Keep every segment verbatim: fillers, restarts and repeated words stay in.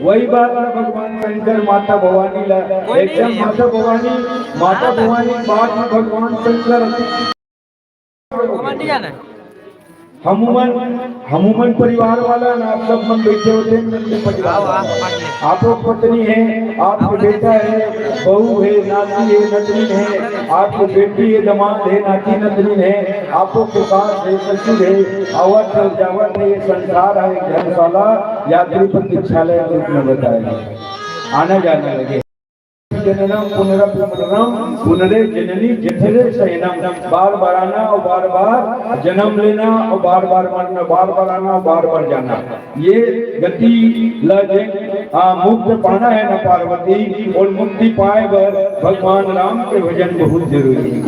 वही बात ला भगवान शंकर माता भवानी ला, एकदम माता भवानी, माता भवानी बात में भगवान शंकर हमुमन, हमुमन परिवार वाला ना, आप सब मन बैठे होते हैं, नंदी परिवार वाला। आप लोग पत्नी है, आपके बेटा है, बहू है, नाती है, नतनीन है, आपके बेटी है, दामाद है, नाती नतनीन है, आप लोग के सास है, ससुर है, आवत है, जावत है, ये संसार है, एक धर्मशाला, यात्री प्रतीक्षालय के रूप में बताया गया। आना जाना लगे। जननम पुनरपि मरणम पुनरे जननी जठरे शयनम। बार बार आना और बार बार जन्म लेना और बार बार मरना, बार बार आना और बार बार जाना, ये गति ला जे, आ, मुक्त पाना है ना पार्वती, और मुक्ति पाए बर भगवान राम के भजन बहुत जरूरी है।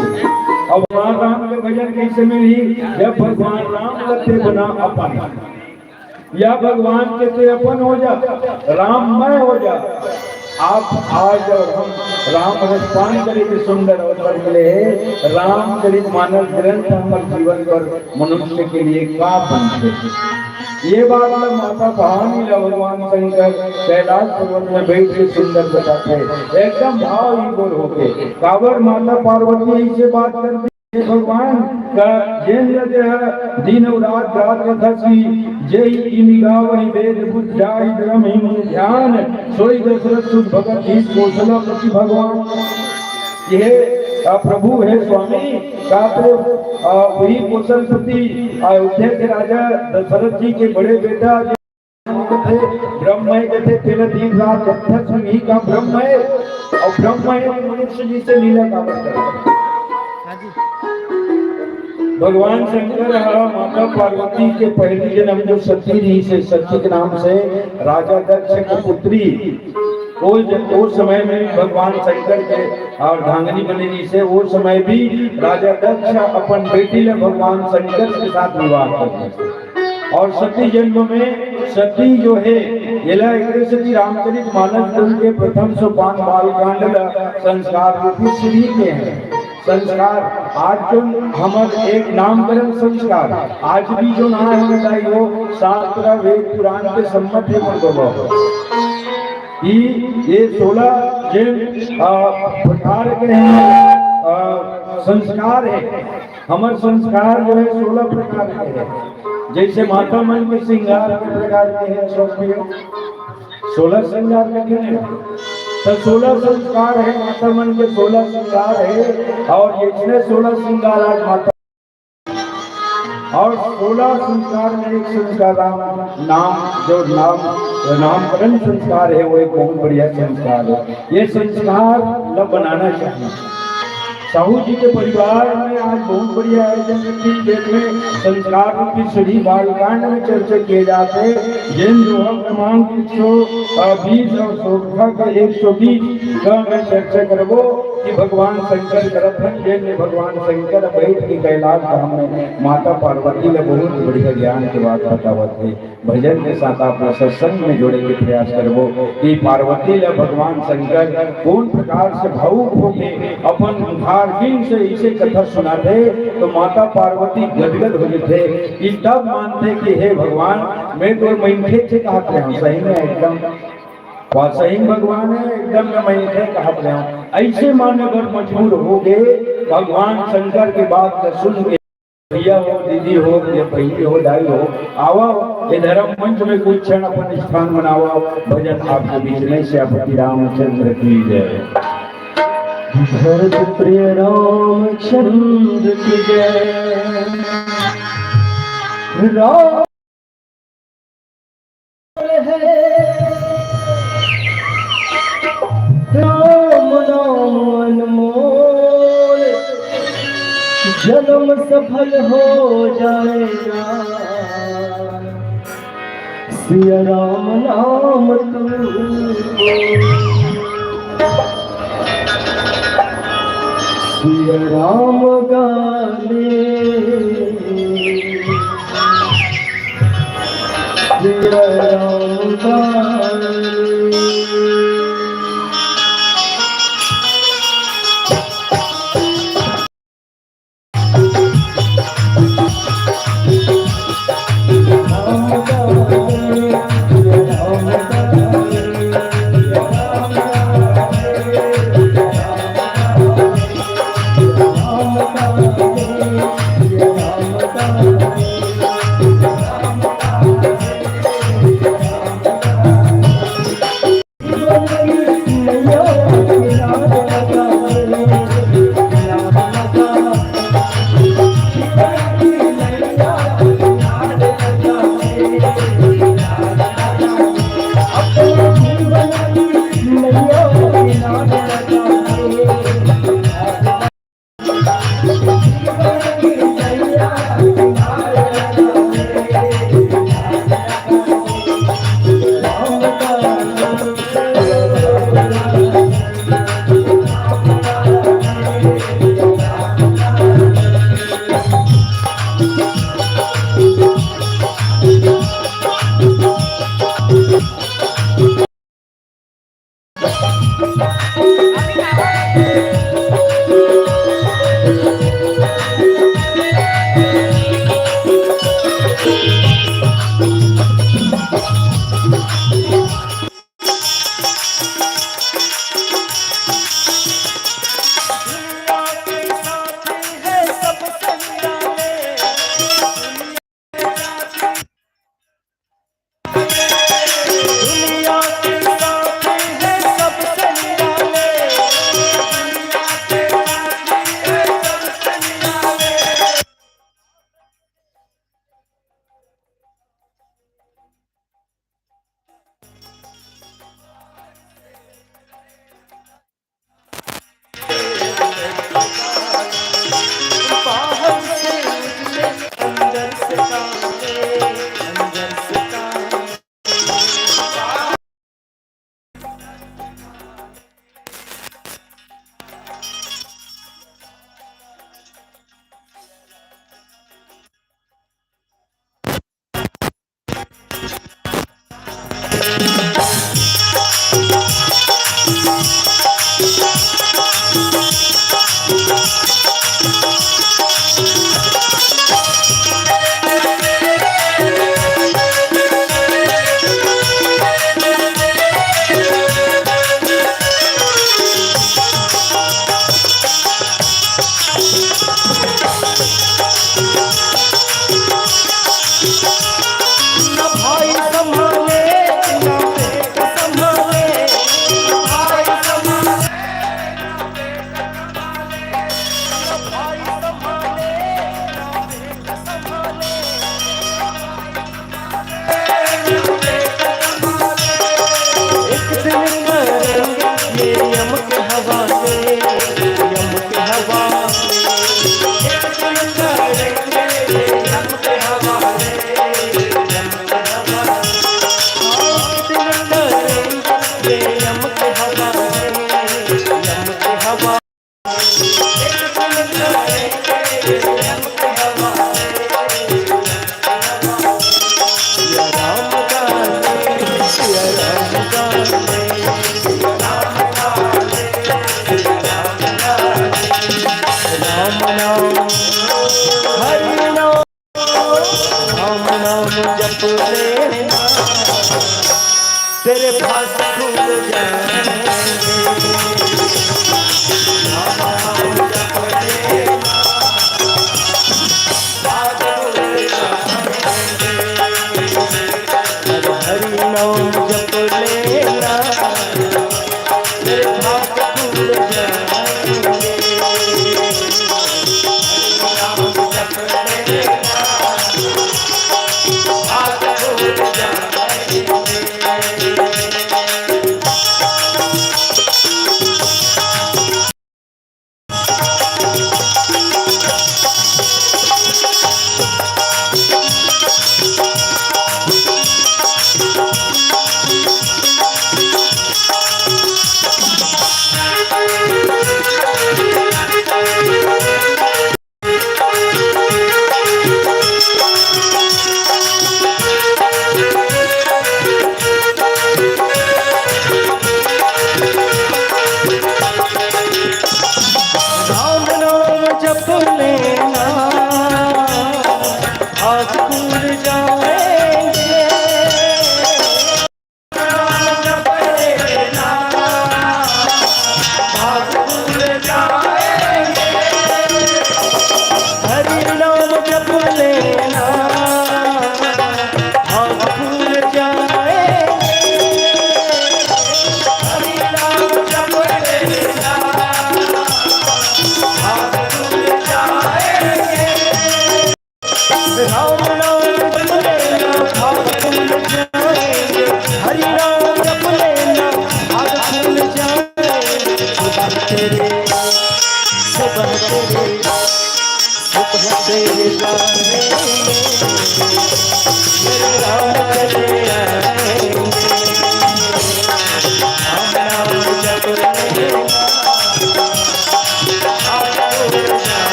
और भगवान राम के भजन कैसे मिली? जब भगवान राम ला ते बना अपन, या भगवान के ते अपन हो जा, राममय हो जा। आप आज और हम राम रसपान करे के सुंदर अवसर मिले हे। रामचरित मानस ग्रंथ हमर जीवन बर मनुष्य के लिए का बनथे। ये बात ला माता भवानी ला भगवान शंकर कैलाश पर्वत में बैठ के सुंदर बताथे, एकदम भाव विभोर होके। काबर माता पार्वती ऐसे बात करती हे भगवान का, जेन ल देह दिन अउ रात गात रथस कि, जेहि इमि गावहि वेद बुझ जाहि धरम ही मुनि ध्यान, सोई दशरथ सुत भगत ही कौशलपति भगवान। ये, आ, प्रभु है स्वामी, का तो, आ, वही कौशलपति अयोध्या के राजा दशरथ जी के बड़े बेटा कथे, ब्रह्म हे कथे, तेला दिन रात कथस, वही का ब्रह्म हे, अउ ब्रह्म हे तो मनुष्य जी से लीला काबर करथे। भगवान शंकर ह माता पार्वती के पहली जन्म जो सती रहिसे, सती के नाम से राजा दक्ष के पुत्री, वो ज-, वो समय में भगवान शंकर के अर्धांगिनी बने रहिसे, वो समय भी राजा दक्ष अपन बेटी ला भगवान शंकर के साथ विवाह कर दे। और सती जन्म में सती जो है, एला एकरे सेती रामचरित मानस ग्रंथ के प्रथम सोपान बालकांड ला संस्कार रूपी सीढ़ी के हैं। संस्कार, आज जो हमर एक नामकरण संस्कार, आज भी जो ना है बताई हो, शास्त्र, वेद, पुराण के सम्मत है मन बाबा। कि ये सोलह जिन, आ, प्रकार के हैं, आ, संस्कार है। हमर संस्कार जो है सोलह प्रकार के हैं। जैसे माता मन के श्रृंगार के प्रकार के हैं, अशोक भैया, सोलह श्रृंगार के हैं। तो सोलह संस्कार है, माता मन के सोलह श्रृंगार है। और ये इतने सोलह श्रृंगार आज माता, और सोलह संस्कार में एक संस्कार राम नाम, जो नाम, नामकरण संस्कार है, वो एक बहुत बढ़िया संस्कार है। ये संस्कार ला बनाना चाहिए। साहू जी के परिवार में आज बहुत बढ़िया आयोजन रखी, जेमे संस्कार रूपी सीढ़ी बालकांड में चर्चा किए जाते, जेन दोहा क्रमांक एक सौ बीस और सोरठा का एक सौ बीस का में चर्चा करबो कि भगवान शंकर करत हन, जेन में भगवान शंकर बैठ के कैलाश धाम में माता पार्वती ला बहुत बढ़िया ज्ञान के बात बतावत हे। भजन के साथ आप ला सत्संग में जोड़े के प्रयास करबो कि पार्वती ला भगवान शंकर कौन प्रकार से भावुक होके अपन उधार दिल से इसे कथा सुनाथे, तो माता पार्वती गदगद हो जथे, कि तब मानथे कि हे भगवान, मैं तो मनखे से कहत रहे हूँ, सही में एकदम वा सही भगवान है, एकदम मैं मनखे कहत रहे हूँ, ऐसे माने बर मजबूर हो गए भगवान शंकर के बात ला सुन के। भैया हो, दीदी हो, या बहिनी हो, दाई हो, आवा, ये धर्म मंच में कुछ क्षण अपन स्थान बनावा, भजन आपके बीच में। श्यापति रामचंद्र की जय। धरत प्रिय रामचंद्र की जय। राम राम नाम अनमोल, जन्म सफल हो जाएगा। सिया राम नाम तुमको, सिया राम गाने। सिया राम गाने।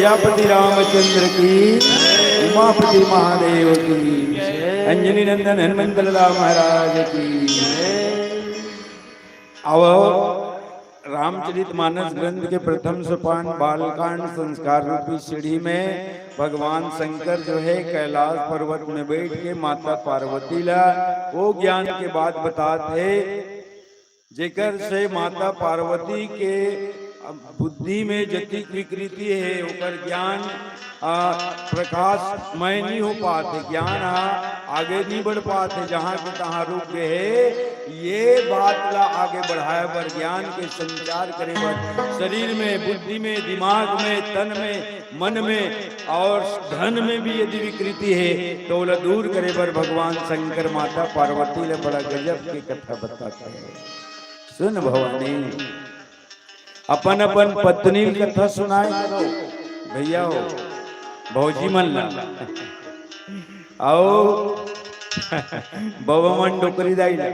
प्रजापति रामचंद्र की, उमापति महादेव की, अंजनी नंदन हनुमंत लाल महाराज की। अब रामचरित मानस ग्रंथ के प्रथम सोपान बालकांड संस्कार रूपी सीढ़ी में भगवान शंकर जो है कैलाश पर्वत में बैठ के माता पार्वती ला वो ज्ञान के बात बतात हे, जेकर से माता पार्वती के बुद्धि में जतिक विकृति हे, ओकर ज्ञान, आ, प्रकाशमय नहीं हो पात हे, ज्ञान हा आगे नहीं बढ़ पात हे, जहाँ के तहाँ रुक गए हे। ये बात ला आगे बढ़ाए बर, ज्ञान के संचार करे बर, शरीर में, बुद्धि में, दिमाग में, तन में, मन में और धन में भी यदि विकृति हे, तो ओला दूर करे बर भगवान शंकर माता पार्वती ले बड़ा गजब के कथा बताते हैं। सुन भवानी, अपन अपन पत्नी ल कथा सुनाए करो भैया हो, भौजी मन ला, अउ बबा मन डोकरी दाई ला,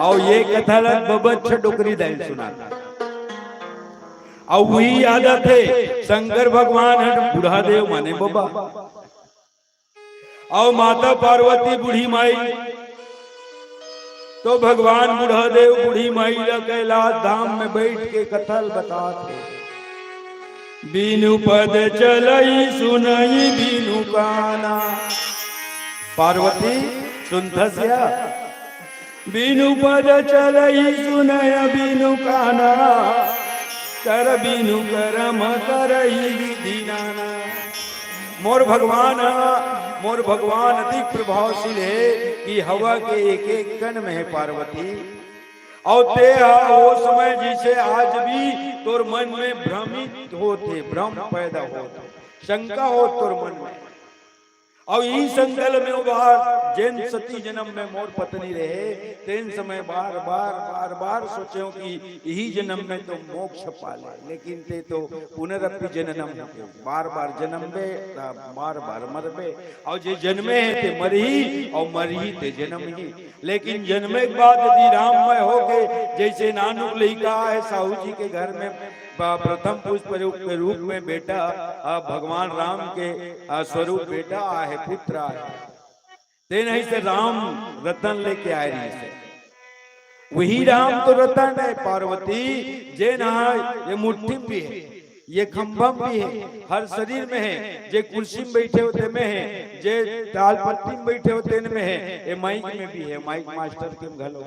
अउ ये कथा ला बबा अच्छा डोकरी दाई सुनाता। अउ वही याद आथे, शंकर भगवान ह बूढ़ा देव माने बबा, अउ माता पार्वती बूढ़ी माई, तो भगवान बूढ़ा देव बूढ़ी माई ला कैलाश धाम में बैठ के कथा ल बतात हे। बिनु पद चलई सुनई बिनु काना। पार्वती, सुनथस या? बिनु पद चलई सुनय बिनु काना, कर बिनु करम करई विधि नाना। मोर भगवान ह, मोर भगवान अतिक प्रभावशील हे कि हवा के एक एक कण में हे पार्वती। अउ ते ह वो समय जैसे आज भी तोर मन में भ्रमित होत हे, भ्रम पैदा होत हे, शंका होत तोर मन में। अउ इही संकल्प में वो बार जेन सती जन्म में मोर पत्नी रहे, तेन समय बार, बार, बार, बार सोचेंव कि इही जन्म में तो मोक्ष पा ले, लेकिन ते तो पुनरपि जननम होगे, बार, बार जन्मबे, त बार, बार मरबे, अउ जे जन्मे हे ते मरही, अउ मरही ते जन्मही। लेकिन जन्मे के बाद यदि राममय होके, जैसे नानुक लइका हे साहू जी के घर में, प-, प्रथम पुष्प रूप के रूप में बेटा, अ, भगवान राम के, अ, स्वरूप बेटा आहे, पुत्र आहे। ते नहीं से राम रतन लेके आए रहिसे। वही राम तो रतन हे पार्वती, जेन हा ये मुट्ठी में भी हे, ये खंभा में भी हे, हर शरीर में हे, जे कुर्सी में बैठे हो ते में हे, जे तालपत्री में बैठे हो ते में हे, ये माइक में भी हे, माइक मास्टर के घलो।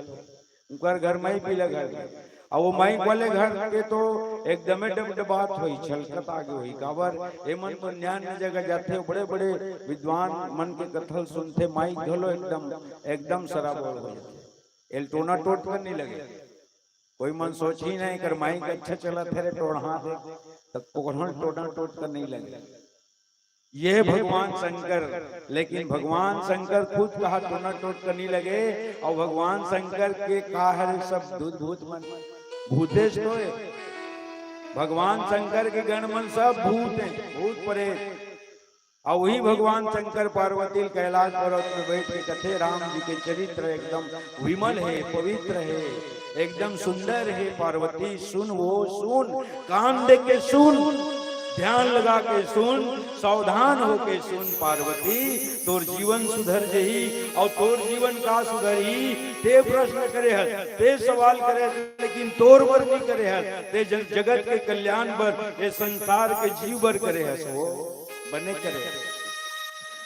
उनकर घर माइक भी लगा हे। अउ वो माइक वाले घर के तो एकदमे डबडबात होही, छलकत आगे होही। काबर, एमन तो न्यान जगह जाथे, बड़े-बड़े विद्वान मन के कथा ल सुनथे, माइक घलो एकदम, एकदम सराबोर हो जाथे। एल टोना टोट कर नहीं लगे। कोई मन सोचही नहीं कर माइक अच्छा चलत हे रे, टोढ़ा दे, त कोढ़न टोना टोट कर नहीं लगे। ये भगवान शंकर, लेकिन भगवान शंकर खुद कहा टोना टोट कर नहीं लगे, अउ भगवान शंकर के का हरे सब दूत भूत मन, भूतेश तो हे। भगवान शंकर के गण मन सब भूत हे, भूत प्रेत। अउ वही भगवान शंकर पार्वती ल कैलाश पर्वत में बैठ के कथे, राम जी के चरित्र एकदम विमल हे, पवित्र हे, एकदम सुंदर हे। पार्वती सुन, वो सुन, कान दे के सुन, ध्यान लगा के सुन, सावधान होके सुन पार्वती, तोर जीवन सुधर जही। अउ तोर जीवन का सुधरही, ते प्रश्न करे हस, ते सवाल करे हस, लेकिन तोर बर नहीं करे हस, ते जन जगत के कल्याण बर, ये संसार के जीव बर करे हस। वो बने करे,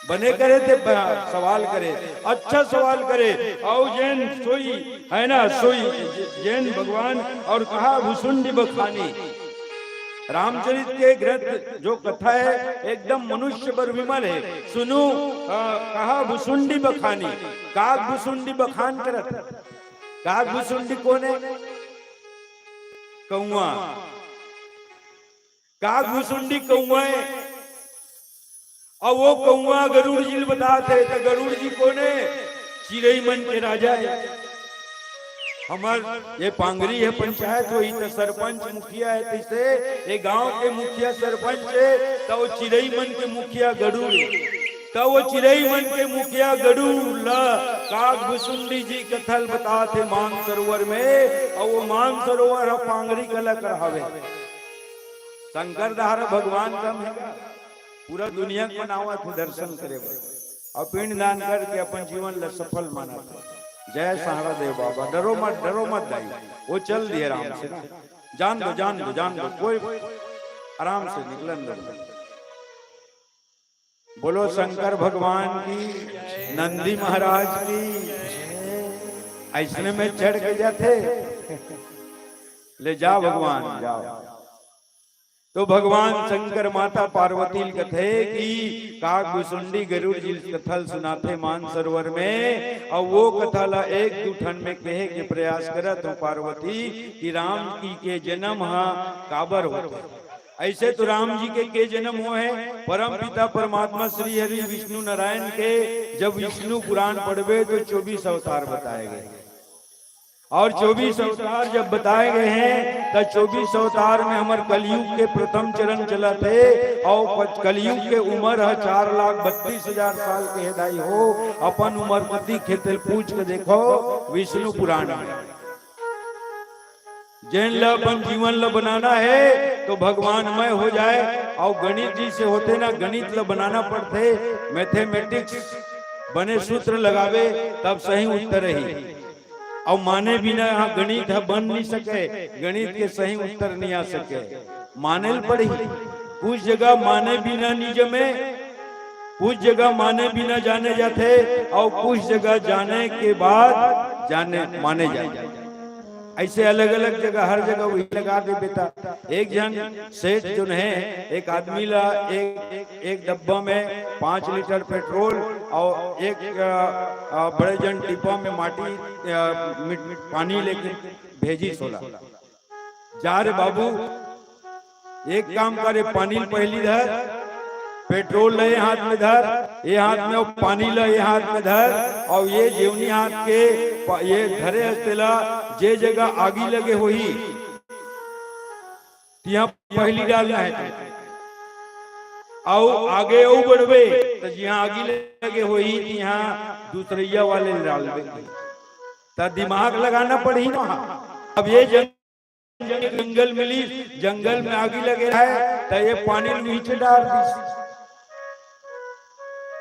बने करे ते ब-, सवाल करे, अच्छा सवाल करे। अउ जेन सोई हे ना, सोई, जे-, जेन भगवान अउ कहा भुसुंडी बखानी। रामचरित के ग्रंथ जो कथा हे, एकदम मनुष्य बर विमल हे। सुनु, अ, कहा भुसुंडी बखानी, काग भुसुंडी बखान करत। काग भुसुंडी कोन हे? कौआ। काग भुसुंडी कौआ हे। अउ वो कौआ गरुड़ जी ल बतात हे, त गरुड़ जी कोन हे? चिरई मन के राजा हे। हमर ये पांगरी हे, पंचायत होही, त सरपंच मुखिया हे, तइसे ये गांव के मुखिया सरपंच हे, त वो चिरई मन के मुखिया गरुड़ हे। त वो चिरई मन के मुखिया गरुड़ ल काग भुसुंडी जी कथा ल बतात हे मानसरोवर में, अउ वो मानसरोवर ह पांगरी कला कर हवे। शंकर दहार भगवान कम हे का? पूरा दुनिया के मन आवत हे दर्शन करे बर, अउ पिंडदान करके अपन जीवन ला सफल मानत हे। जय सहारा देव बाबा, डरो मत, डरो मत दाई, वो चल दिए आराम से ना, जान दो, जान दो, जान दो, कोई आराम से निकलन दो। बोलो शंकर भगवान की, नंदी महाराज की। अइसने में चढ़ के जाथे, ले जा भगवान, जाओ। तो भगवान शंकर माता पार्वती ल कथे कि काग भुसुंडी गरुड़ जी ल कथा ल सुनाथे मानसरोवर में, अउ वो कथा ला एक दू ठन में कहे के प्रयास करत हूँ पार्वती कि राम जी के जन्म हा काबर होथे। अइसे तो राम जी के, के जन्म होय हे, परम पिता परमात्मा श्री हरि विष्णु नारायण के जब विष्णु पुराण पढ़बे तो चौबीस अवतार बताए गए। अउ चौबीस अवतार जब बताए गए हे, त चौबीस अवतार में हमर कलयुग के प्रथम चरण चलत हे, अउ प-, कलयुग के उमर ह चार लाख बत्तीस हजार साल के हे दाई हो। अपन उमर कतिक हे तेला पूछ के देखो विष्णु पुराण में। जेन ल अपन जीवन ल बनाना हे, तो भगवानमय हो जाए। अउ गणित जइसे होथे ना, गणित ल बनाना पड़थे, mathematics, बने सूत्र लगाबे, तब सही उत्तर आही। अउ माने बिना यहाँ गणित ह बन नइ सके, गणित के सही उत्तर नइ आ सके। माने ल पड़ही। कुछ जगह माने बिना नइ जमे, कुछ जगह माने बिना जाने जाथे, अउ कुछ जगह जाने के बाद जाने, माने जाथे। अइसे अलग-अलग जगह, हर जगह वही लगा दे बेटा। एक झन सेठ जोन हे, एक आदमी ला एक, एक, एक डब्बा में पाँच लीटर पेट्रोल अउ एक, अ, अ, बड़े जन डिब्बा में माटी, अ, मिट-, पानी लेके भेजिस ओला। जा रे बाबू, एक काम कर, ये पानी ल पहिली धर, पेट्रोल ल ये हाथ में धर, ये हाथ में, अउ पानी ल ये हाथ में धर, अउ ये जेवनी हाथ के प-, ये धरे हस तेला, जे जगह आगी लगे होही, तिहां पहिली डालना हे। अउ आगे अउ बढ़बे, त जिहां आगी लगे होही, तिहां दूसरइया वाले ल डालबे। त दिमाग लगाना पड़ही ना। अब ये जन जंगल मिलिस, जंगल में आगी लगे रहय, त ये पानी ल नीचे डार दिस।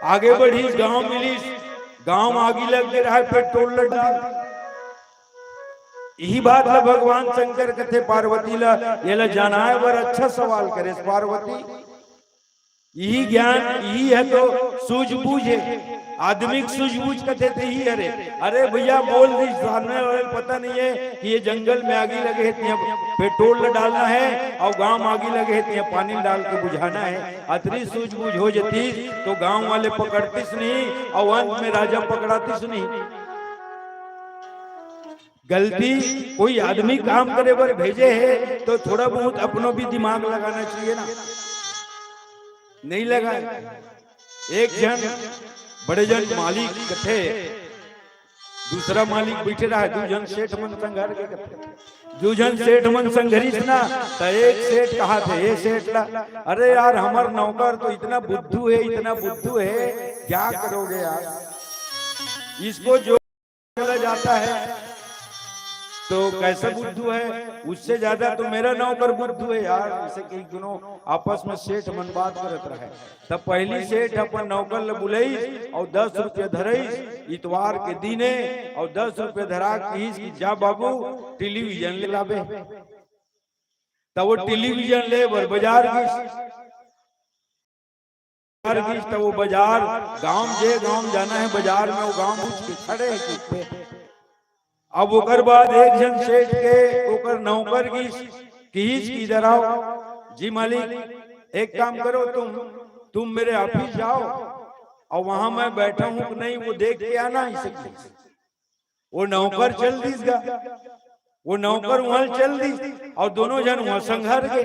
आगे बढ़िस, गांव मिलिस, गांव में आगी लगे रहय, पेट्रोल ल डार। इही बात ल भगवान शंकर कथे पार्वती ल, ये ल जनाय बर अच्छा सवाल करेस पार्वती। इही ज्ञान, इही ह तो सूझबूझ हे। आदमी के सूझबूझ कथे ते इही हरे। अरे भइया, बोल दिस, सामने वाले ल पता नइ हे कि ये जंगल में आगी लगे हे, तिहां पेट्रोल ल डालना हे, अउ गांव में आगी लगे हे, तिहां पानी डाल के बुझाना हे। अतरी सूझबूझ हो जतिस, तो गांव वाले पकड़तिस नहीं, अउ अंत में राजा पकड़ातिस नहीं। गलती कोई आदमी काम करे बर भेजे हे, तो थोड़ा बहुत अपनो भी दिमाग लगाना चाहिए ना, नइ लगाय। एक झन बड़े जन मालिक कथे, दूसरा मालिक बइठे रहय, दू झन सेठ मन संघर के कथे, दू झन सेठ मन संघरिस ना, त एक सेठ कहत हे, ए सेठ ला, "अरे यार, हमर नौकर तो इतना बुद्धू हे, इतना बुद्धू हे, क्या करोगे यार, इसको जो बोला जाता है, तो कैसा बुद्धू है, उससे ज्यादा तो मेरा नौकर बुद्धू है यार।" जइसे कि दोनों आपस में सेठ मन बात करत रहय, त पहिली सेठ अपन नौकर ल बुलइस अउ दस रुपया धरइस इतवार के दिने, अउ दस रुपया धरा के कहिस कि जा बाबू, टेलीविजन ले लाबे। त वो टेलीविजन ले बर बजार गिस। बजार गिस, त वो बजार, गांव, जे गांव जाना हे बजार में, वो गांव पूछ के खड़े हे चुप्पे। अब ओकर बाद एक झन सेठ के ओकर नौकर गिस, किहिस कि इधर आओ। "जी मालिक, एक काम करो तुम, तुम मेरे ऑफिस जाओ अउ वहां मैं बैठा हूं कि नहीं, वो देख के आना," अइसे किहिस। वो नौकर चल दिस गा, वो नौकर उहां चल दिस अउ दोनों झन उहां संघर गे।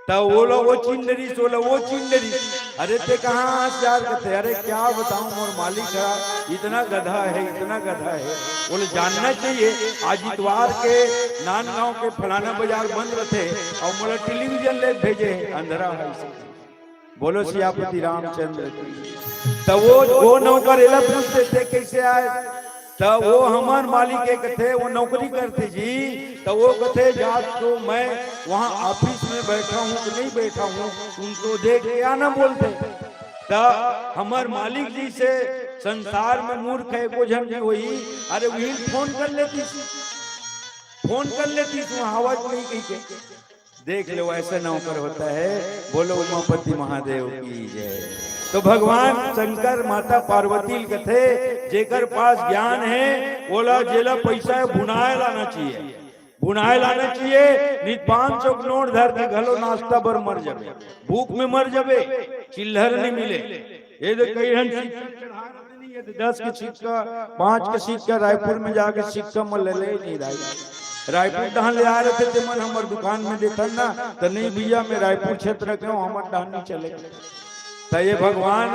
त ओला वो चिन डरिस, ओला वो चिन डरिस। "अरे ते कहां आस यार?" कथे, "अरे क्या बताऊं, मोर मालिक ह इतना गधा हे, इतना गधा हे।" बोले, "जानना चाहिए, आज इतवार के नांदगांव के फलाना बजार बंद रथे अउ मोला टेलीविजन ले भेजे हे, अंधरा हे।" बोलो सियापति रामचंद्र की। त वो, वो नौकर एला पूछथे, "ते कइसे आय?" त वो हमर मालिक के कथे, वो नौकरी करथे जी, त वो कथे, "जात तो मैं वहाँ ऑफिस में बैठा हूँ कि नहीं बैठा हूँ, तुम तो देख के आना," बोलथे। त हमर मालिक जी से संसार में मूर्ख है, एको झन भी होही, अरे वही फोन कर लेतिस, फोन कर लेतिस, वहाँ आवाज नहीं कही के। देख लो, ऐसा नौकर होता है। बोलो उमापति महादेव की जय। तो भगवान शंकर माता पार्वती ल कथे, जेकर पास ज्ञान है, ओला, जेला पैसा है, भुनाए लाना चाहिए, भुनाए लाना चाहिए। नहीं त पाँच सौ के नोट धर के घलो नाश्ता बर मर जाबे, भूख में मर जाबे, चिल्लर नहीं मिले। ये तो कई हम सिक्का चढ़ा रहे नहीं, ये तो दस के सिक्का, पाँच के सिक्का रायपुर में जाके सिक्का में ले ले नहीं राय। रायपुर डहान ले आ रहे थे, ते मन हमर दुकान में देथन ना, त नहीं भैया, मैं रायपुर क्षेत्र के हूँ, हमर डहान नहीं चले। त ये भगवान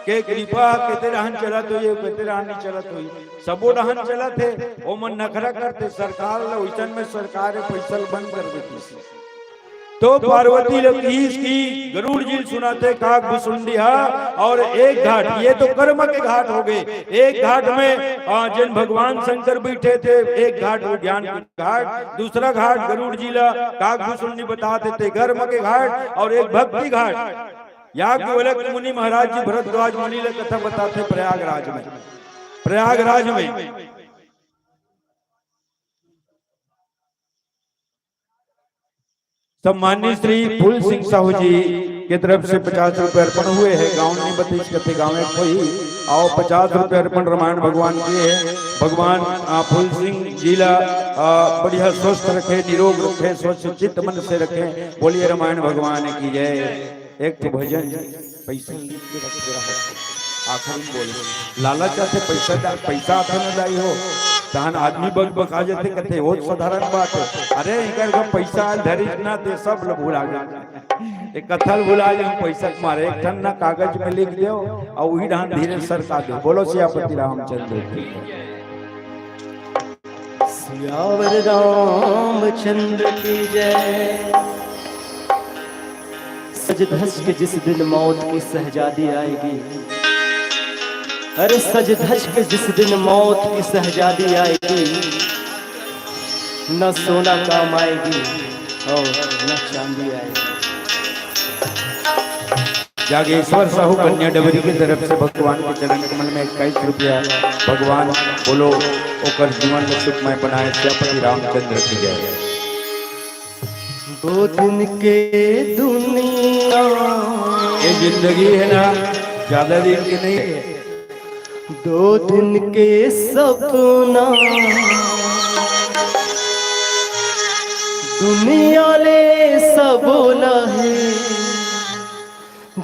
के कृपा, केते डहान चलत होही, केते डहान नहीं चलत होही, सबो डहान चलत हे। ओमन नखरा करते, सरकार ल ओइसन में सरकार पैसा ल बंद कर देती। तो पार्वती ल कहिस कि गरुड़ जी ल सुनाथे काक भुसुंडी हा, और एक घाट, ये तो कर्म के घाट हो गए, एक घाट में, आ, जिन भगवान शंकर बैठे थे, एक घाट वो ज्ञान के घाट, दूसरा घाट गरुड़ जी ला काक भुसुंडी बता देथे, कर्म के घाट, और एक भक्ति घाट। याज्ञवल्क्य मुनि महाराज जी भरद्वाज मुनि ला कथा बताथे प्रयागराज में, प्रयागराज में। सम्मानित श्री फूल सिंह साहू जी के तरफ से पचास रुपए अर्पण हुए हैं। गाँव नहीं बतीस कथे गाँव एक कोई, आओ, पचास रुपए अर्पण रामायण भगवान के है। भगवान, आ, फूल सिंह जी ला, आ, बढ़िया स्वस्थ रखे, निरोग रखे, स्वस्थ चित्त मन से रखे। बोलिए रामायण भगवान की जय। एक तो भजन, पैसा लिख के रख दे रहा है। आखिरी में बोले, लालच आथे, पैसा दा-, पैसा आथे न दाई हो, तहन आदमी बकबका जथे, कथे, "वो साधारण बात है।" अरे, इनकर का पैसा आयल धरिस ना, ते सब ल भुला गए। एक कथा ल भुला गए, पैसा के मारे। एक ठन ना कागज में लिख दो और वही ढान धीरे सरका दो। बोलो सियापति रामचंद्र की। सियावर रामचंद्र की जय। सज धज के जिस दिन मौत की शहजादी आएगी, अरे सज धज के जिस दिन मौत की शहजादी आएगी, न सोना काम आएगी और न चांदी आएगी। जागेश्वर साहू कन्या डबरी की तरफ से भगवान के चरण कमल में इक्कीस रुपया। भगवान बोलो, ओकर जीवन में सुखमय बनाए। सियापति रामचंद्र की जय। दो दिन के दुनिया, ये जिंदगी है ना, ज्यादा दिन की नहीं है। दो दिन के सपना, दुनिया ले सब लहे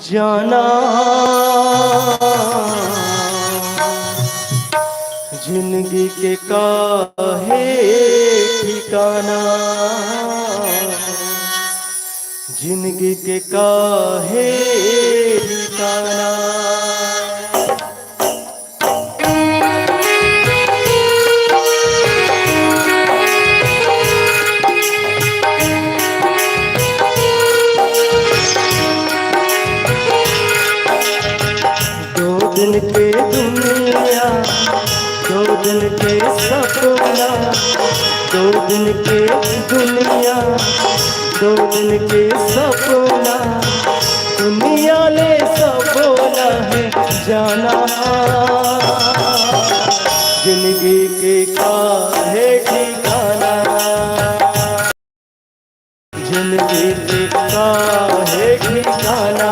जाना। जिंदगी के का है ठिकाना, जिंदगी के का है ठिकाना। दो दिन के दुनिया, दो दिन के सपना, दो दिन के दुनिया, दो दिन के सपना, दुनिया ले सपना है जाना। जिंदगी के का है ठिकाना, जिंदगी के का है ठिकाना।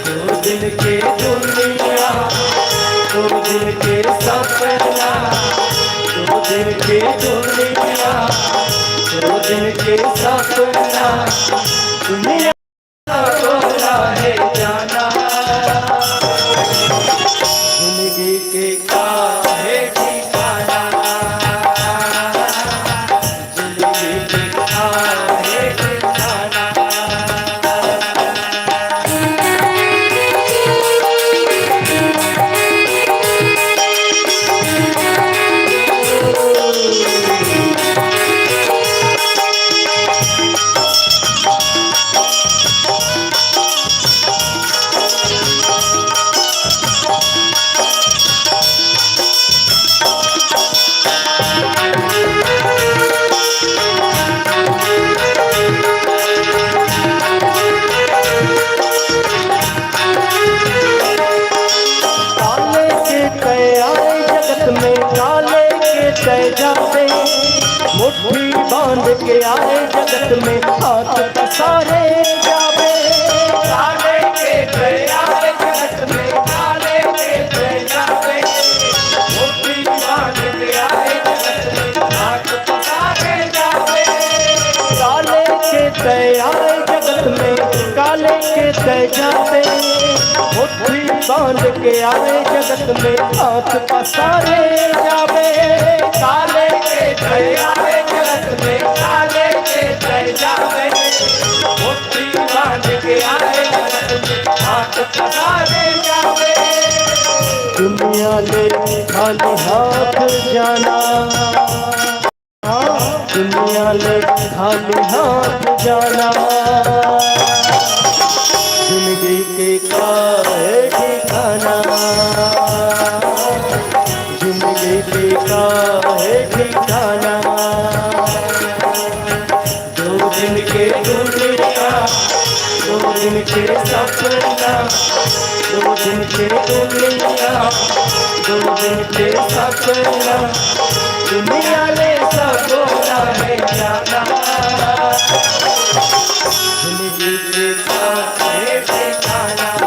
दो दिन के दुनिया, दो दिन के सपना, दो दिन के दुनिया, दो दिन के सपना, दुनिया बोला है जाना। जिंदगी के का है ठिकाना, जिंदगी के का है ठिकाना। मुट्ठी बांध के आए जगत में, हाथ पसारे जावे। काले के दया जगत में, काले के दया। मुट्ठी बांध के आए जगत में, हाथ पसारे जावे। काले के दया जगत में, काले के दया। मुट्ठी बांध के आए जगत में, हाथ पसारे जावे। काले के दया जगत में, काले के दया। मुट्ठी बांध के आए जगत में, हाथ पसारे जावे। दुनिया ले खाली हाथ जाना, दुनिया ले खाली हाथ जाना, जिंदगी के का है ठिकाना, जिंदगी के का है ठिकाना। दो दिन के दुनिया, दो दिन के सपना, दो दिन के दुनिया, दो दिन के सपना। दुनिया ले सपना है जाना। जिंदगी के साथ है ठिकाना।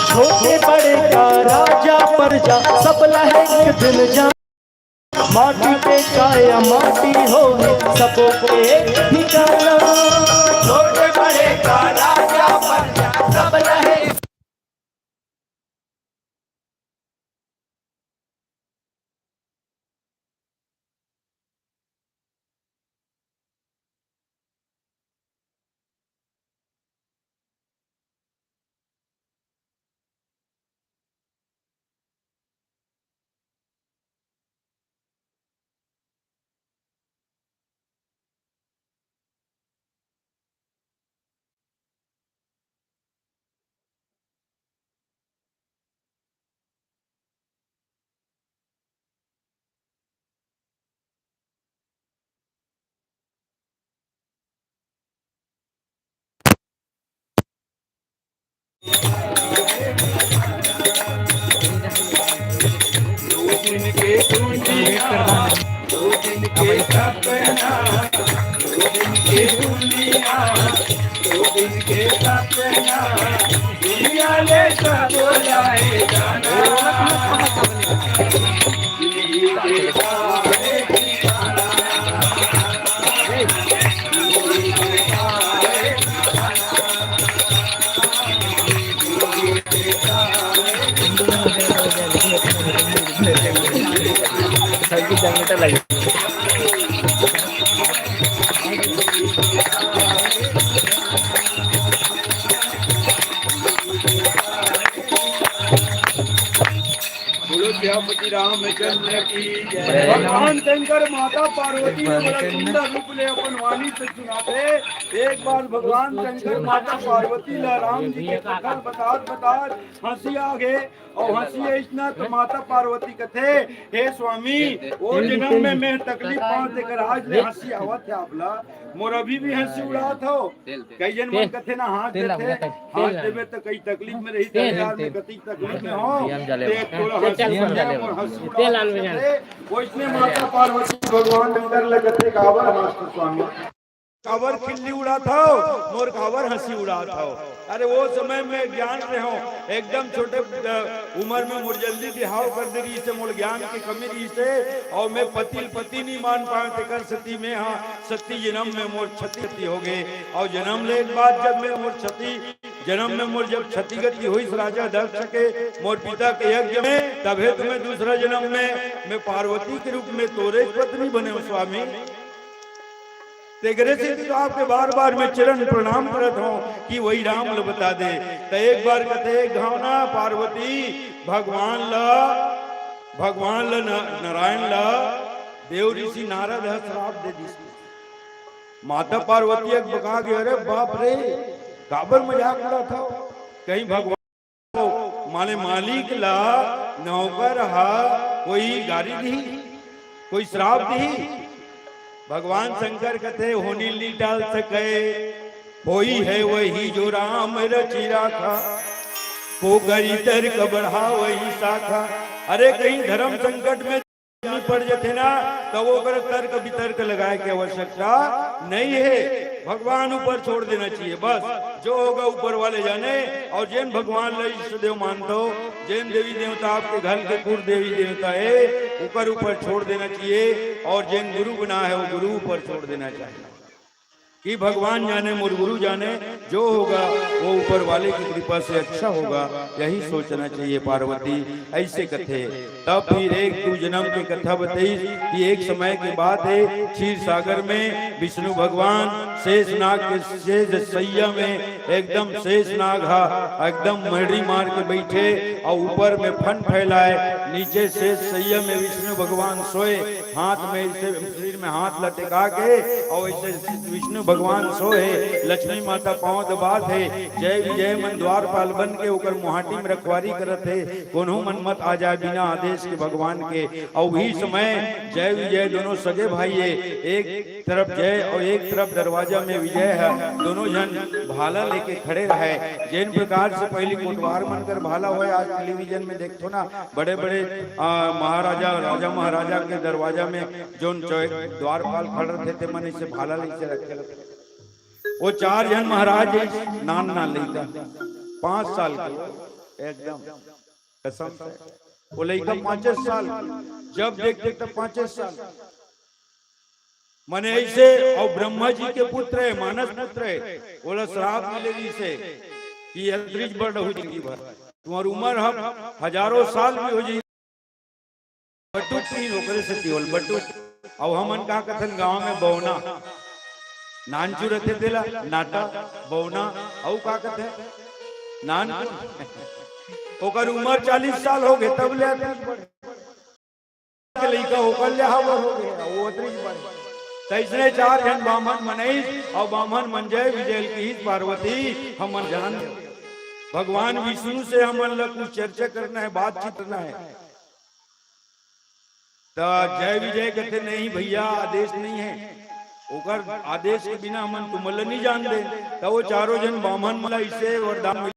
छोटे बड़े का राजा परजा, सब ला एक दिन जा। माटी के काया माटी होवे, सबो के ठिकाना। छोटे बड़े का राजा परजा, सब ला एक बोलो सियापति रामचंद्र की जय। भगवान शंकर माता पार्वती ला बड़ा सुंदर रूप ले अपन वाणी से सुनाथे। एक बार भगवान शंकर माता पार्वती ला राम जी के कथा ल बतात बतात हंसी आ गे। अउ हंसी अइसना त माता पार्वती कथे, "हे स्वामी, ओ जनम में मैं तकलीफ पांव तेकर आज ले हंसी आवत हे आप ला। मोर अभी भी हंसी उड़ात हव।" कई झन मन कथे ना, हाथ देथे, हाथ देबे त कई तकलीफ में रही, तेल, यार, मैं कतिक तकलीफ में हंव, ते थोड़ा हंसी उड़ा, मोर हंसी उड़ा। वइसने माता पार्वती भगवान शंकर ल कथे, "काबर हांसत हव स्वामी, काबर खिल्ली उड़ात हव, मोर काबर हंसी उड़ात हव?" अरे, वो समय में अज्ञान रहेंव, एकदम छोटे, अ, उमर में मोर जल्दी बिहाव कर दे रहिसे, मोर ज्ञान के कमी रहिसे, अउ मैं पति ल पति नहीं मान पाएंव, तेकर सेती मैं हा सती जनम में मोर क्षति होगे। अउ जनम ले के बाद जब मैं मोर क्षति, जनम में मोर जब क्षति गति होइस राजा दक्ष के, मोर पिता के यज्ञ में, तभे तो मैं दूसरा जनम में मैं पार्वती के रूप में तोरे पत्नी बनेंव स्वामी। तेकरे सेती तो आपके बार बार मैं चरण प्रणाम करत हूँ कि वही राम ल बता दे। त एक बार कथे, एक घाव ना पार्वती भगवान ला, भगवान ला न-, नारायण ला देव ऋषि नारद ह श्राप दे दिस। माता पार्वती अकबका गे, "अरे बाप रे, काबर मजाक उड़ाथव?" कहीं भगवान माने मालिक ला नौकर हा कोई गारी दिही, कोई श्राप दिही? भगवान शंकर कथे, "होनी ली टाल सके, होई है वही जो राम रचि राखा, को करी तर्क बढ़ा वही शाखा।" अरे कहीं धर्म संकट में आदमी पड़ जथे ना, त ओकर तर्क वितर्क लगाए के आवश्यकता नहीं है। भगवान ऊपर छोड़ देना चाहिए, बस जो होगा ऊपर वाले जाने। और जेन भगवान ला इष्ट देव मानथो, जेन देवी देवता आपके घर के कुल देवी देवता है, ओकर ऊपर छोड़ देना चाहिए। और जेन गुरु बना है, वो गुरु ऊपर छोड़ देना चाहिए। कि भगवान जाने, मोर गुरु जाने, जो होगा वो ऊपर वाले की कृपा से अच्छा होगा, यही सोचना चाहिए पार्वती। ऐसे कथे। तब फिर एक दू जन्म के कथा बताई कि एक समय की बात है, क्षीर सागर में विष्णु भगवान शेषनाग के शेष सैया में, एकदम शेषनाग हा एकदम मड़ी मार के बैठे और ऊपर में फन फैलाए, नीचे शेष सैया में विष्णु भगवान सोए, हाथ में ऐसे शरीर में हाथ लटका के और ऐसे विष्णु भगवान सोए, लक्ष्मी माता पांव दबात हे, जय विजय मन द्वारपाल बन के ओकर मुहाटी में रखवारी करत हे, कोनो मन मत आ जाए बिना आदेश के भगवान के। और वही समय जय विजय दोनों सगे भाई हे, एक तरफ जय और एक तरफ दरवाजा में विजय है, दोनों जन भाला लेके खड़े रहे। जिन प्रकार से पहली कोटवार मन कर भाला होय, आज टेलीविजन में देखथो ना, बड़े बड़े, आ, महाराजा, राजा महाराजा के दरवाजा में जोन चौक द्वारपाल खड़ रथे, ते मन इसे भाला ले इसे रखे रथे। वो चार जन महाराज हे, नान नान लइका, पांच साल के, एकदम कसम से। वो लइका पांचे साल, जब देखते तब पांचे साल। मने ऐसे, और ब्रह्मा जी के पुत्र हे, मानस पुत्र हे, ओला श्राप मिले इसे कि अंतरिक्ष बड़ रहू जिंदगी भर, तुम्हार उम्र हम हजारों साल भी हो जाए, बटुक नहीं ओकरे से केवल बटुक। अब हमन का कथन गांव में बौना, नानचू रथे तेला, नाटा, बौना, अउ का कथे? नान, ओकर उम्र चालीस साल हो गए, तब ले आते हैं। के लइका ओकर ले हावर हो गए, वो अतरी बड़े। तैसने चार जन बामन मनई, और बामन मन जय विजय की पार्वती, हमन जान। भगवान विष्णु से हमन ला कुछ चर्चा करना है, बातचीत करना है। त जय विजय कहते, "नहीं भैया, आदेश नहीं है।" ओकर आदेश के बिना हमन तुमन ला नहीं जान दे। त वो चारों जन बामन मन ला इसे वरदान मिले,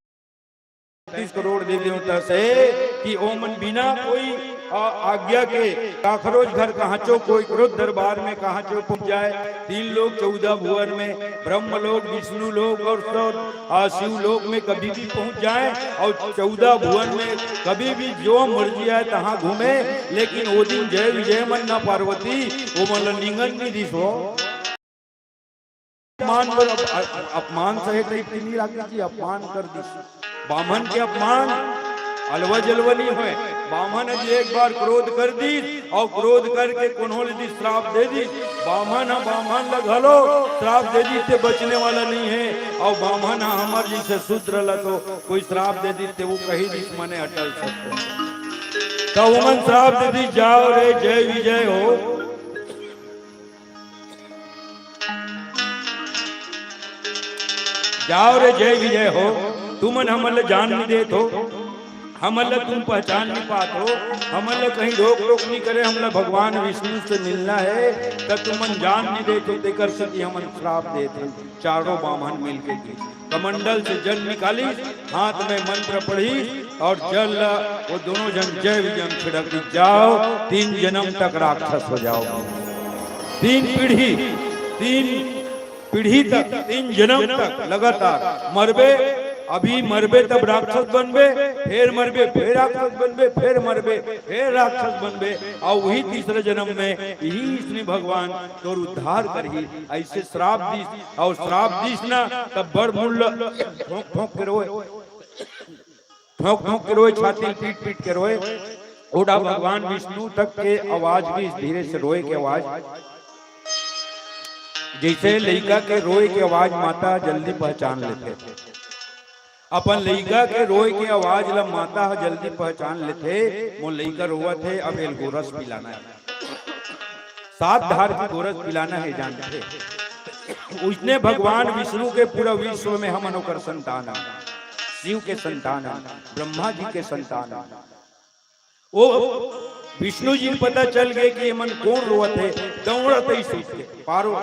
तीस करोड़ देवी देवता से, कि ओमन बिना कोई, आ, आज्ञा के काखरोच घर कहांचो कोई क्रोध दरबार में कहांचो पहुंच जाए, तीन लोक चौदह भुवन में, ब्रह्म लोक, विष्णु लोक और सब आ, शिव लोक में कभी भी पहुंच जाए और चौदह भुवन में कभी भी जो मर्जी आए तहां घूमे, लेकिन वो दिन जय विजय मन ना पार्वती, वो मन ला निंगन नहीं दिस हो। अपमान पर अप-, अप-, अपमान सहे टाइप की नहीं राखी जी, अपमान कर दिस। बामन के अपमान अलवा जलवा नहीं होय। बामन जी एक बार क्रोध कर दिस और क्रोध करके कोनो ल दिस श्राप दे दिस। बामन ह बामन ल घलो श्राप दे दिस, ते बचने वाला नहीं है। और बामन ह हमर जैसे शूद्र ल तो कोई श्राप दे दिस, ते वो कही दिस मने अटल सत्य। तो उमन श्राप दे दिस, "जाओ रे, जय विजय हो।" जाओ रे जय विजय हो, तुमन हमन ल जान नहीं देत हो, हमन ल तुम पहचान नहीं पात हो, हमन ल कहीं रोक टोक नहीं करे, हमला भगवान विष्णु से मिलना है, त तुमन जान नहीं देत हो, तेकर सेती हमन श्राप देत हन। चारों बामन मिलके के कमंडल से जल निकाली, हाथ में मंत्र पढ़ी और जल ला वो दोनों जन जय विजय छिड़क दी, "जाओ, तीन जन्म तक राक्षस हो जाओ।" तीन पीढ़ी, तीन पीढ़ी तक, तीन जन्म तक लगातार मरबे, अभी मरबे तब राक्षस बनबे, फिर मरबे, फिर राक्षस बनबे, फिर मरबे, फिर राक्षस बनबे, और वही तीसरे जन्म में यही विष्णु भगवान तोर उद्धार करही। ऐसे श्राप दिस, और श्राप दिस ना, तब बड़ मूल ठोंक ठोंक के रोए। ठोंक ठोंक के रोए, छाती पीट पीट के रोए। ओडा भगवान विष्णु तक के आवाज भी धीरे से रोए के आवाज। जइसे लइका के रोए के आवाज माता जल्दी पहचान लेथे, अपन लइका के रोए के आवाज ला माता ह जल्दी पहचान लेथे, मोर लइका रोवत हे, अब एल गोरस पिलाना हे, सात धार के गोरस पिलाना हे जानथे। उसने भगवान विष्णु के पूरा विश्व में हमन ओकर संतान हन, शिव के संतान हन, ब्रह्मा जी के संतान हन। ओ विष्णु जी ल पता चल गे कि एमन कोन रोवत हे, दौड़त आइस उठ के, पारो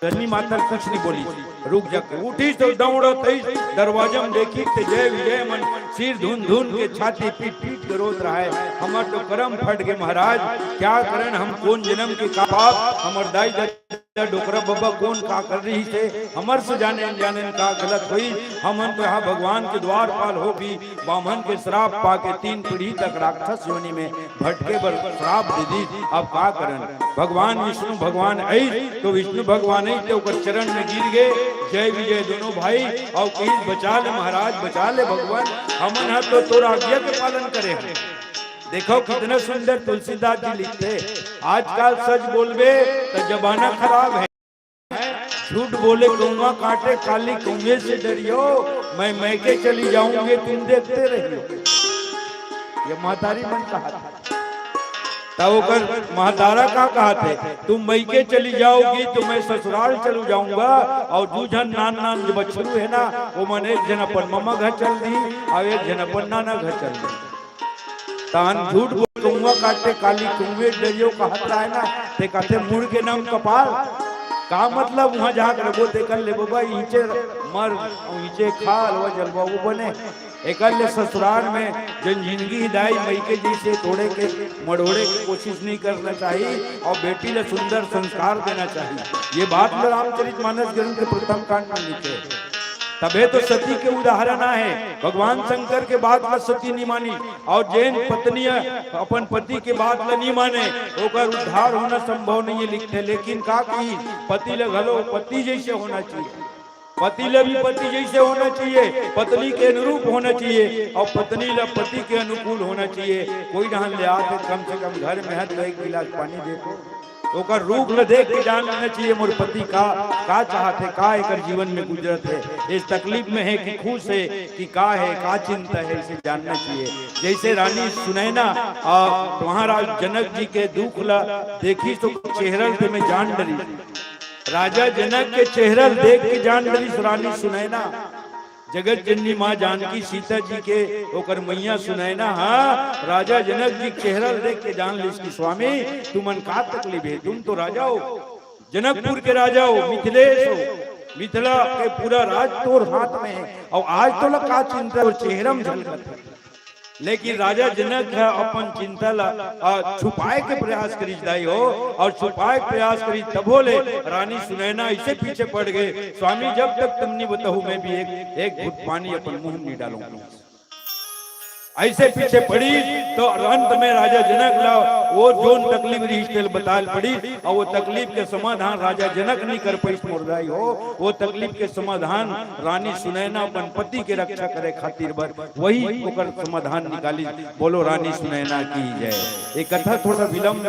धरनी माता कुछ नहीं बोली, रुक जा के उठिस तो दौड़त आइस, दरवाजा में देखिस ते जय विजय मन सिर धुन धुन के छाती पीट पीट के रोत रहय, हमर तो करम फट गे महाराज, क्या करन हम, कोन जनम के का पाप, हमर दाई ददा डोकरा बबा कोन का कर रहिस हे, हमर से जाने अनजाने का गलत होइस, हमन तो यहाँ भगवान के द्वारपाल होके बामन के श्राप पाके तीन पीढ़ी तक राक्षस योनि में भटके बर श्राप दे दीस। अब का करन? भगवान विष्णु भगवान आइस तो विष्णु भगवान आइस तो ओकर चरण में गिर गे, जय विजय दोनों भाई, अउ कहिस, "बचा ले महाराज, बचा ले भगवान, हमन ह तो तोर आज्ञा के पालन करे हन।" देखो कितना सुंदर तुलसीदास जी लिखथे, आजकल सच बोलबे त जमाना खराब हे। झूठ बोले कौवा काटे काली, कौवे से डरियो, मैं मैके चली जाऊंगी, तुम देखते रहियो। ये महतारी मन कहा था। तब ओकर महतारा का कहा थे, "तुम मैके चली जाओगी तो मैं ससुराल चलू जाऊंगा।" और दू झन नान नान जो बछरू हे ना, वो मन एक झन अपन ममा घर चल दी और एक झन अपन नाना घर चल दी। तान झूठ बोल कौवा काटे काली, कौवे डरियो कहत रहे ना, ते कहते मुड़ के नम कपाल। का मतलब वहां जाके रहो, ते कर ले बाबा, इचे मर, इचे खा, अलवा जलवा वो बने। एकर ले ससुराल में जन जिंदगी ही दाई मइके जैसे तोड़े के, मड़ोड़े के कोशिश नहीं करना चाहिए और बेटी ले सुंदर संस्कार देना चाहिए। ये बात ल रामचरित मानस ग्रंथ के प्रथम कांड में लिखे। तबे तो सती के उदाहरण आहे। भगवान शंकर के बात ला सती नहीं मानी, और जेन पत्नी अपन पति के बात ला नहीं माने, ओकर उद्धार होना संभव नहीं है लिखथे। लेकिन का कही, पति ला घलो पति जैसे होना चाहिए, पति ला भी पति जैसे होना चाहिए, पत्नी के अनुरूप होना चाहिए, और पत्नी ला पति के अनुकूल होना चाहिए। कोई डहन ले आके कम से कम घर में है तो एक गिलास पानी दे दो। ओकर रूप ल देख के जान लेना चाहिए, मोर पति का, का चाहत हे, का एकर जीवन में गुजरत हे, इस तकलीफ में हे कि खुश हे, कि का हे, का चिंता हे, इसे जानना चाहिए। जैसे रानी सुनैना और महाराज जनक जी के दुख ला देखिस तो चेहरा ल ते में जान डरिस। राजा जनक के चेहरा ल देख के जान डरिस रानी सुनैना। जगत जननी माँ जानकी सीता जी के ओकर मैया सुनैना हा राजा जनक जी के चेहरा ल देख के जान लिस कि स्वामी, तुमन का तकलीफ हे? तुम तो राजा हो, जनकपुर के राजा हो, मिथिलेश हो, मिथिला के पूरा राज तोर हाथ में हे, और आज तोला का चिंता हे, तोर चेहरा में झलकत हे। लेकिन राजा जनक ह अपन चिंता ला, अ, छुपाए के प्रयास करिस दाई हो, और छुपाए के प्रयास करिस तभो ले रानी सुनैना ऐसे पीछे पड़ गे, स्वामी जब तक तुम नहीं बताहू मैं भी एक, एक घुट पानी अपन मुंह में नहीं डालूंगा। ऐसे पीछे पड़ी तो अंत में राजा जनक ला वो जोन तकलीफ रिहिस तेल बताल पड़ी, और वो तकलीफ के समाधान राजा जनक नहीं कर पाइस मोर दाई हो, वो तकलीफ के समाधान रानी सुनैना अपन पति के रक्षा करे खातिर बर वही ओकर समाधान निकाली। बोलो रानी सुनैना की जय। ये कथा थोड़ा विलंब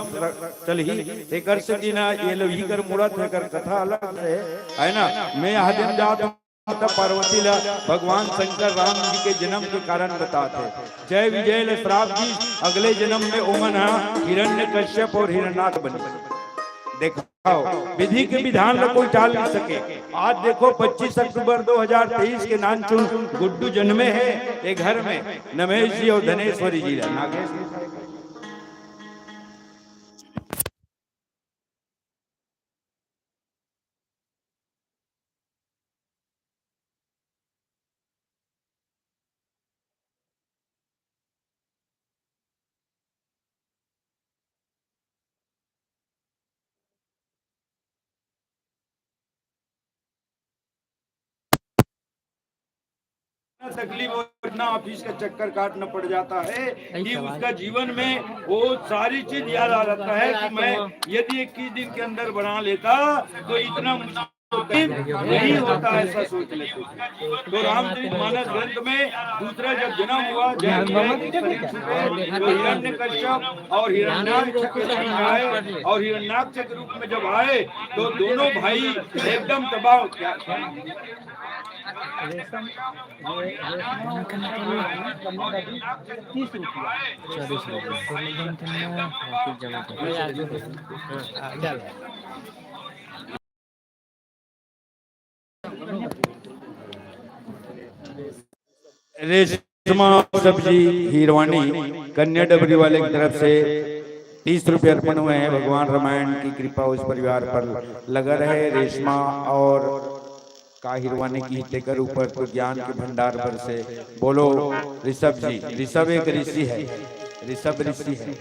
चलही, एकर से दिन ये लोग ही कर मुड़त हे, एकर कथा अलग हे, है ना? मैं यह दिन जात हूँ माता पार्वती ला भगवान शंकर राम जी के जन्म के कारण बतात हे। जय विजय ला श्राप दी, अगले जन्म में ओमन हा हिरण्यकश्यप और हिरणाक्ष बने। देखा विधि के विधान ला कोई टाल नहीं सके। आज देखो पच्चीस अक्टूबर दो हज़ार तेईस के नानचुन गुड्डू जन्मे हे ये घर में, नमेश जी और धनेश्वरी जी ला, नागेश जी। इतना तकलीफ और इतना ऑफिस का चक्कर काटना पड़ जाता है कि उसका जीवन में वो सारी चीज याद आ जाता है कि मैं यदि इक्कीस दिन के अंदर बना लेता तो इतना नहीं होता, ऐसा सोच लेते थे। तो रामचरित मानस ग्रंथ में दूसरा जब जन्म हुआ, जब विजय के शरीर छूटे, तो हिरण्य कश्यप और हिरण्याक्ष के रूप में आए, और हिरण्याक्ष के रूप में जब आए तो दोनों भाई एकदम तबाह हो गया। रेशमा सब्जी हिरवानी कन्या डबरी वाले की तरफ से तीस रुपये अर्पण हुए हैं। भगवान रामायण की कृपा उस परिवार पर लगा रहे। रेशमा और का हिरवानी की तेकर ऊपर तो ज्ञान के भंडार पर से बोलो। ऋषभ जी, ऋषभ एक ऋषि है, ऋषभ ऋषि है।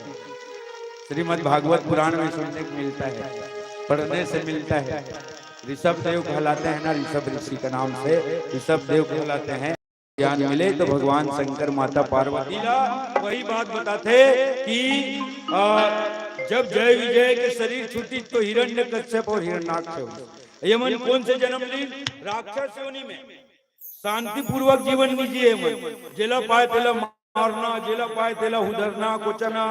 श्रीमद् भागवत पुराण में सुनने को मिलता है, पढ़ने से मिलता है। ऋषभ देव कहलाते हैं ना, ऋषभ ऋषि का नाम से ऋषभ देव कहलाते हैं। ज्ञान मिले तो भगवान शंकर माता पार्वती ला वही बात बताते कि आ, जब जय विजय के शरीर छूटी तो हिरण्य कश्यप और हिरण्याक्ष हो। ये मन कौन से जन्म ली? राक्षस योनि में शांतिपूर्वक जीवन नहीं जिए मन। जेला पाए तेला मारना, जेला पाए तेला उधरना, कोचना,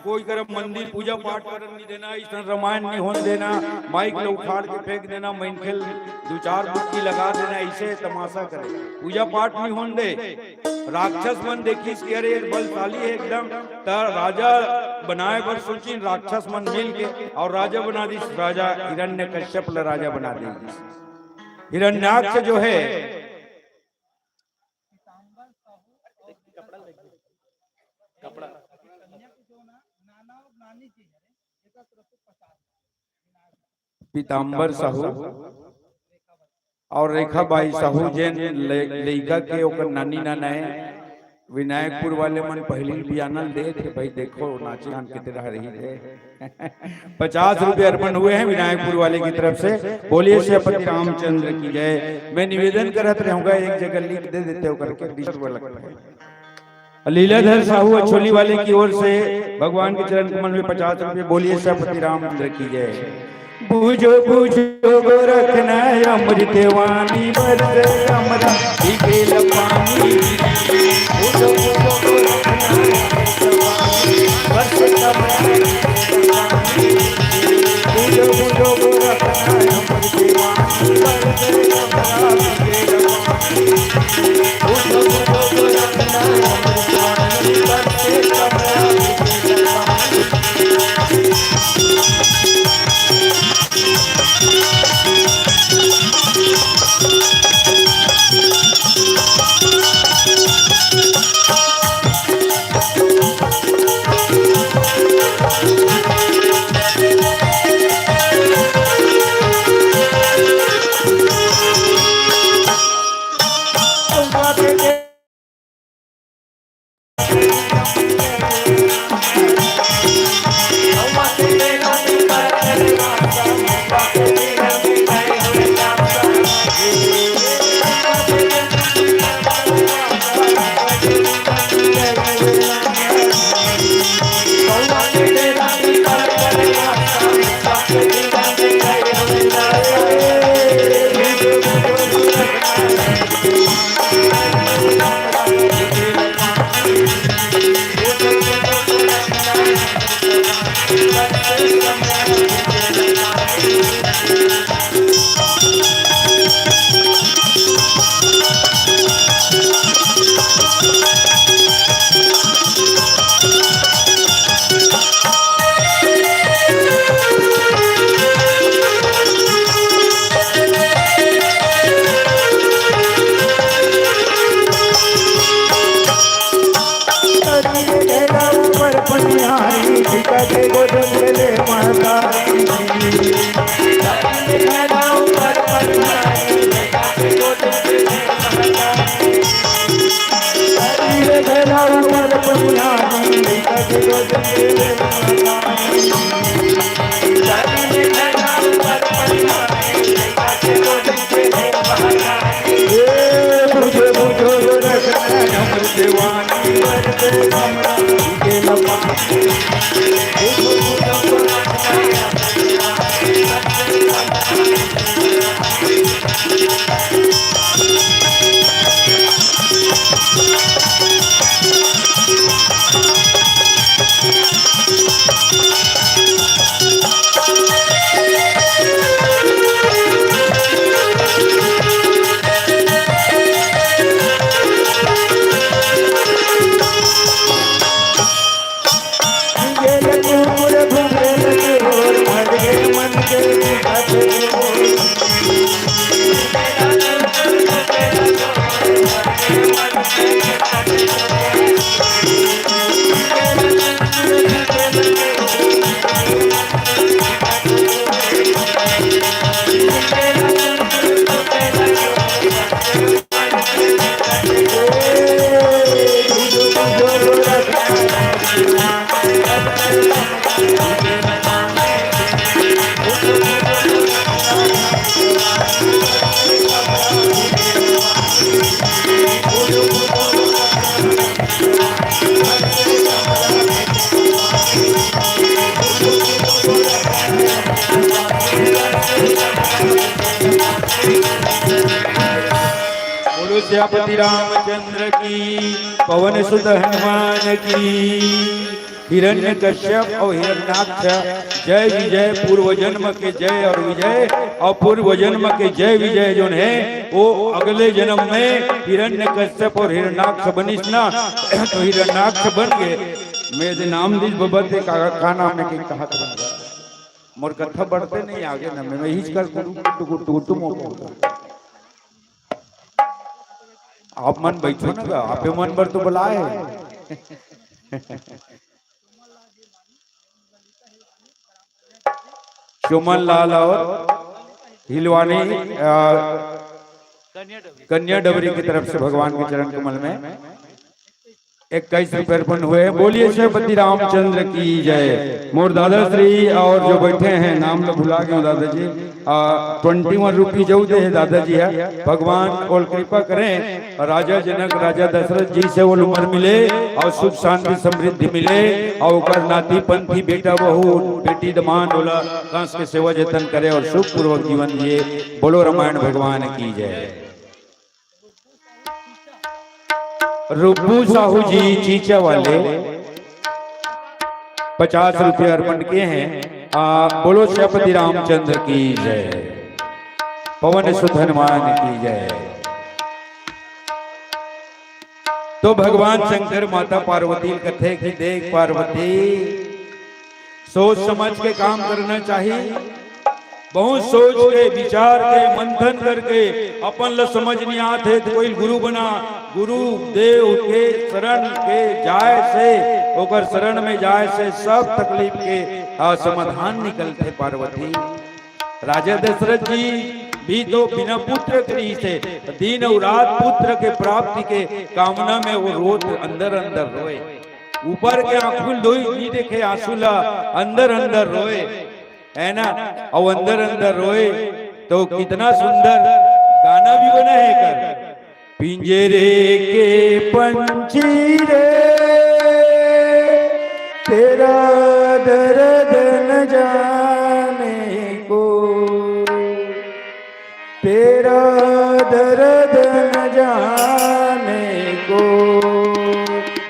कोई करा मंदिर पूजा पाठ करन नहीं देना, इसन रामायण नहीं होन देना, माइक ला उखाड़ के फेंक देना, मनखे ल दू चार बुक्की लगा देना, ऐसे तमाशा करे, पूजा पाठ नहीं होन दे। राक्षस मन देखिस कि अरे, एक बलशाली है एकदम, त राजा बनाए बर सोचिन, राक्षस मन मिल के और राजा बना दिस, राजा हिरण्य कश्यप ला राजा बना दिस। हिरण्याक्ष जो है, पीताम्बर साहू और रेखा बाई साहू, जेन ले-, लइका के ओकर नानी नाना है, विनायकपुर वाले मन पहिली बियानल दे थे भाई, देखो नाचे गान के तरह रही थे। पचास रुपये अर्पण हुए हैं विनायकपुर वाले की तरफ से। बोलिए श्रीपति रामचंद्र की जय। मैं निवेदन करत रहूंगा, एक जगह लिख दे देते हो करके, डिस्टर्ब लगता है। लीलाधर साहू अछोली वाले की ओर से भगवान के चरण कमल में पचास रुपये। बोलिए श्रीपति रामचंद्र की जय। बूझो बूझो गोरखनाथ अमृत वाणी, बरसे कमरा बिगेल पानी। बूझो बूझो गोरखनाथ अमृत वाणी, बरसे कमरा बिगेल पानी। बूझो बूझो गोरखनाथ अमृत वाणी, बरसे कमरा बिगेल पानी। बूझो बूझो गोरखनाथ अमृत वाणी, बरसे कमरा बिगेल पानी। सियापति रामचंद्र की, पवन सुत हनुमान की। हिरण्य कश्यप और हिरण्याक्ष, जय विजय, पूर्व जन्म के जय और विजय, और पूर्व जन्म के जय विजय जोन हे, वो अगले जन्म में हिरण्य कश्यप और हिरण्याक्ष बनिस ना, तो हिरण्याक्ष बन गए। मैं दे नाम दिस बबा ते का, का नाम हे के कहा था? मोर कथा बढ़ते नहीं आगे ना, मैं, मैं हिच कर टुकु, टुकु, टुकु, टुकु, मोको। आप मन बैठो ना गा, आपे मन बर तो बुलाए हे। सुमन लाल और हिलवानी, अ, कन्या डबरी की तरफ से भगवान के चरण कमल में इक्कीस रुपए अर्पण हुए हैं। बोलिए सियापति रामचंद्र की जय। मोर दादाश्री और जो बैठे हैं, नाम तो भुला गए दादाजी, आ, ट्वेंटी वन रुपीज जो दे है दादाजी है। भगवान ओल कृपा करें और राजा जनक, राजा दशरथ जी से ओल उम्र मिले और सुख शांति समृद्धि मिले और ओकर नाती पंथी बेटा बहू बेटी दमान ओला कांस के सेवा जतन करे और सुखपूर्वक जीवन जिए। बोलो रामायण भगवान की जय। रुब्बू साहू जी चीचा वाले पचास रुपये अर्पण किए हैं। आ, बोलो सियापति रामचंद्र की जय, पवन सुत हनुमान की जय। तो भगवान शंकर माता पार्वती ल कथे कि देख पार्वती, सोच समझ के काम करना चाहिए। बहुत सोच के, विचार के, मंथन करके अपन ल समझ नहीं आत हे तो कोई गुरु बना। गुरु देव के शरण के जाए से, ओकर शरण में जाए से सब तकलीफ के, आ, समाधान निकलथे पार्वती। राजा दशरथ जी भी तो बिना पुत्र के रहिस हे, दिन और रात पुत्र के प्राप्ति के कामना में वो रोत अंदर अंदर रोए। ऊपर के आंखू ल धोई नहीं देखे, आंसू ला अंदर अंदर रोए, है ना? और अंदर अंदर रोए तो कितना सुंदर गाना भी बना है कर। पिंजरे के पंछी रे, तेरा दर्द न जाने को, तेरा दर्द न जाने को।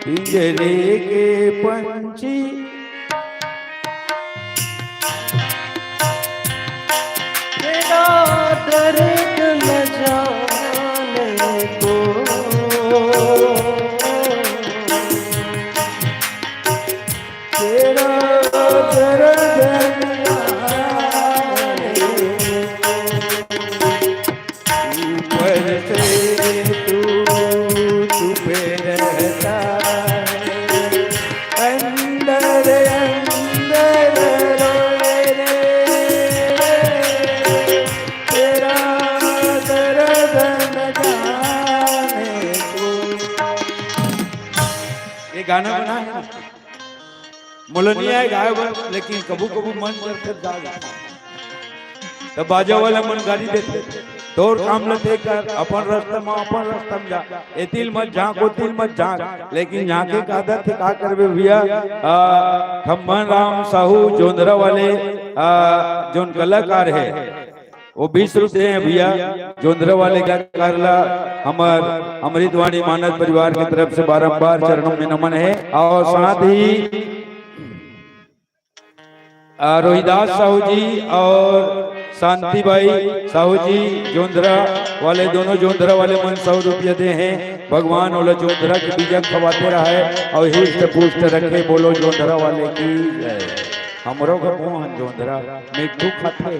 पिंजरे के पंछी, तेरा दर्द न जाने को, तेरा दर्द न जाने को। ऊपर से तू चुप रहता है, अंदर अंदर रोए रे, तेरा दर्द न जाने को। ये गाना बना है ना? मोला नहीं आए गाए बर, लेकिन कभू कभू मन करथे गा देथे। तब बाजा वाला मन गाली देथे, तोर काम ल ते कर, अपन रास्ता में, अपन रास्ता में जा, एतिल मत झांक, ओतिल मत झांक। लेकिन झांके का आदत हे, का करबे भैया? आ, खम्मन राम साहू जोंधरा वाले, आ, जोन कलाकार हे, वो बीस रुपये हैं भैया। जोंधरा वाले कलाकार ला हमर अमृतवाणी मानस परिवार की तरफ से बारंबार चरणों में नमन है। और साथ ही, आ, रोहिदास साहू जी और शांति बाई साहू जी जोंधरा वाले, दोनों जोंधरा वाले मन सौ रुपया दे हैं। भगवान ओला जोंधरा के बीजा खवाते रहे और हिष्ट पुष्ट रखे। बोलो जोंधरा वाले की जय। हमरो घर मोहन जोंधरा मिट्ठू खाथे,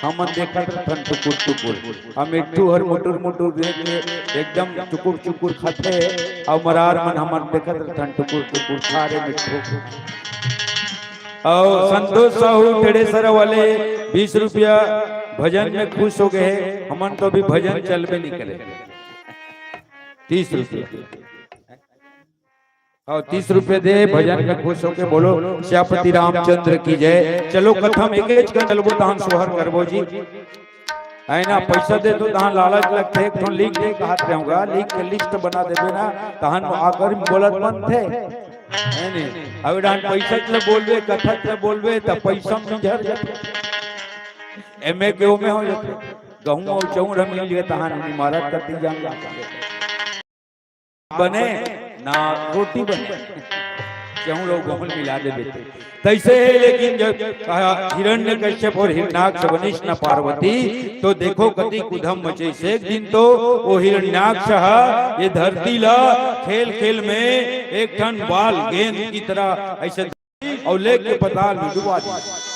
हमन देखत रथन टुकुर टुकुर। आ मिट्ठू हर मुटुर मुटुर देख के एकदम चुकुर चुकुर खाथे। अउ मरार मन हमन देखत रथन टुकुर टुकुर, खा रे मिट्ठू। अउ संतोष साहू टेढ़ेसरा वाले बीस रुपया भजन में खुश हो गए हैं। हमन तो अभी भजन चलबे नहीं करे। तीस रुपया। अउ तीस रुपये दे, भजन में खुश होके बोलो, सियापति रामचंद्र की जय। चलो, कथा में एक एक कर चलबो, तहन सोहर करबो जी। है ना, पैसा दे तो तहन लालच लगथे, एक ठन लिख दे, कहत रहूंगा, लिख के लिस्ट बना देबे ना, तहन आकर बोलत बनथे। है ने? अब डान पैसा ले बोलबे, कथा ले बोलबे, त पैसा में झर जाथे। एमे के ओमे हो जाथे। कहूँ अउ चौर मिल गए तहाँ नहीं मारत कति जान लागे। बने ना रोटी बने, चौर अउ गहूँ मिला देबे ते। तैसे हे, लेकिन जब कहा हिरण्यकश्यप और हिरण्याक्ष बनिस न पार्वती, तो देखो कति कुधम मचे। एक दिन तो वो हिरण्याक्ष ह ये धरती ला खेल खेल में एक ठन बाल गेंद की तरह ऐसे अउ लेके पताल में डुबा दिस।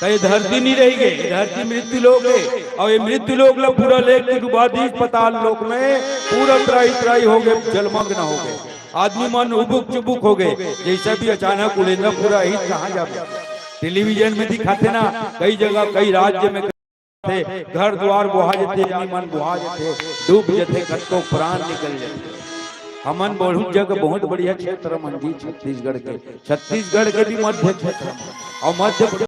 त ये धरती नहीं रही गे, ये धरती मृत्यु लोक हे। अउ ये मृत्यु लोक ला पूरा लेके डुबा दिस पताल लोक में, पूरा त्राही त्राही हो गए, जलमग्न हो गए। आदमी मन उबुक चुबुक हो गए, जैसे भी अचानक उड़ेंदा पूरा ही कहाँ जाबे। टेलीविजन में दिखाथे ना, कई जगह, कई राज्य में थे, घर दुआर बोहा जथे, आदमी मन बोहा जथे, डूब जथे, कतको प्राण निकल जथे। हमन बहुत जगह, बहुत बढ़िया क्षेत्र मन जी छत्तीसगढ़ के, छत्तीसगढ़ के भी मध्य क्षेत्र मन, अउ मध्य प्रदेश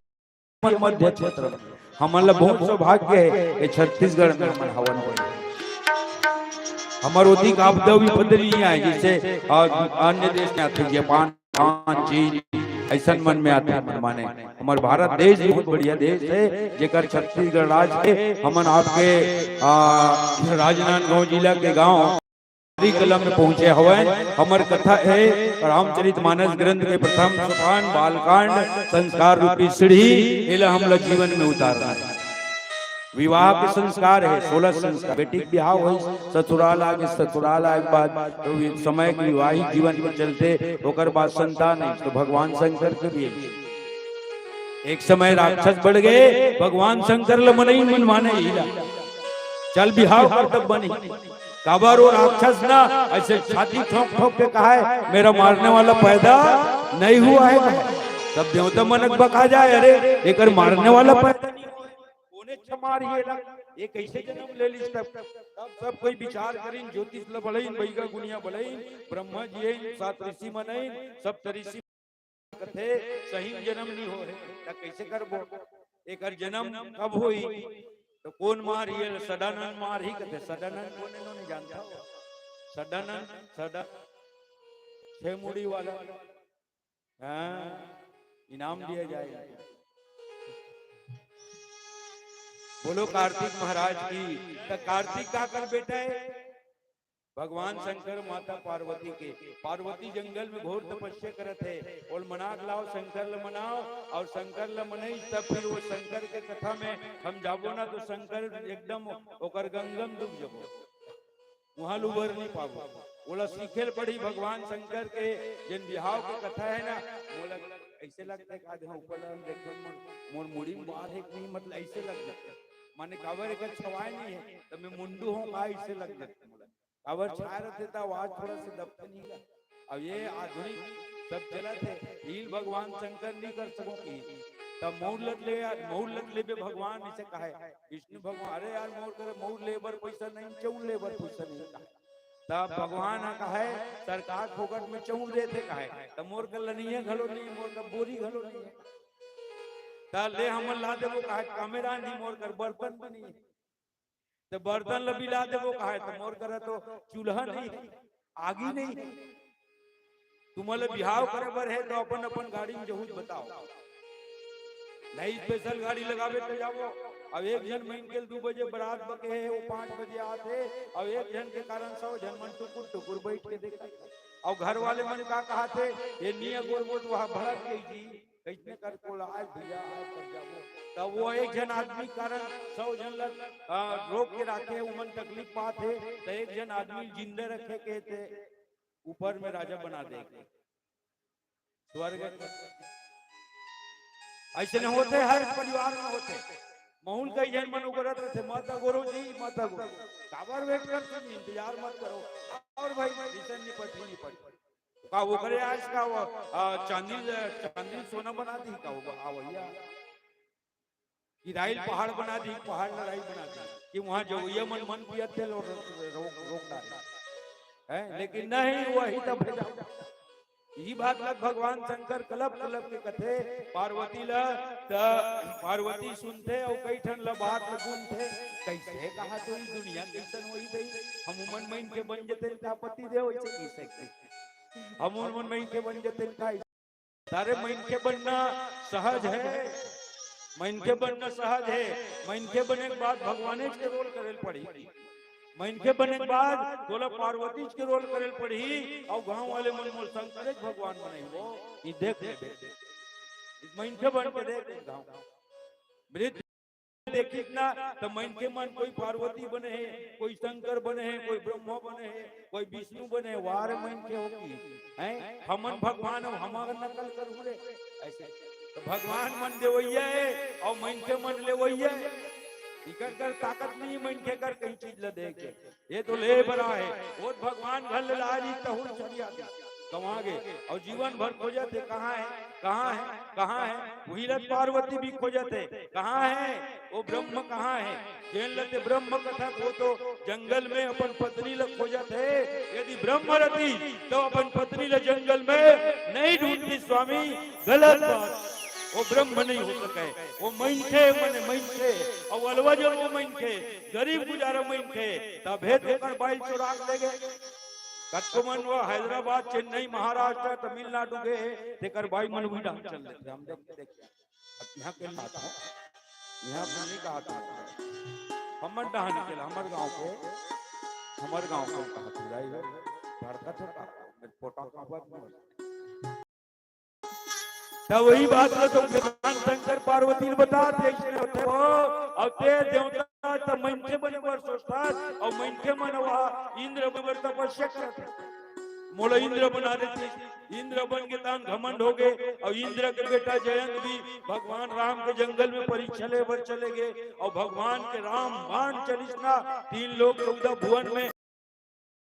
के मध्य क्षेत्र मन। हमन ला बहुत सौभाग्य हे, ये छत्तीसगढ़ में हमन हवन बने। हमर ओती का आपदा विपद नहीं आए, जैसे, अ, अन्य देश में आथे, जापान, चीन, ऐसन मन में आथे मन माने। हमर भारत देश बहुत बढ़िया देश हे, जेकर छत्तीसगढ़ राज हे। हमन आपके, आ, राजनांदगांव जिला के गांव कलम में पहुंचे हवन। हमर कथा हे रामचरित मानस ग्रंथ के प्रथम सोपान बालकांड, संस्कार रूपी सीढ़ी, एला हमला जीवन में उतारना हे। विवाह के संस्कार हे, सोलह संस्कार। बेटी के बिहाव होइस, ससुराल आ गे, ससुराल आए के बाद तो वि-, समय के विवाहित जीवन के चलते ओकर बाद संतान हे, तो भगवान शंकर के भी हे। एक समय राक्षस बढ़ गए, भगवान शंकर ल मनई मन माने ही ला। चल बिहाव कर तब बनी। काबर वो राक्षस ना ऐसे छाती ठोक ठोक के कहा है, "मेरा मारने वाला पैदा नहीं हुआ है।" तब देवता मन बका जाए, "अरे, एकर मारने वाला पैदा नहीं हुआ है।" कोने छमार ये ला, ये कैसे जन्म ले लिस तब? तब सब कोई विचार करिन, ज्योतिष ल बढ़इन, बैगा गुनिया बढ़इन, ब्रह्मा जी आइन, सात ऋषि मन आइन, सब ऋषि कथे, "सही जन्म नहीं हो है, त कैसे करबो? एकर जन्म कब होई?" तो कौन मार ये सदानंद मार ही कथे, सदानंद कौन है, नहीं जानता हो? सदानंद, सदा, छह मुड़ी वाला। हाँ, इनाम दिया जाए। बोलो कार्तिक महाराज की। त कार्तिक काकर बेटा है? भगवान शंकर माता पार्वती के। पार्वती जंगल में घोर तपस्या करत हे। ओल मना के लाओ, शंकर ल मनाओ, अउ शंकर ल मनई, तब फिर वो शंकर के कथा में हम जाबो ना, तो शंकर एकदम ओकर गंगा में डूब जाबो। वहां ले उबर नहीं पाबो। ओला सीखे ल पड़ी भगवान शंकर के जेन बिहाव के कथा है ना, मोला ऐसे लगता है कि आज हम ऊपर ला देखत मोर, मोर मुड़ी में बार है कि नहीं, मतलब ऐसे लग जाता है। माने काबर एकर छवाय नहीं है, त मैं मुंडू हूँ का, ऐसे लग जाता है मोला। काबर छाय रहते त आवाज थोड़ा से दबते नहीं ला। अब ये आधुनिक सब चलत हे, हील भगवान शंकर नहीं कर सको की। तब मौर लत ले यार, मौर लत लेबे भगवान इसे कहे। विष्णु भगवान, "अरे यार, मौर करे, मौर ले बर पैसा नहीं, चौर ले बर पैसा नहीं।" तब भगवान ह कहे, "सरकार फोकट में चौर देथे," कहे, "त मोर कर लनिया घलो नहीं, मोर कर बोरी घलो नहीं है।" त ले हमन ला देबो कहे, "कामेरा नहीं, मोर कर बर्तन भी नहीं है।" त बर्तन ल बिला देबो कहे, त मोर करा तो चूल्हा नहीं है, आगी नहीं है। तुमन ल बिहाव करे बर है, तो अपन अपन गाड़ी में जहूज बताओ, नहीं स्पेशल गाड़ी लगाबे तो जाबो। अब एक झन महीन के दू बजे बारात बके है, वो पाँच बजे आथे, अब एक झन के कारण सौ झन मन टुकुर टुकुर बैठ के देखत। और घर वाले मन का कहा थे, "ये निया गोर गोर वहाँ भड़क गई जी।" कैसने कर कोला आए भैया, आए कर जाबो। त वो एक झन आदमी कारण सौ झन ल, आ, रोक के राखे, उमन तकलीफ पात हे, त एक झन आदमी जिंदा रखे के ते ऊपर में राजा बना दे के। स्वर्ग ऐसे नहीं होते, हर परिवार में होते। महूल कई झन मन उगरत रहते, "मत अगोरो जी, मत अगोरो।" काबर वेट कर तुम, इंतजार मत करो। और भाई, इसे निपट ही निपट। का वो करे आज का वो, आ, चांदी, चांदी सोना बना दी का वो, आ भैया। कि राइल पहाड़ बना दी, पहाड़ ल राइल बना दी। कि वहाँ जवैया मन, मन पियत थे, लो-, रो-, रोक डाले। हैं? लेकिन नहीं, वही तब भेजा। यही बात लग भगवान शंकर कलप कलप के कथे पार्वती ल, त पार्वती सुनथे अउ कई ठन ल बात ल बुनथे, "कैसे कहा तो ई दुनिया कैसन होई गई? हम उमन मइन के बन जतेन का पति देव ऐसे कैसे? हम उमन मइन के बन जतेन का?" सारे मइन के बनना सहज है, मनखे बनना सहज हे। मनखे बने के बाद भगवानेच के रोल करे ल पड़ही। मनखे बने के बाद तोला पार्वतीच के रोल करे ल पड़ही, अउ गांव वाले मन मोला शंकरेच भगवान बनाही, वो ई देख लेबे। मनखे बन के देख ले गांव। मृत्यु देखिस ना, त मनखे मन कोई पार्वती बने हे, कोई शंकर बने हे, कोई ब्रह्मा बने हे, कोई विष्णु बने हे। वाह रे मनखे हो कि, हैं? हमन भगवान हो, हमर नकल करहू रे। अइसे त भगवान मन देवइया हे अउ मनखे मन लेवइया हे। इकर कर ताकत नहीं मनखे कर कहीं चीज ल दे के। ये तो ले बरा हे। वो भगवान घर ले लाय रहिस, तहू ल चढ़िया गे, गंवा गे। अउ जीवन भर खोजत हे, कहाँ हे, कहाँ हे, कहाँ हे? उही ल पार्वती भी खोजत हे, कहाँ हे? वो ब्रह्म कहाँ हे? जेन ल ते ब्रह्म कथस, वो तो जंगल में अपन पत्नी ल खोजत हे। यदि ब्रह्म रतिस, त अपन पत्नी ल जंगल में नहीं ढूंढतिस स्वामी। गलत बात। वो ब्रह्म नहीं हो सके। वो मनखे मने मनखे, अउ अलवा जब वो मनखे, गरीब गुजारा मनखे, तभे तो ओकर बाई चोरा के ले गे। कतको मन वो हैदराबाद, चेन्नई, महाराष्ट्र, तमिलनाडु गे हे, तेकर बाई मन उही डाहर चल देथे। हम देख, देख, अब इहाँ के बात हे, इहाँ के नहीं कहा था। हमर डहन के ला, हमर गांव के, हमर गांव के कहा था, जाई हो, भड़कत हो का? मेरे पोटा का बात नहीं। त वही बात ल तो भगवान शंकर पार्वती ल बतात हे, अइसने होथे वो। अउ ते देवता त मनखे बने बर सोचथस, अउ मनखे मन वा इंद्र बने बर तपस्या करत हे। मोला इंद्र बना देतिस, इंद्र बन के तान घमंड हो गे। अउ इंद्र के बेटा जयंत भी भगवान राम के जंगल में परीक्षा ले बर चले गे, अउ भगवान के राम बाण चलिस ना, तीन लोक चौदह भुवन में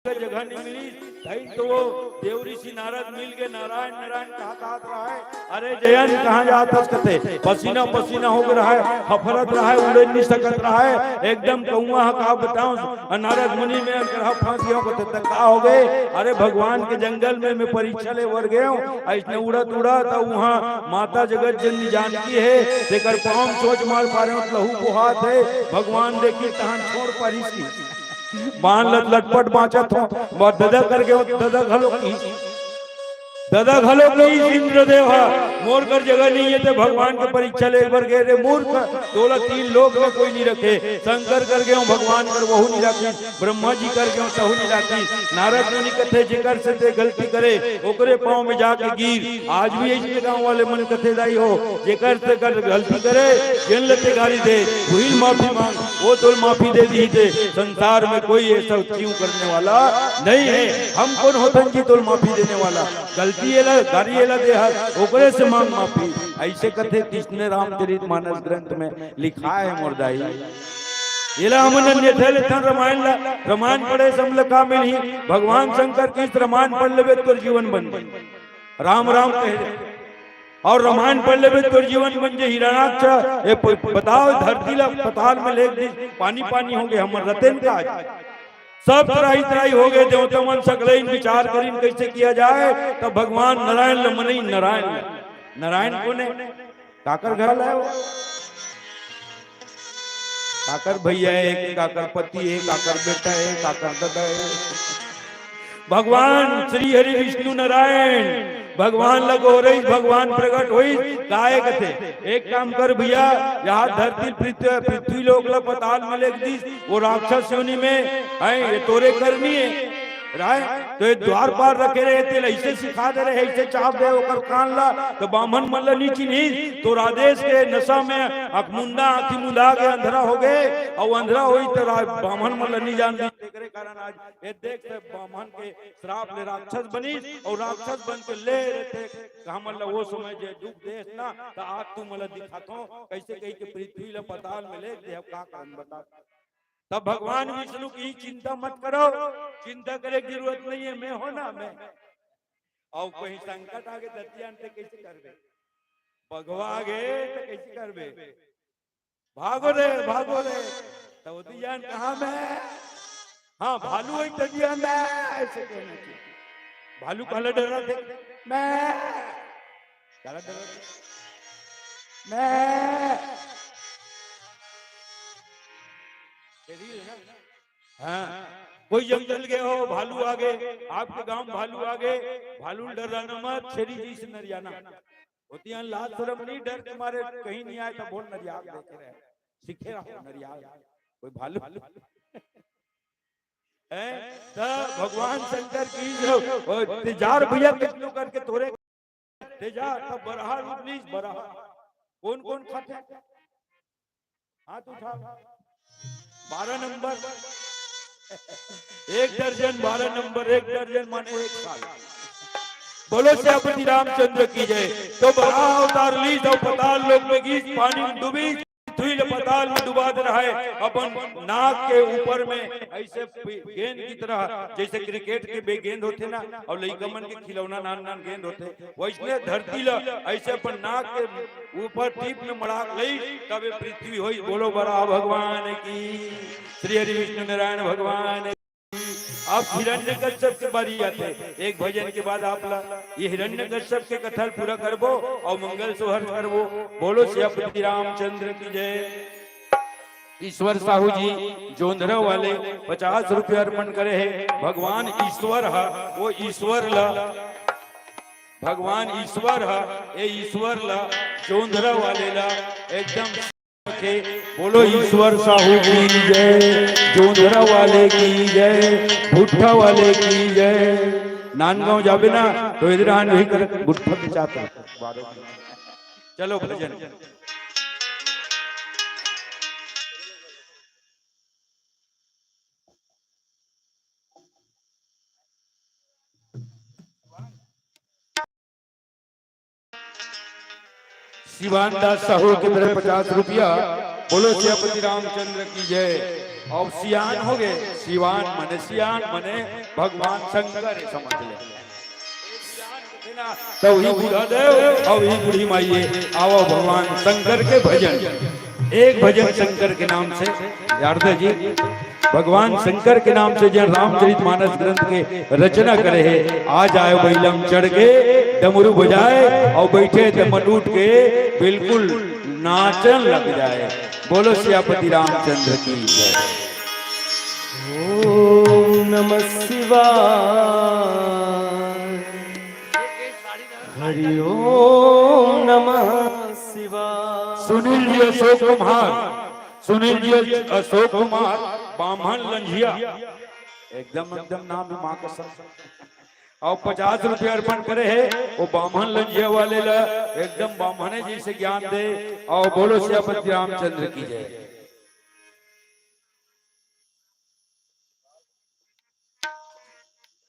जगह नहीं मिली। तहीं तो वो देव ऋषि नारद मिल के नारायण नारायण कहा कहत रहे। अरे जयंत, कहाँ जात हस कथे, पसीना पसीना हो गे रहे, हफरत रहे, उड़े नहीं सकत रहे, एकदम कौआ ह का बताऊं, नारद मुनि में अगर फंस गयो कथे, त का हो गे? अरे भगवान के जंगल में मैं परीक्षा ले बर गयो, अइसने उड़त उड़त, अउ उहाँ माता जगत जननी जानकी हे, तेकर पाँव में चोंच मार पारे हो, लहू बोहात हे, भगवान देखी तहान छोड़ पारिस कि बाण लत लटपट बाँचत हो, ददा कर गे हो, ददा घलो कि ददा घलो कहिस इंद्रदेव ह, मोर कर जगह नहीं हे, ते भगवान के परीक्षा ले बर गे रे मूर्ख, तोला तीन लोक में कोई नहीं रखे, शंकर कर गे हो भगवान कर वहू नहीं राखिस, ब्रह्मा जी कर गे हो तहू नहीं राखिस, नारद मुनि कथे जेकर से ते गलती करे, ओकरे पाँव में जाके गिर। आज भी अइसने गाँव वाले मन कथे दाई हो, जेकर से कर गलती करे, जेन ल ते गारी दे, उही ल माफी मांग, वो तोल माफी दे दिही ते। संसार में कोई ऐसा क्यों करने वाला नहीं है, हम कोन होथन जी तोल माफी देने वाला? गलती एला, गारी एला दे हस, ओकरे से मांग माफी। अइसे कथे कृष्ण रामचरित मानस ग्रंथ में लिखाय हे मोर दाई। एला हमन अन्यथा लेथन रामायण ला, रामायण पढ़े से हमला का मिलही? भगवान शंकर कहिस रामायण पढ़ लेबे तोर जीवन बन जाही। राम राम कहे अउ रामायण पढ़ लेबे तोर जीवन बन जाही। हिरणाक्ष, ए प-, बताव, धरती ला पताल में लेग दिस, पानी पानी हो गे, हमर रतेन का आज। सब त्राही त्राही हो गे, देवता मन सकलइन विचार करिन कइसे किया जाय, तब भगवान नारायण ल मनइन, नारायण ल। नारायण कोन हे? काकर घर लाय हो? काकर भैया हे, काकर पति हे, काकर बेटा हे, काकर ददा हे? भगवान श्री हरि विष्णु नारायण, भगवान ल गोहरइस, भगवान प्रगट होइस। काय कथे, एक काम कर भैया, यहाँ धरती पृथ्वी, पृथ्वी लोक ल पताल में लेग दिस, वो राक्षस योनि में हे, ये तोरे करनी हे। राय, तो ये द्वारपाल रखे रहे, तेला अइसे सिखा दे रहे, अइसे चाप दे ओकर कान ला, त बाम्हन मन ला नी चिन्हिस, तोर आदेश के नशा में अखमुंदा आँखी मुंदा के अंधरा हो गे, अउ अंधरा होई त रा-, बाम्हन मन ला नी जान दी। तेकरे कारण आज ये देख से बाम्हन के श्राप ले राक्षस बनिस, अउ राक्षस बन के ले रहते, हमन ला वो समय जे दुख देस ना, त आज तुमन ला दिखाथों, कइसे कहि के पृथ्वी ला पताल में लेग दे, अब का करन बता। तब भगवान विष्णु कहिस चिंता मत करो, चिंता करे के जरूरत नहीं हे, मैं हो ना, मैं। अउ कहीं संकट आगे दतियान ते कइसे करबे? बघवा आगे ते कइसे करबे? भागो रे, भागो रे। त ओती जान कहाँ मैं? हाँ, भालू होई ततियान मैं, अइसे कहना चाहिए। भालू काला डरथे? मैं। काला डरथे? मैं। हाँ, कोई जंगल गए हो, भालू आगे, आपके गांव भालू आगे, भालू ल डराना मत, छेरी जइसे नरियाना। होती है लाज शरम नहीं, डर के मारे कहीं नहीं आए तो बोल नरियाल देखे रहे, सीखे रहो नरियाल, कोई भालू है। तो भगवान शंकर की जो, ओ, तेजार भैया कितनों करके तोरे तेजार, तब बरहा रूप लीज बरहा। कौन कौन खाते? हाथ उठाओ। बारह नंबर। एक दर्जन, बारह नंबर, एक दर्जन माने एक साल। बोलो सियापति रामचंद्र की जय। तो बरहा अवतार लीज, तो पताल लोक में गीज, पानी में डूबी, पृथ्वी ले पताल में डुबा दे रहा है। अपन नाक के ऊपर में ऐसे पि-, गेंद की तरह, जैसे क्रिकेट के बे गेंद होते ना, और लइका मन के खिलौना नान नान गेंद होते, वैसने धरती ला ऐसे अपन नाक के ऊपर टीप में मड़ाक लई, तबे पृथ्वी होई। बोलो बरहा भगवान की, श्री हरि विष्णु नारायण भगवान की। अब हिरण्यकश्यप के बारी आथे, एक भजन के बाद आप ला ये हिरण्यकश्यप के कथा पूरा करबो और मंगल सोहर करबो। बोलो सियापति रामचंद्र की जय। ईश्वर साहू जी जोंधरा वाले पचास रुपया अर्पण करे हे। भगवान ईश्वर हा, वो ईश्वर ला, भगवान ईश्वर हा, ए ईश्वर ला, जोंधरा वाले ला एकदम रखे। बोलो ईश्वर साहू की जय, जोंधरा वाले की जय, भुट्ठा वाले की जय। नांदगांव जाबे ना तो इधर आन वही कर भुट्ठा के चाहते हैं। चलो भजन। शिवान दास साहू की तरफ पचास रुपया। बोलो सियापति रामचंद्र की जय। और सियान हो गए, शिवान मने सियान मने भगवान शंकर समझ ले। तो वही बूढ़ा देव और वही बूढ़ी माई है। आओ भगवान शंकर के भजन, एक भजन शंकर के नाम से। यारदा जी, भगवान शंकर के नाम से जन रामचरित मानस ग्रंथ के रचना करे हे, आ जाए बैलम चढ़ के, डमरू बजाए और बैठे ते मन उठ के बिल्कुल नाचन लग जाए। बोलो सियापति रामचंद्र की जय। ओम नमः शिवाय। हरि ओम नमः शिवाय। सुनील जी अशोक कुमार, सुनील जी अशोक कुमार, बाम्हन लंझिया, एकदम एकदम नाम है माँ कसम। और पचास रुपया अर्पण करे हे, वो बाम्हन लंझिया वाले ला एकदम बाम्हने जैसे ज्ञान दे। और बोलो सियापति रामचंद्र की जय।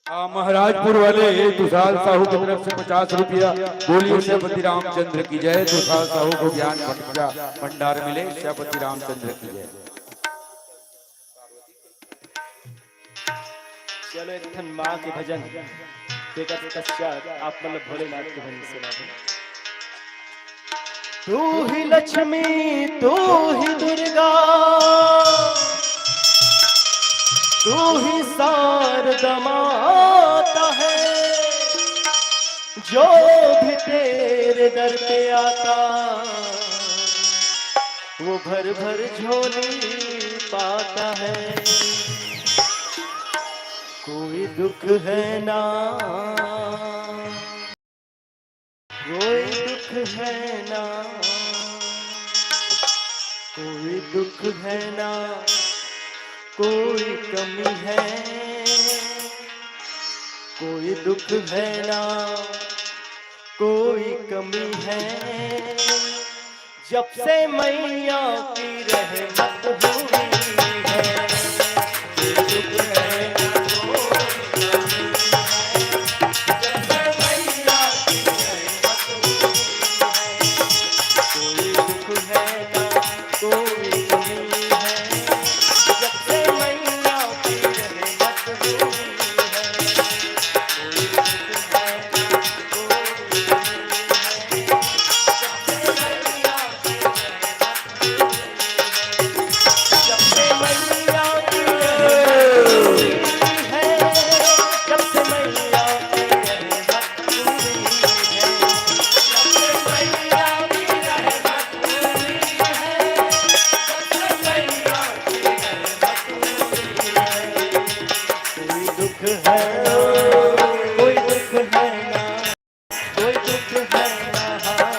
आ, महाराजपुर वाले तुषार साहू की तरफ से पचास रुपया। बोलिए सियापति रामचंद्र की जय। तुषार साहू को ज्ञान भंडा-, भंडार मिले। सियापति रामचंद्र की जय। चलो, एक ठन माँ के भजन, तेकर पश्चात आप मन ल भोलेनाथ के भजन सुना दो। तू ही लक्ष्मी, तू ही दुर्गा, तू ही शारदा माता है। जो भी तेरे दर पे आता, वो भर भर झोली पाता है। कोई दुख है ना, कोई दुख है ना, कोई दुख है ना, कोई कमी है, कोई दुख है ना, कोई कमी है। जब से मैया की रहमत हुई है, कोई दुख है ना, कोई कमी है। जब से मैया की रहमत हुई है, कोई दुख है ना, कोई कमी है। कोई दुख है ना, कोई दुख है ना, कोई दुख है ना, हाँ,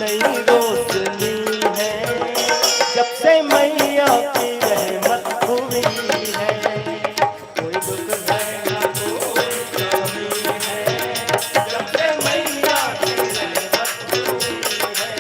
नई रोशनी है, जब से मैया की रहमत हुई है। कोई दुख है ना, कोई कमी है, जब से मैया की रहमत हुई है।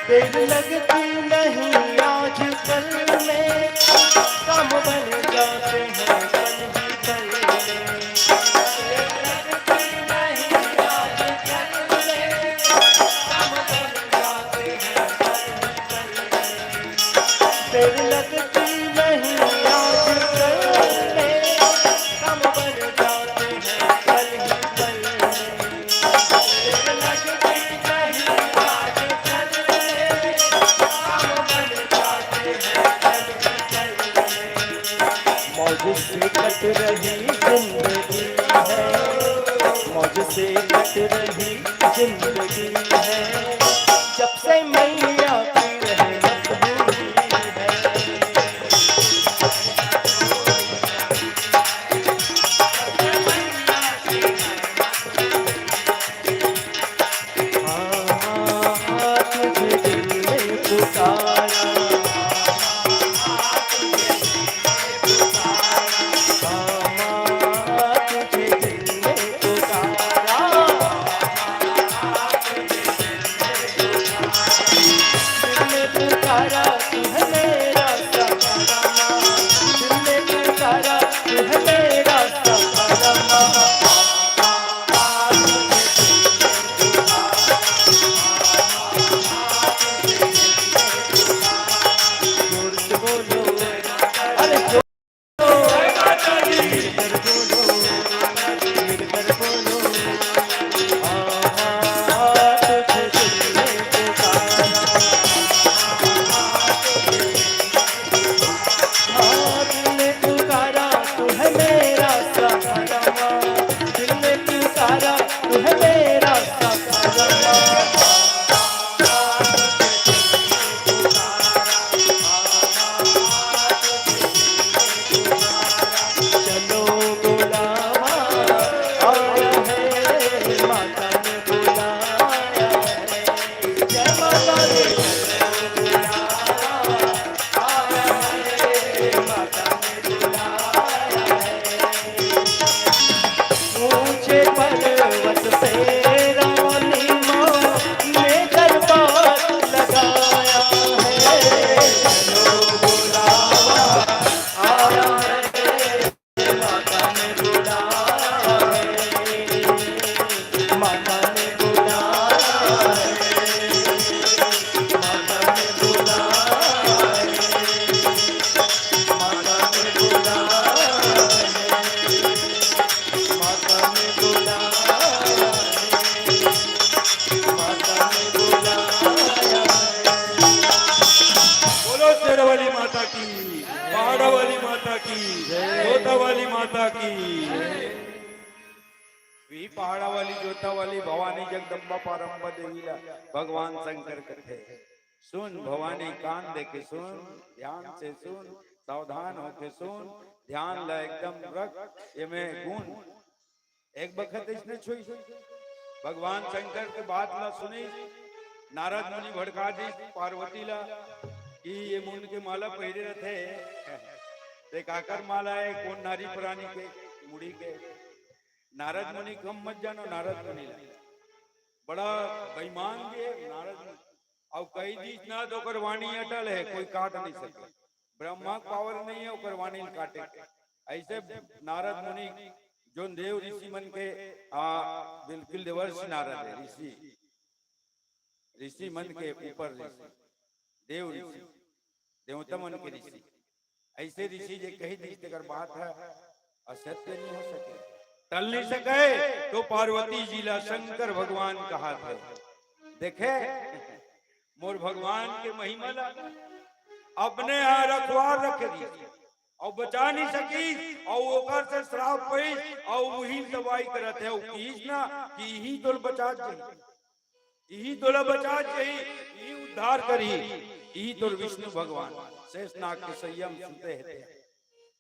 देर लगती नहीं आजकल में, काम बन जाते हैं पल ही पल में। देर लगती नहीं आजकल में, काम बन जाते हैं पल ही पल में। देर लगती नहीं आजकल में, काम बन जाते हैं पल ही पल में। मौज से कट रही जिंदगी है, मौज से कट रही जिंदगी है, जब से मैया की रहमत हुई है। हाँ, हाँ, हाँ, तुझे दिल ने पुकारा। हाँ, हाँ, तुझे दिल ने पुकारा। दिल ने पुकारा, तू है मेरा सहारा। दिल ने पुकारा, तू है मेरा सहारा। बोलो शेर वाली माता की, पहाड़ा वाली माता की, जोता वाली माता की। वी पहाड़ा वाली, जोता वाली भवानी जगदम्बा पारंबा देवी ला भगवान शंकर कथे। सुन भवानी, कान दे के सुन, ध्यान से सुन, सावधान होके सुन, ध्यान ला एकदम रख। एमे गुण एक बखत इसने छुई, भगवान शंकर के बात ला सुनी। नारद मुनि भड़का दी पार्वती ला कि ये मुंड के माला पहिरे रथे, ते काकर माला है, कोन नारी प्राणी के मुड़ी के। नारद मुनि कम मत जानो, नारद मुनि ला बड़ा बेईमान भी है नारद मुनि। अउ कही दीस ना तो ओकर वाणी अटल है, कोई काट नहीं सके। ब्रह्मा के पावर नहीं है ओकर वाणी ल काटे। ऐसे नारद मुनि जोन देव ऋषि मन के, आ, बिल्कुल देवर्षि नारद है, ऋषि, ऋषि मन के ऊपर ऋषि, देव ऋषि, देवता मन के ऋषि। ऐसे ऋषि जे कही दीस तेकर बात है, असत्य नहीं हो सके, टल नहीं सके। तो पार्वती जी ला शंकर भगवान कहा थे, देखे मोर भगवान के महिमा ला, अपने यहाँ रखवार रखे रहिस, अउ बचा नहीं सकिस, अउ ओकर से श्राप पइस, अउ वही दवाई करत हे, अउ किहिस ना कि इही तोल बचा जाही, इही तोला बचा जाही, इही उद्धार करही, इही तोर विष्णु भगवान शेषनाग के सैया म सुते हे।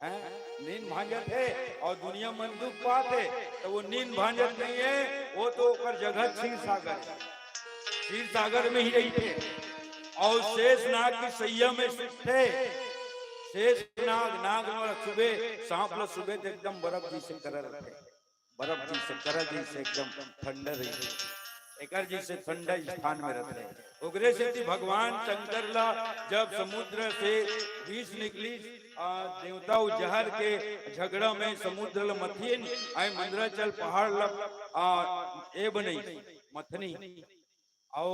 हैं? नींद भांजत हे अउ दुनिया मन दुख पात हे, त वो नींद भांजत नहीं हे, वो तो ओकर जगह क्षीर सागर हे, क्षीर सागर में ही रहिथे। अउ शेषनाग के सैया में सुतथे। शेषनाग, नाग मन सुबह, सांप ल सुबह त एकदम बर्फ जइसे करा रहिथे, बर्फ जइसे करा जइसे एकदम ठंडा रहिथे। एकर जइसे ठंडा स्थान में रहिथे। ओकरे सेती भगवान शंकर ला जब समुद्र से विष निकलिस, आ, देवता अउ जहर के झगड़ा में समुद्र ल मथिन, आय मंदराचल पहाड़ ल, आ, ए बनइस, मथनी। अउ,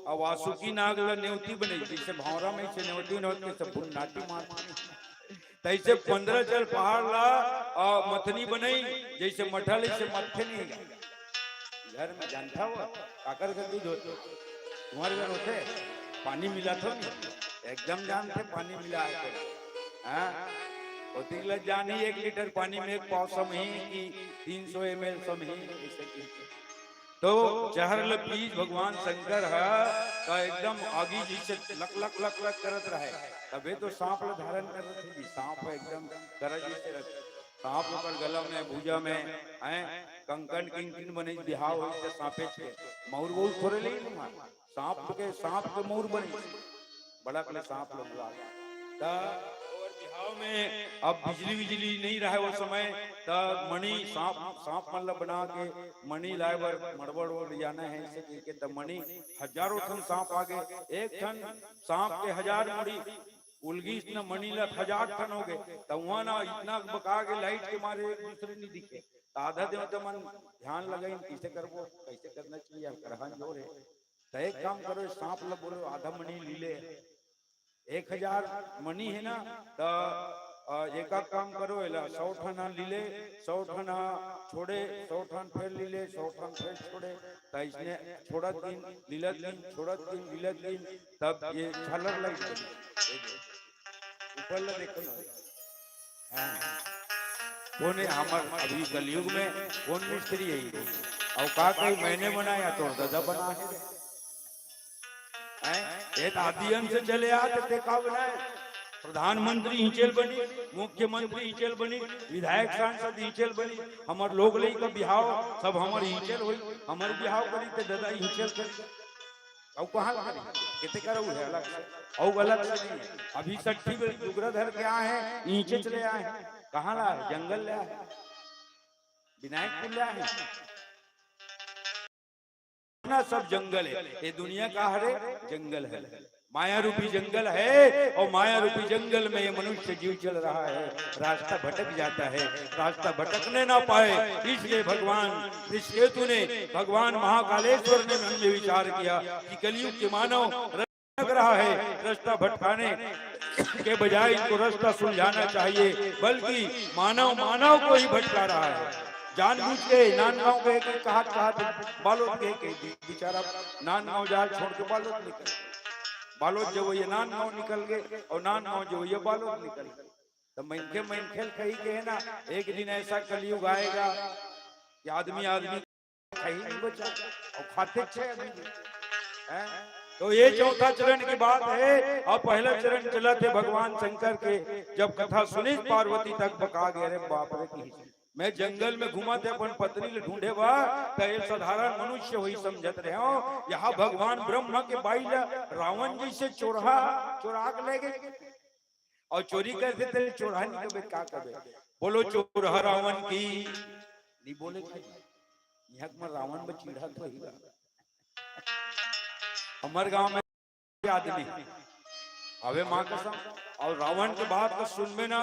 अउ वासुकी नाग ल नेवती बनइस, जइसे भौंरा में से नेवती, नेवती से भुन्नाटी मारथे। तइसे मंदराचल पहाड़ ल, आ, मथनी बनइस, जइसे मठा ल, जइसे मथनी। घर में जानथव, काकर घर दूध होथे? तुम्हर घर होथे? पानी मिलाथव नहीं? एकदम जानथे पानी मिला के। हाँ? ओती ल जानी एक लीटर पानी में एक पाव समही कि तीन सौ एम एल समही, अइसे कि। तो जहर ल पीस भगवान शंकर ह, त एकदम आगी जइसे लक लक लक लक करत रहय, तभे तो सांप ल धारण करत हे जी। सांप एकदम करा जइसे रहिथे। सांप ओकर गला में, भुजा में, हैं, कंकन किंकिन बनइस, बिहाव होइस त सांपेच के। मउर वउर थोरे लेइस तुम्हर। सांप के, सांप के मउर बनइस। बड़क ले सांप ल उड़ा। त ओकर बिहाव में अब बिजली विजली नहीं रहय वो समय, त मणि सांप, सांप मन ल बना के मणि लाय बर मड़बड़ वो ले जाना हे, अइसे कहिके त मणि हजारों ठन सांप आगे, एक ठन सांप के हजार मुड़ी उलगिस न मणि ल हजार ठन होगे, त उहाँ न इतना बका गे लाइट के मारे एक दूसरे नहीं दिखे। त आधा देवता मन ध्यान लगाइन, कइसे करबो, कइसे करना चाहिए, हम करहन जोर हे। त एक काम करो, सांप ल बोलो आधा मणि ली ले, एक हजार मणि हे ना, त, अ, एक काम करो, एला सौ ठन ली ले, सौ ठन छोड़े, सौ ठन फेर ली ले, सौ ठन फेर छोड़े, त इसने छोड़त गिन, लीलत गिन, छोड़त गिन, लीलत गिन, तब ये झालर लाइट बनी। ऊपर ला देखो ना। हाँ। कोन हे हमर अभी कलयुग में कोन मिस्त्री हे ये? अउ का कही, मैंने बनाया, तोर दादा बनाय हे। हैं? ये त आदियन से चले आत हे, ते का बनाय? प्रधानमंत्री इहेंच ले बनी, मुख्यमंत्री इहेंच ले बनी, विधायक सांसद इहेंच ले बनी, हमर लोग लइका बिहाव सब हमर इहेंच ले होई, हमर बिहाव करी ते दादा इहेंच ले करी। अउ कहाँ ल करी? किते करा उहे अलग से। अउ अलग से नहीं हे। अभी सट्ठी में डुगरा धर के आय हे, इहेंच ले आय हे। कहाँ ला हे? जंगल ले आय हे। विनायकपुर ले आय हे। इतना सब जंगल हे। ये दुनिया का हरे? जंगल हे। माया रूपी जंगल हे अउ माया रूपी जंगल में ये मनुष्य जीव चल रहा हे। रास्ता भटक जाता हे, रास्ता भटकने ना पाए, इसलिए भगवान ऋषिकेतु ने, भगवान महाकालेश्वर ने मन में विचार किया कि कलयुग के मानव भटक रहा हे, रास्ता भटकाने के बजाय इनको रास्ता सुलझाना चाहिए, बल्कि मानव मानव को ही भटका रहा हे। जानबूझ के नांदगांव कहे के, कहात कहात बालोद कहे के, बेचारा नांदगांव जाय ल छोड़ के बालोद निकल गे। बालोद जवइया नांदगांव निकल गे अउ नांदगांव जवइया बालोद निकल गे। त मनखे मनखे ल कही के हे ना, एक दिन ऐसा कलयुग आएगा कि आदमी आदमी खाही नहीं बचा, अउ खाते छे अभी भी। हैं? तो ये चौथा चरण की बात हे। अब पहला चरण चलत हे भगवान शंकर के, जब कथा सुनिस पार्वती त बका गे, अरे बाप रे, कहिस, मैं जंगल में घूमत हे अपन पत्नी ल ढूंढे बर, त ये साधारण मनुष्य होही समझत रहेंव, यहाँ भगवान ब्रह्मा के बाई ल रावण जइसे चोरहा चोरा के ले गे। अउ चोरी करथे त चोरहा नहीं कबे, का कबे? बोलो चोरहा रावण की। नहीं बोले थे। इहाँ के मन रावण में चिढ़त होही गा। हमर गांव में आदमी हवे माँ कसम, अउ रावण के बात ल सुनबे ना,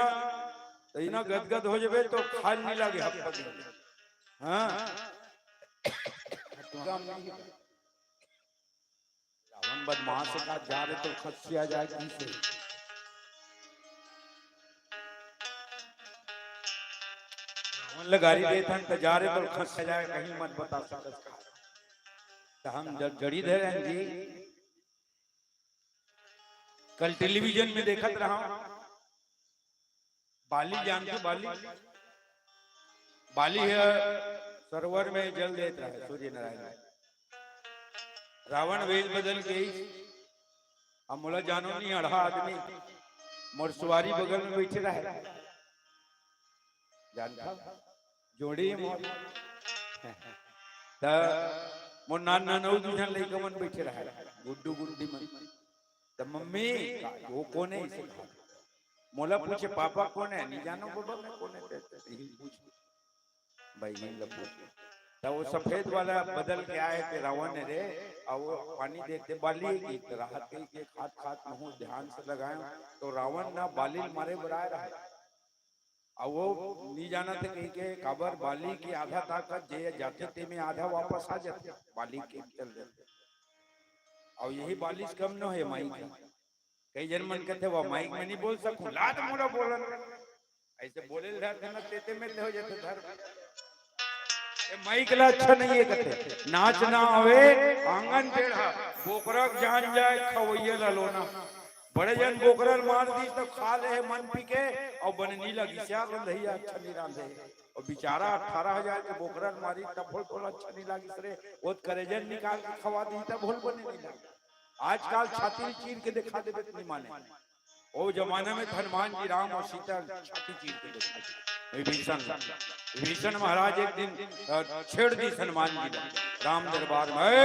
त इना गदगद हो जबे, त खाय ल नहीं लागे हफ्ता दिन। हाँ। रावण बदमाश का जा रे तो खसिया जाए कइसे। ल गारी देथन त जा रे, तोर खस जाए, कहीं मत बता सकस का। त हम जब जड़ी धरे हन जी, कल टेलीविजन में देखत रहा, बाली जानथे, बाली, बाली ह सरोवर में जल देत रहे सूर्य नारायण। रावण वेश बदल के, अब मोला जानो नहीं, अड़हा आदमी, मोर सुवारी बगल में बैठे रहे, जानथा, जोड़ी मोर। त मोर नान नान अउ दू झन लइका मन बैठे रहे, गुड्डू गुड्डी मन। त मम्मी, वो कोन हे इसे? मोला पूछे, पापा कोन हे? नहीं जानो बाबा, मैं कोन हे? ते, ते, यही पूछ। भाई, यही ला पूछ। त वो सफेद वाला बदल के आए थे रावण ने रे, और वो पानी देते बाली की तरह, हाथ के, के खात खात महू ध्यान से लगाए, तो रावण ना बाली मारे बराए रहा। अउ वो नी जानत हे कहिके, काबर बाली के आधा ताकत जे जाथे, तेमे आधा वापस आ जाथे, बाली के चल जाथे। अउ यही बाली से कम न हे माइक ह। कई झन मन कथे, "वो माइक में नहीं बोल सकूं, लात मोड़ा बोलन।" ऐसे बोले ल धर देना, तेते में ते हो जाथे धर। ए माइक ला अच्छा नहीं हे कथे, नाच ना आवे, आंगन टेढ़ा, बोकरा के जान जाए, खवैया ला लोना। बड़े झन बोकरा ल मार दीस त खा ले हे मन पी के, अउ बने नी लगिस यार रंधैया, अच्छा नी रांधे। अउ बेचारा अठारह हजार के बोकरा ल मारी, तब भोल तोला अच्छा नी लागिस रे, ओत करेजन निकाल के खवा दी, तब भोल बने नी लागे। आजकल छाती चीर के देखा देबे त नी माने। ओ जमाना में हनुमान जी, राम अउ सीता छाती चीर के देखा दी। विभीषण, विभीषण महाराज एक दिन, अ, छेड़ दीस हनुमान जी ला राम दरबार में, "ए,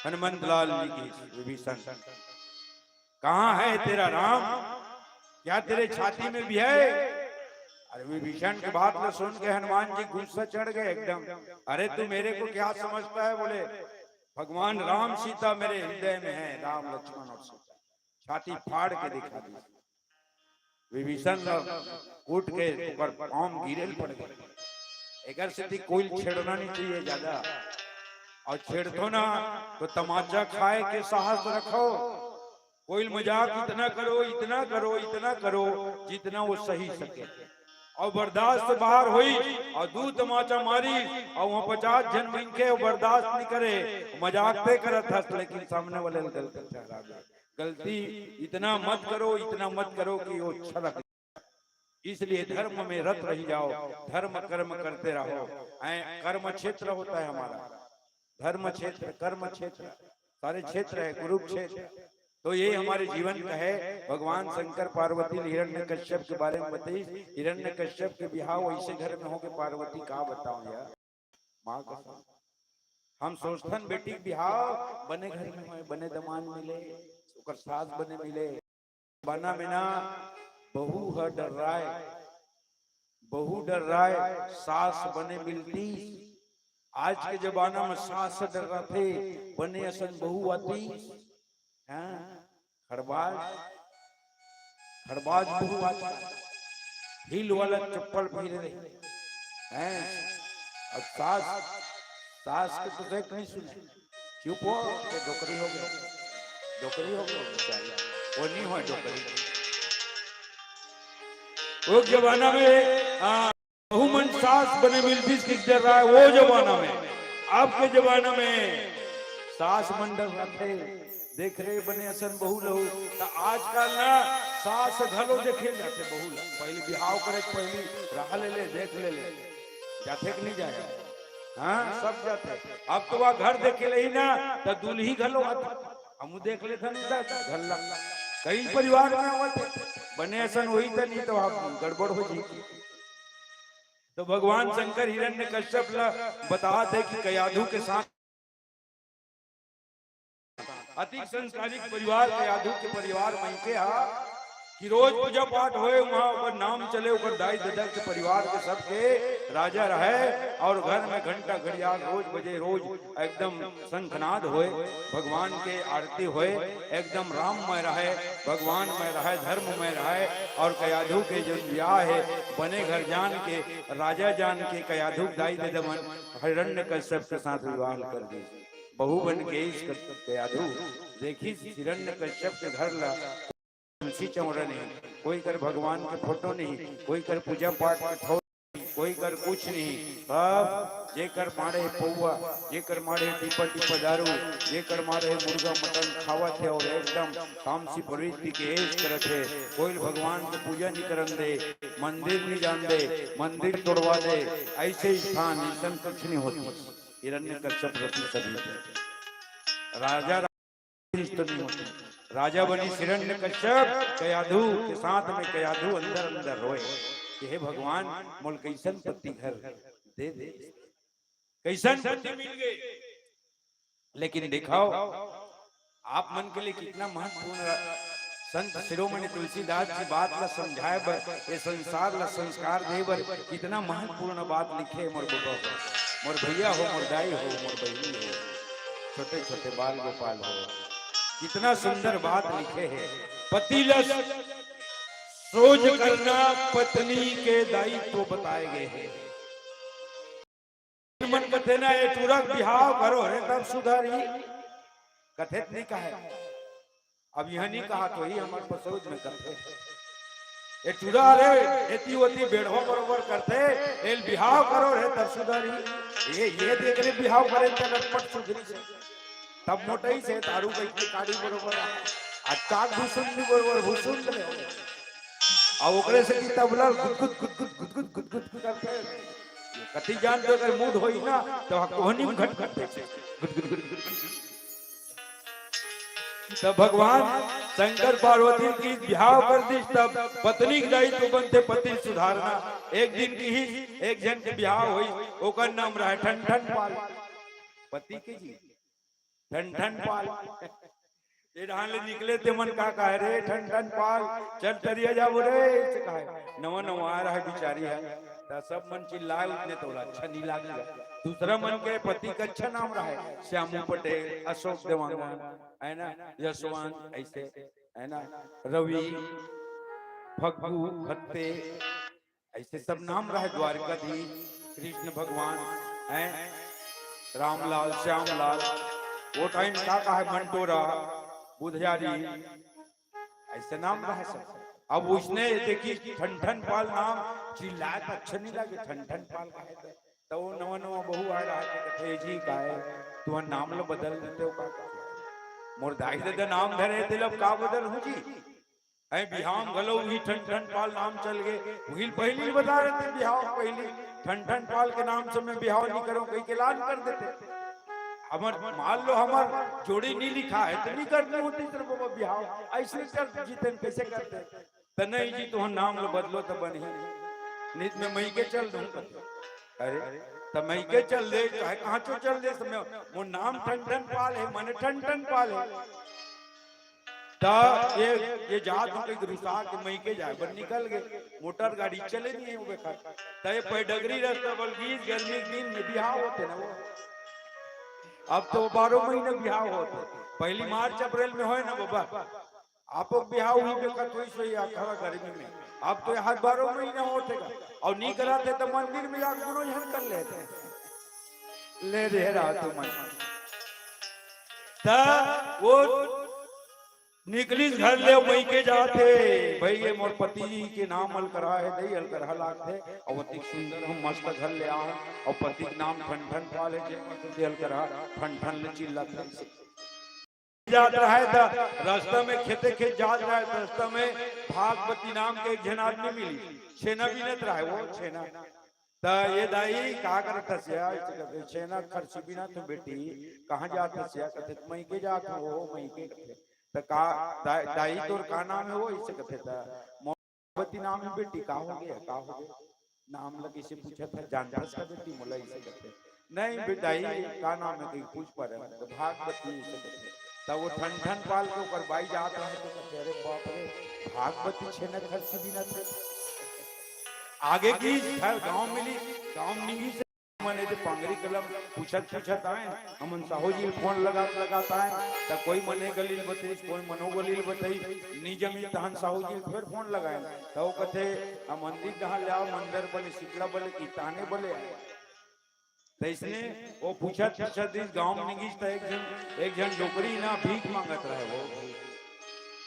हनुमंत लाल जी की विभीषण।" "कहाँ है तेरा राम? क्या तेरे छाती में भी है?" अरे, विभीषण के बात ला सुन के हनुमान जी गुस्सा चढ़ गए एकदम। "अरे, तू मेरे को क्या समझता है?" बोले, "भगवान राम सीता मेरे हृदय में है, राम लक्ष्मण और सीता।" छाती फाड़ के दिखा दी। विभीषण ला कूट के ओकर पाँव गिरे ल पड़ गए। एकर सेती कोई छेड़ना नहीं चाहिए ज्यादा, और छेड़थो ना तो तमाचा खाए के साहस रखो। कोई मजाक इतना करो, इतना करो, इतना करो, जितना वो सही सके, और बर्दाश्त से बाहर होई, और दू तमाचा मारी, और वहाँ पचास झन मिल के वो बर्दाश्त नहीं करे, मजाक ते करत हस, लेकिन सामने वाले ल गलती ठहरा दे। गलती इतना मत करो, इतना मत करो कि वो छलक। इसलिए धर्म में रत रह जाओ, धर्म कर्म करते रहो। ऐ कर्म क्षेत्र होता है हमारा, धर्म क्षेत्र, कर्म क्षेत्र, सारे क्षेत्र है, कुरुक्षेत्र। तो ये हमारे जीवन का है। भगवान शंकर पार्वती हिरण्यकश्यप के बारे में बताइस, हिरण्यकश्यप के बिहाव ऐसे घर में हो के पार्वती का बताओ यार, माँ कसम। हम सोचथन बेटी के बिहाव बने घर में होए, बने दमाद मिले, ओकर सास बने मिले। जमाना में ना बहू ह डर्राय, बहू डर्राय, सास बने मिलती। आज के जमाना में सास डर्राथे, बने असन बहू आती। हाँ, खड़बाज, खड़बाज बहू आजकल, हील वाला चप्पल पहिरे रहे हैं। अब सास, सास के तो देख नहीं सुने, चुप हो, ये डोकरी हो गया, डोकरी हो गया बेचारी, वो नहीं हो डोकरी। वो जमाना में, हाँ, बहू मन सास बने मिलतीस किस डर्राय, वो जमाना में। अब के जमाना में सास मन डर्राथे, देख रे बने असन बहू लहू। त आजकल ना सास घलो देखे जाथे बहू ला। पहली बिहाव करे के पहली रहा ले ले, देख ले ले, जाथे कि नहीं जाय? हाँ, सब जाथे। अब तो वह घर देखे ले ही ना, त दुल्ही घलो आथे। हमू देख लेथन उधर घर ला। कई परिवार में आवत हे, बने असन होही त नहीं तो आप गड़बड़ हो जी। तो भगवान शंकर हिरण्यकश्यप ला बताथे कि कयाधु के साथ अति संस्कारिक परिवार, कयाधु के परिवार मइके हा कि रोज पूजा पाठ होए, वहाँ ओकर नाम चले, ओकर दाई ददा के परिवार के सबके राजा रहे और घर में घंटा घड़ियाल रोज बजे, रोज एकदम शंखनाद होए, भगवान के आरती होए, एकदम राममय रहे, भगवानमय रहे, धर्ममय रहे। और कयाधु के जो ब्याह हे, बने घर जान के, राजा जान के कयाधु के दाई ददा मन हिरण्यकश्यप के साथ विवाह कर दी। बहू बन के इस कयाधु देखिस हिरण्यकश्यप के घर ला, तुलसी चौरा नहीं, कोई कर भगवान के फोटो नहीं, कोई कर पूजा पाठ के ठौर नहीं, कोई कर कुछ नहीं। सब जेकर मारे पौवा, जेकर मारे टिपा टिपा दारू, जेकर मारे मुर्गा मटन खावत हे अउ एकदम तामसी प्रवृत्ति के ऐश करत हे, कोई भगवान के पूजा नहीं करन दे, मंदिर नहीं जान दे, मंदिर तोड़वा दे, ऐसे स्थान इंसान कुछ नहीं होती। हिरण्यकश्यप रति सभी राजा तो नहीं होती। राजा बनी हिरण्यकश्यप, कयाधु के साथ में कयाधु अंदर अंदर रोए कि हे भगवान, मोल कैसन पति घर दे दे, कैसन पति मिल गए। लेकिन देखाव, आप मन के लिए कितना महत्वपूर्ण संत शिरोमणि तुलसीदास जी बात ला समझाए बर, ये संसार ला संस्कार दे बर कितना महत्वपूर्ण बात लिखे हे मोर बबा हो, मोर भैया हो, मोर दाई हो, मोर बहिनी हो, छोटे छोटे बाल गोपाल हो, कितना सुंदर बात लिखे हे। पति ला सोझ करना पत्नी के दायित्व बताए गए हे। मन कथे ना, ए टूरा के बिहाव करो रे तब सुधरही, कथे त नहीं कहे। अब यह नहीं कहा तो ही हमर पसौज में कथे। ए टूरा रे, एती ओती बेढ़वा बरोबर करथे, एल बिहाव करो रे तब सुधरही। ये, ये देख रे बिहाव करे त लटपट सुधरी से। तब मोटई से दारू के काड़ी बरोबर आ। आ चाक भुसुंड बरोबर भुसुंड ले। आ ओकरे से की तबला गुदगुद, गुदगुद, गुदगुद, गुदगुद करथे। कति जान तो अगर मूड होई ना, तो कोहनी में घट करथे। गुदगुद, गुदगुद, गुदगुद। तब भगवान शंकर पार्वती के बिहाव कर दिस, तब पत्नी के दायित्व बनथे पति सुधारना। एक दिन की ही एक झन के बिहाव होई, ओकर नाम रहे ठन ठन पाल। पति के जी, ठन ठन पाल। ए डहान ले निकले ते मन का कहे, "रे ठन ठन पाल, चल तरिया जाबो रे," से कहे। नवा नवा आ रहा है बिचारी है, त सब मन चिल्लाए उतने तोला अच्छा नहीं लागेगा। दूसरा मन के पति का अच्छा नाम रहा है, श्यामू पटेल, अशोक देवांगन, है ना, यशवंत, ऐसे, है ना, रवि, फग्गू, फत्ते, ऐसे सब नाम रहे, द्वारिकाधीश, कृष्ण भगवान, हैं, रामलाल, श्यामलाल, वो टाइम का का है, मंटोरा, बुधयारी, ऐसे नाम रहे सब। अब उसने देखी ठन ठन पाल नाम चिल्लाए त अच्छा नहीं लगे, ठन ठन पाल कहे त, त वो नवा नवा बहू आ रहा है, कथे, "जी का है, तुम्हारा नाम लो बदल देते हो का?" मोर दाई ददा नाम धरे थे, लब का बदल हो जी? ऐ बिहाव घलो उही ठन ठन पाल नाम चल गे। उही पहली बता रहे थे, बिहाव पहली ठन ठन पाल के नाम से मैं बिहाव नहीं करूं, कहीं के लान कर देते। हमर, मान लो हमर जोड़ी नहीं लिखा है, तो नहीं करनी होती तेरे बाबा बिहाव। ऐसे चल जीतन कैसे करते? त नहीं जी, तुहर नाम लो बदलो त बनही। नित में मई के चल दूं। अरे, त मई के चल दे, चाहे कहाँ चो चल दे, समय मोर नाम ठन ठन पाल है, मने ठन ठन पाल है। त ये, ये जात हो कहीं रुसा के मई के जाए बर निकल गए, मोटर गाड़ी चले नहीं है वो बेकार। त ये पैडगरी रास्ता बल बीस गर्मी के दिन में बिहाव होते ना वो। अब तो बारह महीने बिहाव होते, पहली मार्च अप्रैल में होए ना बाबा, आपो बिहाव हुई बेकार तो इस वही अखाड़ा गर्मी में। अब तो यहाँ बारह महीने होते का, और नहीं कराते तो मंदिर में जाके दोनों जन कर लेते। ले रहे रहा तुम। त वो निकलिस घर ले, मई के जात हे, "भाई, ये मोर पति के नाम अलकरहा है, दई अलकरहा लागथे, और अति सुंदर हम मस्त घर ले आए, और पति के नाम ठन ठन पाल है, जे मस्त दे अलकरहा, ठन ठन ले चिल्लाथे।" जात रहे त रास्ता में खेते खेत जात रहे त रास्ता में भागवती नाम के एक झन आदमी मिली, छेना बीनत रहे वो छेना। त ये दाई का करत हस या? इसे कहते, "छेना खरसी बीनत हूँ बेटी।" "कहाँ जात हस या?" कहते, "मई के जात हूँ।" "ओ मई के," कहते। "त का दाई, दाई तोर का नाम है वो?" इसे कहते, "त मोर भागवती नाम है बेटी।" "का हो गया, का हो गया?" नाम लगे से पूछत हे, "जानथस का बेटी मोला?" इसे कहते, "नहीं बेटा, ये का नाम है?" कहीं पूछ पा रहे हैं, तो भागवती इसे कहते। तब वो ठन ठन पाल के ओकर बाई जात रहे तो कहते, "अरे बाप रे, भागवती छेना खरसी बीनत हे।" आगे की घर गांव मिली, गांव मिली से मने जे पांगरी कलम पूछत पूछत आए, हमन साहू जी फोन लगात लगात आए, त कोई मने गलील बतई, कोई मनो गलील बतई, नी जमी तहन साहू जी फिर फोन लगाए, त वो कथे, "हम मंदिर कहाँ ले आओ, मंदिर बने, सिकड़ा बने, की ताने बने आए।" त इसने वो पूछत पूछत इस गांव में निगिस त एक जन, एक जन डोकरी ना भीख मांगत रहे वो।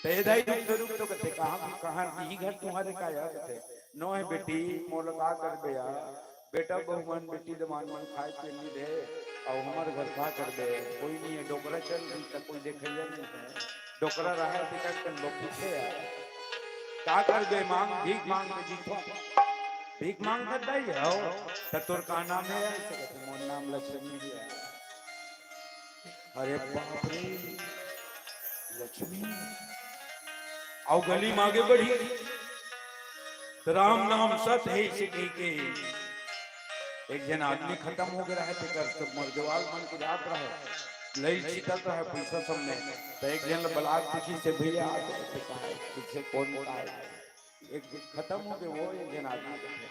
त ये दाई रुक तो, रुक तो कथे, "कहाँ, कहाँ, यही घर तुम्हारे का यार?" कथे, नोहे बेटी, मोला का करबे यार? बेटा बहू मन, बेटी दमांद मन खाए के नइ दे, अउ हमर घर का करबे? कोई नइ हे, डोकरा चल दिस त कोई देखइया नइ हे। डोकरा रहय तेकर कन लोग पूछे यार। का करबे? मांग, भीख मांग के जीथों। भीख मांग के दाई हव, त तोर का नाम हे? अइसे कथे, मोर नाम लक्ष्मी हे। अरे बाप रे, लक्ष्मी। अउ गली म आगे बढ़िस, त राम नाम सत हे, अइसे कहिके एक झन आदमी खतम हो गे रहय, तेकर सब मरजवाल मन के जात रहय, लइल छितत रहय पइसा सब में। त एक झन ल बलात पूछिस, "भइया, आ गए थे, कहाँ है? पीछे कौन का है?" एक खतम हो गे, वो एक झन आदमी कथे,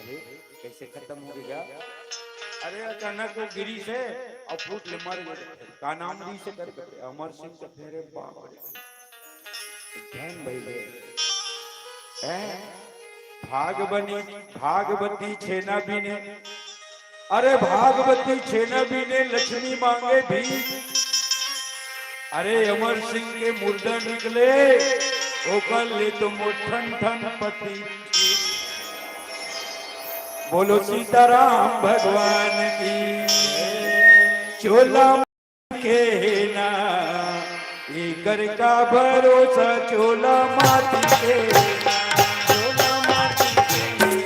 "अरे, कइसे खतम हो गे गा?" "अरे, अचानक वो गिरिस हे अउ फूट ले मर गे।" "का नाम रिहिसे?" करके, "अमर सिंह।" कथे, "अरे बाप रे।" ध्यान भइले। हैं? भागवनी, भागवती छेना बीने। अरे भागवती छेना बीने, लक्ष्मी मांगे भीख। अरे अमर सिंह के मुर्दा निकले, ओकर ले तो मोर ठन ठन पति। बोलो सीताराम भगवान की। चोला के ना, एकर का भरोसा, चोला माटी के ना, चोला माटी के ना।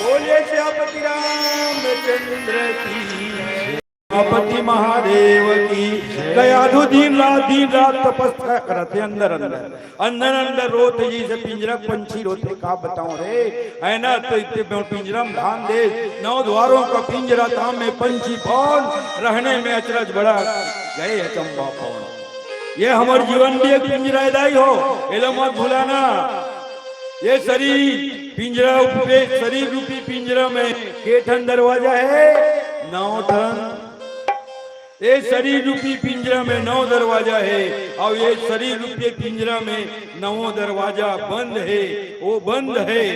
बोलिए सियापति रामचंद्र की। सियापति महादेव की। कयाधु दिन रात, दिन रात तपस्या करत हे अंदर अंदर, अंदर अंदर रोत हे, जइसे पिंजरा पंछी रोथे। का बताऊं रे, है ना? तो इतने में पिंजरा में धान दे, नौ द्वारों का पिंजरा, ताम में पंछी कौन, रहने में अचरज बड़ा, गए अचंभा कौन। ये हमर जीवन भी एक पिंजरा दाई हो, एला मत भुलाना। ये शरीर पिंजरा, उपवेश शरीर रूपी पिंजरा में के ठन दरवाजा हे? नौ ठन। ये शरीर रूपी पिंजरा में नौ दरवाजा हे, अउ ये शरीर रूपी पिंजरा में नौ दरवाजा बंद हे, वो बंद हे,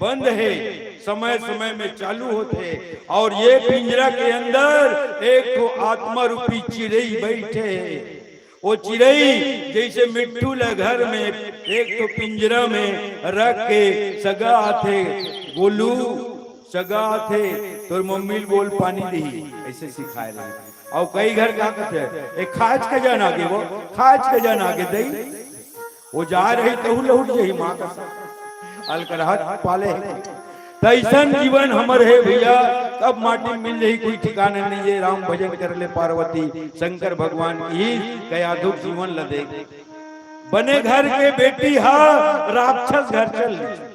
बंद हे, समय समय में चालू होथे। अउ ये पिंजरा के अंदर एक ठो आत्मा रूपी चिड़ई बइठे हे। वो चिड़ई जइसे मिट्ठू ल घर में एक ठो पिंजरा में रख के सगा आथे, गोलू सगा आथे, तोर मम्मी ल बोल पानी दिही, अइसे सिखाए रहिथे। अउ कई घर का कथे, "ए खाच के जान आगे वो, खाच के जान आगे दई।" वो जा रही तहू लहुट जही माँ का। अलकरहत पाले हे। त अइसन जीवन हमर हे भइया, कब माटी मिल जही कोई ठिकाना नइ हे। राम भजन कर ले पार्वती, शंकर भगवान की कयाधुक जीवन ल देख। बने घर के बेटी हा राक्षस घर चल दी।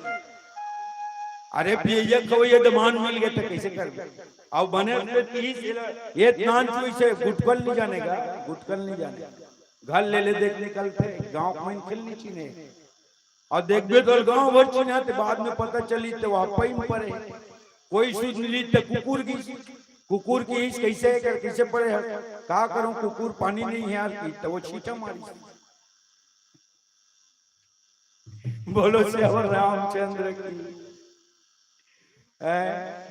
अरे पियैया खवैया दमान मिल गे त कइसे करबे? अउ बने पीस ये नान चुई से गुटकल नइ जाने गा, गुटकल नइ जाने। घर ले ले देख निकलथे, गाँव के मनखे ल नइ चिन्हे। अउ देखबे त गाँव भर चिन्हाथे, बाद में पता चली त वो पइन परे। कोई सुध नइ ली त कुकुर गिस, कुकुर किहिस कइसे कर, कइसे परे हे? का करंव कुकुर, पानी नइ हे यार, त वो छींटा मारिस। बोलो सियावर रामचंद्र की। हैं?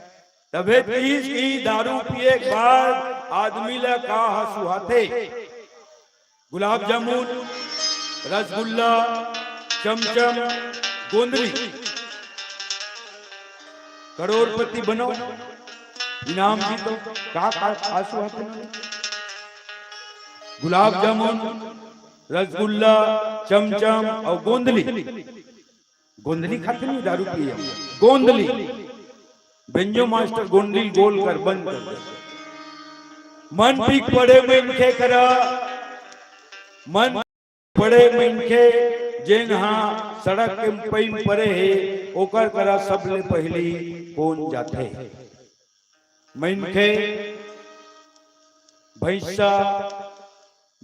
तभे तीस की दारू पिए के बाद आदमी ला का हा सुहाथे? गुलाब जामुन, रसगुल्ला, चमचम, गोंदली। करोड़पति बनो, इनाम जीतो। का, का हा सुहाथे? गुलाब जामुन, रसगुल्ला, चमचम अउ गोंदली। गोंदली खाथे नहीं, दारू पिए। गोंदली, बेंजो मास्टर गोंदली गोल कर बंद कर दे। मन पीक पड़े मनखे करा, मन पड़े मनखे जेन हा सड़क के पइन परे हे, ओकर करा सबले पहिली कोन जाथे? मनखे, भैंसा,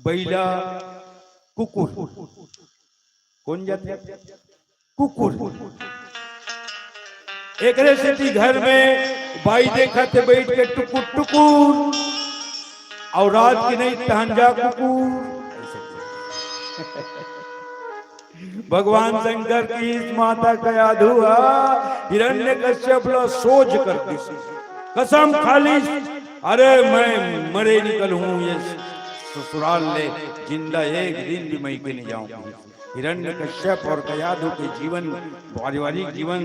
बइला, कुकुर। कोन जाथे? कुकुर। एकरे सेती घर में बाई देखत हे बइठ के टुकुर टुकुर, अउ रात के नइ तहन जा कुकुर। भगवान शंकर किहिस माता कयाधु हा हिरण्यकश्यप ला सोझ कर दिस, कसम खा लिस, "अरे मैं मरे निकलहूं ये ससुराल ले, जिंदा एक दिन भी मइके नइ जाऊं।" हिरण्यकश्यप और कयाधु के जीवन, पारिवारिक जीवन,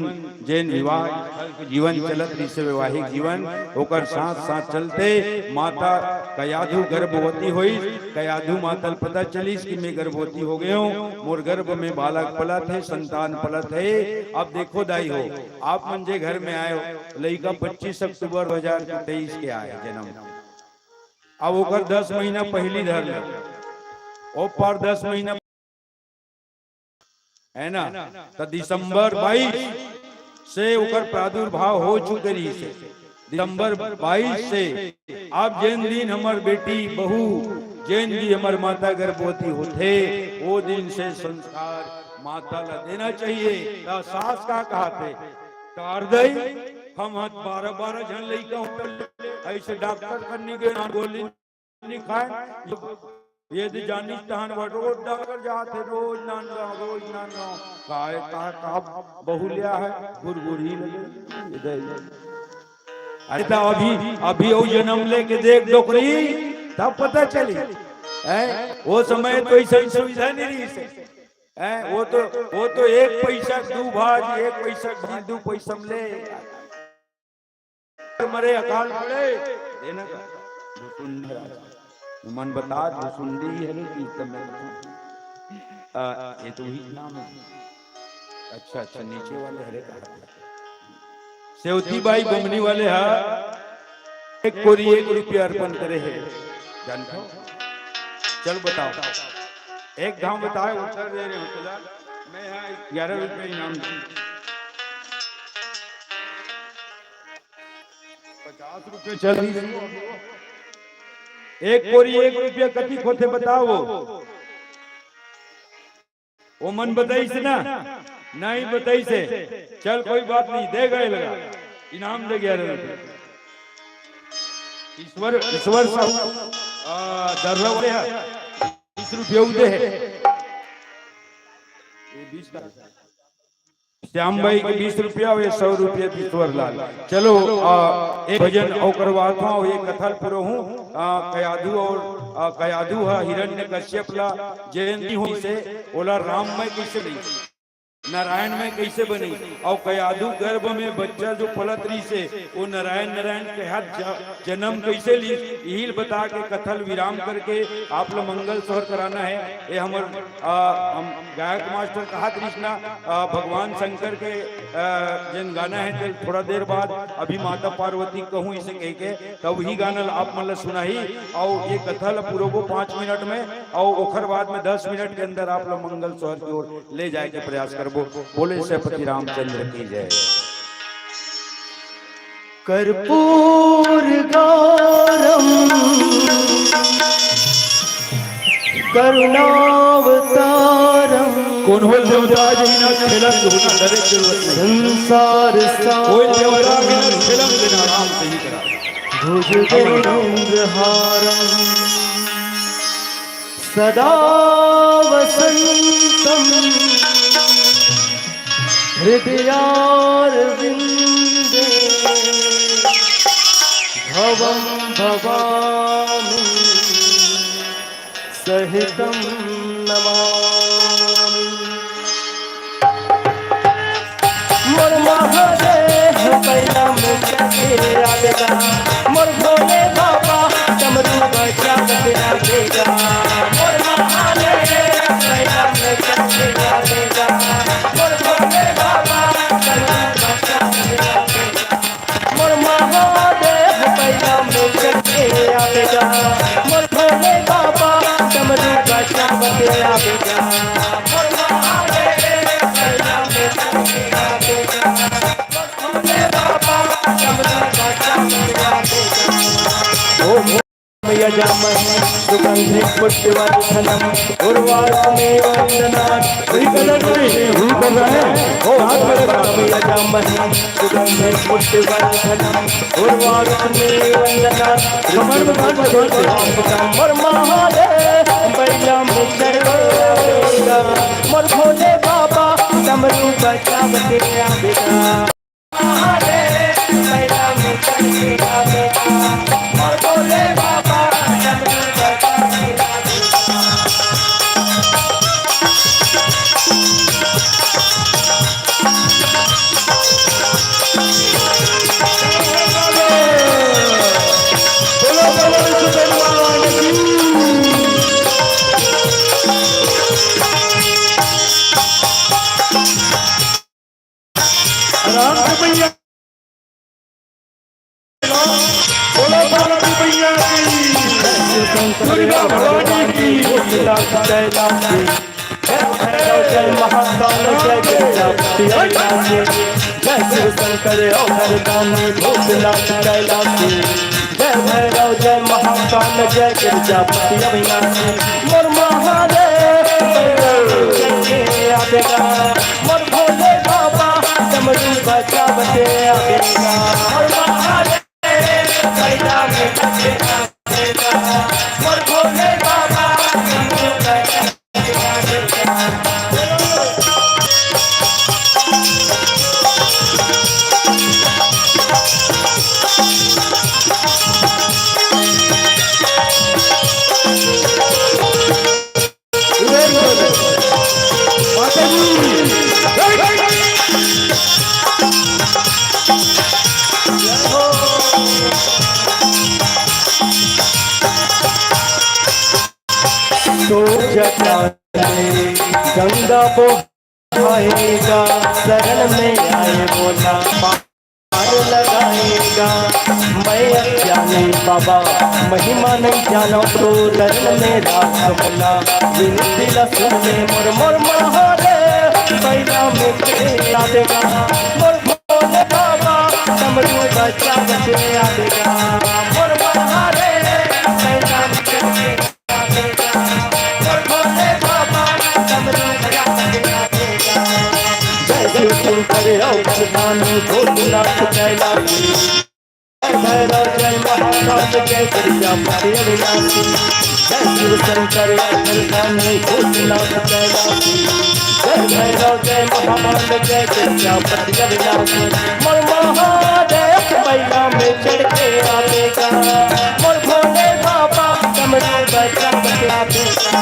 जेन विवाह स्थल के जीवन चलत रहिसे, वैवाहिक जीवन, ओकर साथ साथ चलते माता कयाधु गर्भवती होइस। कयाधु माता ल पता चलिस कि मैं गर्भवती हो गए हूँ, मोर गर्भ में बालक पलत है, संतान पलत है। अब देखो दाई हो, आप मन जे घर में आए हो, लइका पच्चीस अक्टूबर दो हजार तेईस के आए जन्म, अब ओकर दस महीना पहली धर ले, ओ पार दस महीना, है ना, त दिसंबर बाईस से ओकर प्रादुर्भाव हो चुके रहिसे। दिसंबर बाईस से अब जेन दिन हमर बेटी, बहू, जेन भी हमर माता गर्भवती होथे, वो दिन से संस्कार माता ला देना चाहिए। त सास का कहाथे, "कार दई, हम हाथ बारह बारह झन लइका होटल, ऐसे डॉक्टर करने के ना गोली नहीं खाए।" ये तो जानिस तहन बा, रोज डॉक्टर जात है, रोज नान गाँव, रोज नान गाँव। काय का, का बहुलिया है, गुरगुरी लगे। ये दे। अरे तो अभी, अभी वो जन्म लेके देख डोकरी, तब पता चली। हैं? वो समय तो ऐसा सुविधा नहीं रहिसे। हैं? वो तो, वो तो एक पैसा दू भाज, एक पैसा भाज, दू पैसा में ले। मरे अकाल पड़े, देना का। भुसुंडी राजा। मन बता, भुसुंडी ही है रे कि तब मैं, आ, ये तो ही नाम है। अच्छा, अच्छा, नीचे वाले हरे कहा। सेवती बाई बमनी वाले हा, एक कोरी एक रुपया अर्पण करे है। जानते हो? चल बताओ। एक धाम बताए, उत्तर दे रहे हो, चला। मैं यहाँ ग्यारह रुपये इनाम दूँ। पचास रुपये चल रही है। एक कोरी एक रुपया कतिक होथे बताओ। वो मन बताइस ना, नहीं बताइस हे। चल कोई बात नहीं, दे गए लगा, इनाम दे ग्यारह रुपये। ईश्वर, ईश्वर साहू, आ, दर्रा वाले हैं, बीस रुपये उदे है। ये बीस का। श्याम भाई के बीस रुपया और ये सौ रुपया ईश्वर लाल। चलो, आ, एक भजन और करवात हूँ, ये कथा ल पूरा हूँ। आ, कयाधु और, आ, कयाधु हा हिरण्य कश्यप ला जयंती होइसे, ओला राम में कैसे बनी, नारायण में कैसे बनी, और कयाधु गर्भ में बच्चा जो पलत रहिसे, वो नारायण, नारायण कहत ज-, जन्म कैसे ली, यही ल बता के कथा ल विराम करके आप ला मंगल सोहर कराना है। ये हमर, आ, हम गायक मास्टर कहा कृष्णा, आ, भगवान शंकर के, आ, जेन गाना है, तेल थोड़ा देर बाद अभी माता पार्वती कहूँ इसे कह के, तब वही गाना ल आप मन ला सुनाही। और ये कथा ला पूरा को पाँच मिनट में, और ओखर बाद में दस मिनट के अंदर आप ला मंगल सोहर की ओर ले जाए के प्रयास करबो। बोले सेनापति रामचंद्र की जय। कर्पूर गौरम करुणावतारम। कौन हो देवता आज बिना खेलन धुना डरे जरूरत नहीं। संसार कोई देवता बिना खेलन बिना आराम से ही करा। भुजगेंद्रहारम सदा वसंतम हृदयारविंदे भवं भवानी सहितं नमामि। मोर महादेव पैलम चढ़े आवेगा, मोर भोले बाबा डमरू बजा के आवेगा। मोर महादेव पैलम चढ़े आवेगा, मोर भोले बाबा डमरू बजा के आवेगा। मोर महादेव पैलम चढ़े आवेगा, मोर भोले बाबा डमरू बजा के आवेगा। मोर महादेव पैलम चढ़े आवेगा। ओम यजामहे सुगंधिं पुष्टिवर्धनम् उर्वारुकमिव वन्दनात्। वही कलर से, वही कर रहा है। ओ, हाथ में लगा। ओम यजामहे सुगंधिं पुष्टिवर्धनम् उर्वारुकमिव वन्दनात्। कमर में बांध के, बांध के। मोर महादेव बैला में चढ़ो, मोर भोले बाबा डमरू बजावते आवेगा। मैया। बोलो पार्वती मैया की, दुर्गा भवानी की। जय भैरव, जय महाकाल, जय गिरजापति अविनाशी। जय शिव शंकर अवघड़दानी, भूतनाथ कैलाशी। जय भैरव, जय महाकाल, जय गिरजापति अविनाशी। मोर महादेव, जय आवेगा। मोर भोले बाबा, डमरू बजावते आवेगा। मोर महादेव, मोर भोले बाबा, तो जटा में गंगा बहाएगा, शरण में आए बोला पार लगाएगा। मैं अज्ञानी बाबा, महिमा नहीं जानो तो शरण में राख बोला। विनती ला सुन ले मोर, मोर महादेव, बैला में तेरा देगा। मोर भोले बाबा, डमरू बजा बजे आवेगा। मोर महादेव, बैला में तेरा जय शिव शंकर अवघड़दानी, भोलेनाथ कैलाशी। जय भैरव, जय महाकाल, जय प्रजापति अविनाशी। जय शिव शंकर अवघड़दानी, भोलेनाथ कैलाशी। जय भैरव, जय महाकाल, जय प्रजापति अविनाशी। मोर महादेव बैला में चढ़ के आवेगा। मोर भोले बाबा डमरू बजा के आवेगा।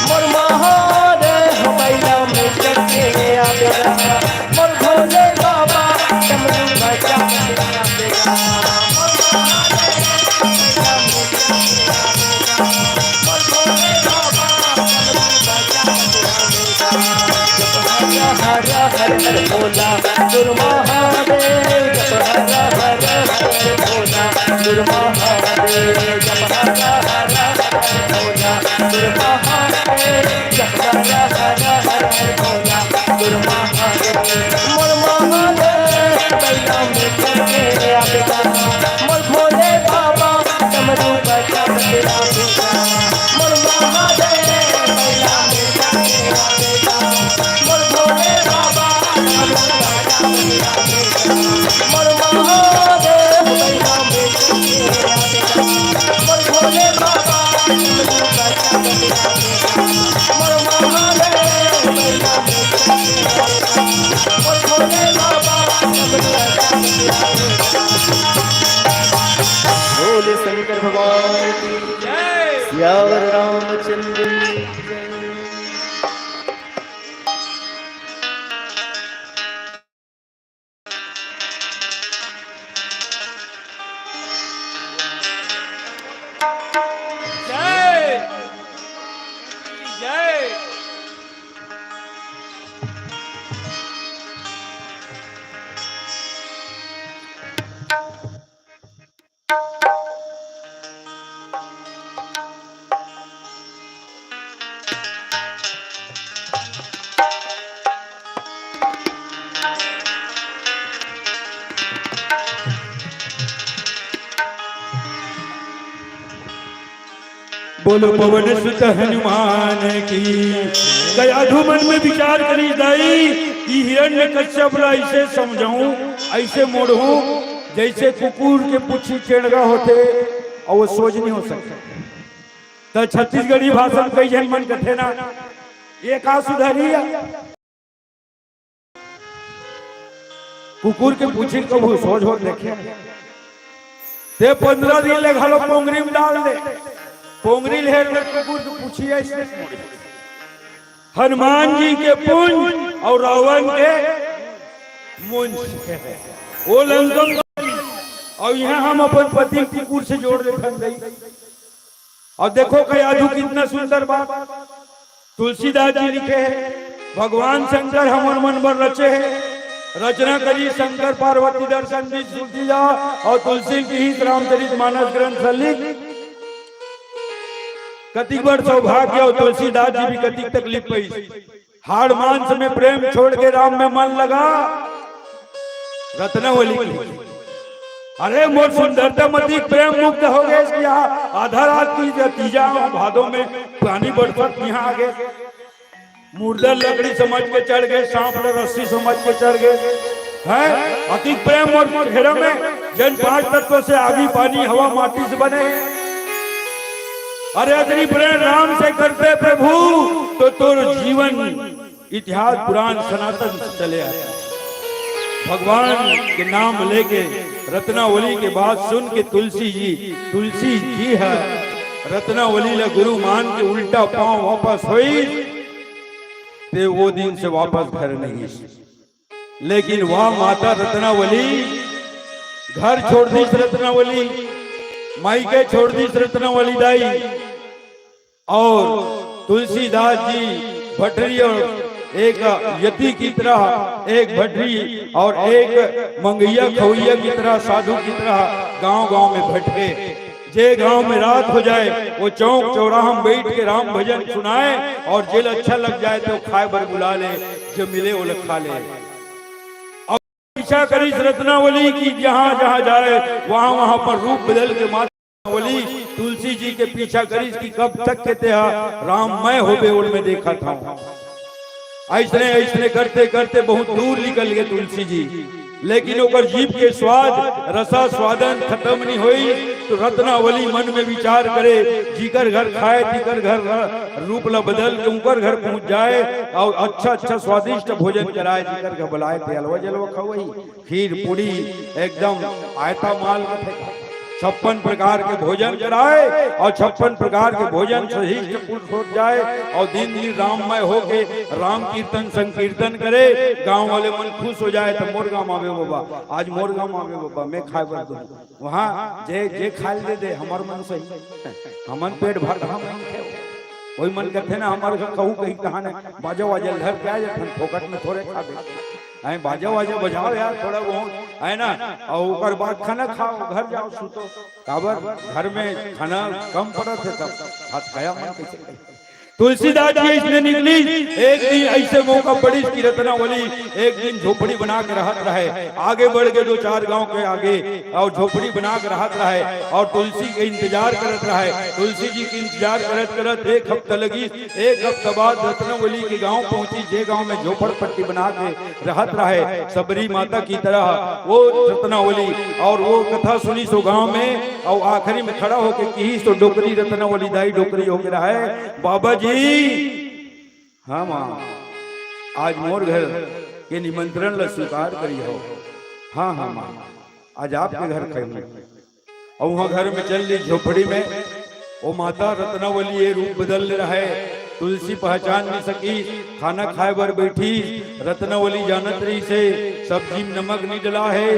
मोर महादेव बैला में चढ़ के आवेगा। मोर भोले बाबा डमरू बजा के आवेगा। हर हर हर भोला गुरु महादेव, जप हर हर हर भोला गुरु महादेव, जप हर हर हर भोला गुरु महादेव, जप हर हर हर भोला गुरु महादेव। मोर महादेव बैला में चढ़ के आवेगा, मोर भोले बाबा डमरू बजा के आवेगा। मोर महादेव बैला में चढ़ के आवेगा, मोर भोले बाबा डमरू बजा के आवेगा। मोर महादेव बैला में चढ़ के आवेगा, मोर भोले बाबा डमरू बजा के आवेगा। मोर महादेव बैला में चढ़ के आवेगा। बोले शंकर भगवान की जय। सियावर रामचंद्र की जय। जय। जय। बोलो पवन सुत हनुमान की। कई आधु मन में विचार करिस दाई कि हिरण्यकश्यप ला अइसे समझाऊं, अइसे मोड़हूं, जइसे कुकुर के पूछी टेड़गा होथे अउ वो सोझ नइ हो सकय। त छत्तीसगढ़ी भाषा में कई झन मन कथे ना, ये का सुधरही? कुकुर के पूछी कभू सोझ होत देखे? ते पंद्रह दिन ले घलो पोंगरी में डाल दे। पोंगरी ले हेर ले कुकुर के पूछी अइसे। हनुमान जी के पूंछ अउ रावण के मूंछ। वो लंका में, अउ इहां हम अपन पति कुकुर से जोड़ देथन दाई। अउ देखो कयाधू, कितना सुंदर बात तुलसीदास जी लिखे हे, भगवान शंकर हमर मन बर रचे हे। रचना करी शंकर पार्वती दर्शन दीस तुलसीदास, अउ तुलसी किहिस रामचरित मानस ग्रंथ लिख। कतिक बड़ सौभाग्य, अउ तुलसीदास जी भी कतिक तकलीफ पइस। हाड़ मांस में प्रेम छोड़ के राम में मन लगा। रत्नावली की, अरे मोर सुंदरता मती प्रेम मुक्त हो गए, इसकी आ-, आधा रात की तीजा भादों में पानी बरसत यहाँ आ गए। मुर्दा लकड़ी समझ के चढ़ गए, सांप ला रस्सी समझ के चढ़ गए। हैं? अति प्रेम मोर घेरा में, जन पांच तत्व से आगी, पानी, हवा, माटी से बने। अरे अतनी प्रेम राम से करते प्रभु, तो तोर जीवन इतिहास पुराण सनातन से चले आए। भगवान के नाम लेके रत्नावली के बात सुन के तुलसी जी, तुलसी जी है रत्नावली ला गुरु मान के उल्टा पांव वापस होई, ते वो दिन से वापस घर नहीं। लेकिन वाह माता रत्नावली, घर छोड़ दीस रत्नावली, मायके छोड़ दीस रत्नावली दाई। और तुलसीदास जी भटरी और एक यति की तरह, एक भटरी और एक मंगैया खवैया की तरह, साधु की तरह गांव गांव में भटके। जे गांव में रात हो जाए, वो चौक चौराहा में बैठ के राम भजन सुनाए, और जेला अच्छा लग जाए तो खाए बर बुला ले, जो मिले वो खा ले। और पीछा करिस रत्नावली की, जहां जहां जाए वहां वहां पर रूप बदल के माता रत्नावली तुलसी जी के पीछा करिस कि कब तक के तेहा राममय होबे, ओल में देखत हंव। अइसने अइसने करते करते बहुत दूर निकल गए तुलसी जी, लेकिन ओकर जीभ के स्वाद, रसा स्वादन खत्म नहीं होई। तो रत्नावली मन में विचार करे, जिकर घर खाए तिकर घर र-, रूप ला बदल के उकर घर पहुंच जाए और अच्छा अच्छा स्वादिष्ट भोजन कराए, जिकर घर बुलाए ते हलवा जलवा खवई, खीर पूड़ी, एकदम आयता माल कथे, छप्पन प्रकार के भोजन कराए और छप्पन प्रकार के भोजन से हिष्ट पुष्ट हो जाए और दिन दिन राममय होके राम कीर्तन संकीर्तन करे, गांव वाले मन खुश हो जाए। तो मोर गांव आवे बाबा, आज मोर गांव आवे बाबा, मैं खाए बर दूं। वहां जे जे खाए दे दे, हमर मन सही, हमन पेट भर हम नहीं खाए। वही मन कहते ना, हमर घर कहू कहीं कहा ना, बाजा वाजा धर के आ जाथन, फोकट में थोड़े खा दे। हैं, बाजा वाजा बजाओ यार, थोड़ा बहुत, है ना? और ओकर बाद खाना खाओ, घर जाओ, सुतो। काबर घर में खाना कम पड़त हे, तब भात खाया मन कैसे करे? तुलसीदास जी इसने निकली, एक दिन ऐसे मौका पड़ी कि रत्नावली एक दिन झोपड़ी बना के रहत रहे, आगे बढ़ के दो चार गांव के आगे और झोपड़ी बना के रहत रहे और तुलसी के इंतजार करत रहे, तुलसी जी के इंतजार करत करत एक हफ्ता लगी। एक हफ्ता बाद रत्नावली के गांव पहुंची, जे गांव में झोपड़पट्टी बना के रहत रहे सबरी माता की तरह वो रत्नावली, और वो कथा सुनी सो गांव में, और आखिरी में खड़ा होके कही सो डोकरी रत्नावली दाई डोकरी होके रहे, "बाबा जी, हाँ माँ, आज मोर घर के निमंत्रण ला स्वीकार करी हो। हाँ हाँ माँ, आज आपके घर खाई।" और वहां घर में चल ली झोपड़ी में, वो माता रत्नावली ये रूप बदल ले रहे, तुलसी पहचान नहीं सकी, खाना खाए बर बैठी, रत्नावली जानत रही से सब्जी में नमक नहीं डला है,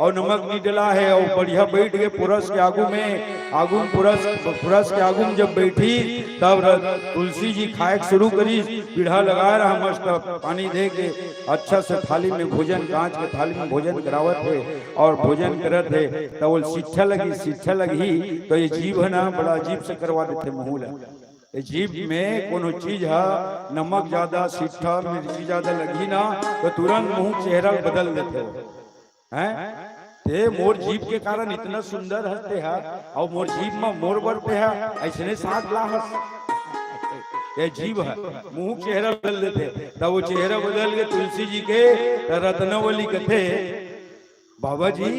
और नमक नहीं डला है, और बढ़िया बैठ के पुरस के आगू में, आगू में पुरस, पुरस के आगू में जब बैठी, तब र-, तुलसी जी खाए के शुरू करी, पीढ़ा लगा रहा मस्त पानी दे के, अच्छा से थाली में भोजन, कांच के थाली में भोजन करावत हे, और भोजन करत हे, त बोल, "सिट्ठा लगी, सिट्ठा लगी।" तो ये जीभ है ना, बड़ा अजीब से करवा देथे मुंह ला। ये जीभ में कोनो चीज हा, नमक ज्यादा, सिट्ठा, मिर्ची ज्यादा लगी ना, तो तुरंत मुंह चेहरा बदल देथे। हैं? ते मोर जीभ के कारण इतना सुंदर हस ते हा, और मोर जीभ में मोर बर ते हा, ऐसने साथ ला हस। ये जीभ है, मुंह चेहरा बदल देथे। तब वो चेहरा बदल के तुलसी जी के, त रत्नावली कथे, "बाबा जी,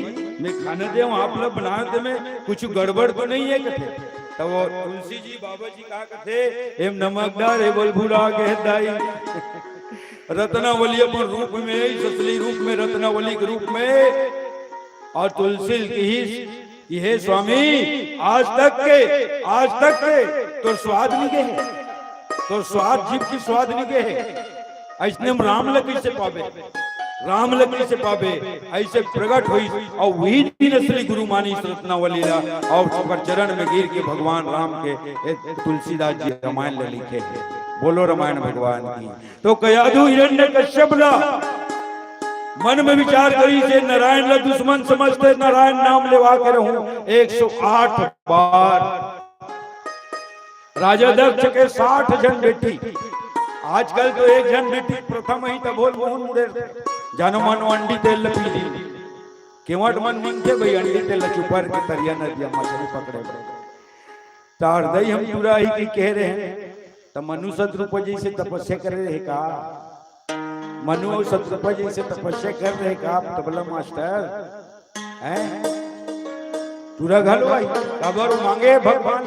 मैं खाना दे हूँ, आप लोग बना दे, में कुछ गड़बड़ तो नहीं है?" कथे। तब वो तुलसी जी, बाबा जी का कथे, "एम नमक डार है, बोल भुला के दाई।" रत्नावली अपन रूप में, इस असली रूप में, रत्नावली के रूप में, और तुलसी किहिस कि हे स्वामी, आज तक के, आज तक के तोर स्वाद नहीं गए है, तोर स्वाद, जीभ की स्वाद नहीं गए है, ऐसने हम राम ला कैसे पावे? राम ल कइसे पाबे, अइसे प्रगट होइस, अउ वही दिन असली गुरु मानिस रत्नावली ला, अउ ओकर चरण में गिर के भगवान राम के ए तुलसीदास जी रामायण ल लिखे हे। बोलो रामायण भगवान की। तो कयाधु हिरण्यकश्यप ला मन में विचार करिस, जे नारायण ला दुश्मन समझते, नारायण नाम लेवा के रहूं एक सौ आठ बार। राजा दक्ष के साठ झन बेटी, आजकल तो एक झन बेटी प्रथा म ही तभो ल मुहूं ल मुड़े, जानो मानो अंडी तेल ल पी ली, केवट मन निंगथे भई अंडी तेल ल चुपर के तरिया नदिया मछली पकड़े बर। त हरदई हम टूरा ही के कहे रहे, त मनु सतरूपा जइसे तपस्या करे रहे का? मनु अउ सतरूपा जइसे तपस्या करे रहे का तबला मास्टर? हैं? टूरा घलो भाई, काबर मांगे भगवान,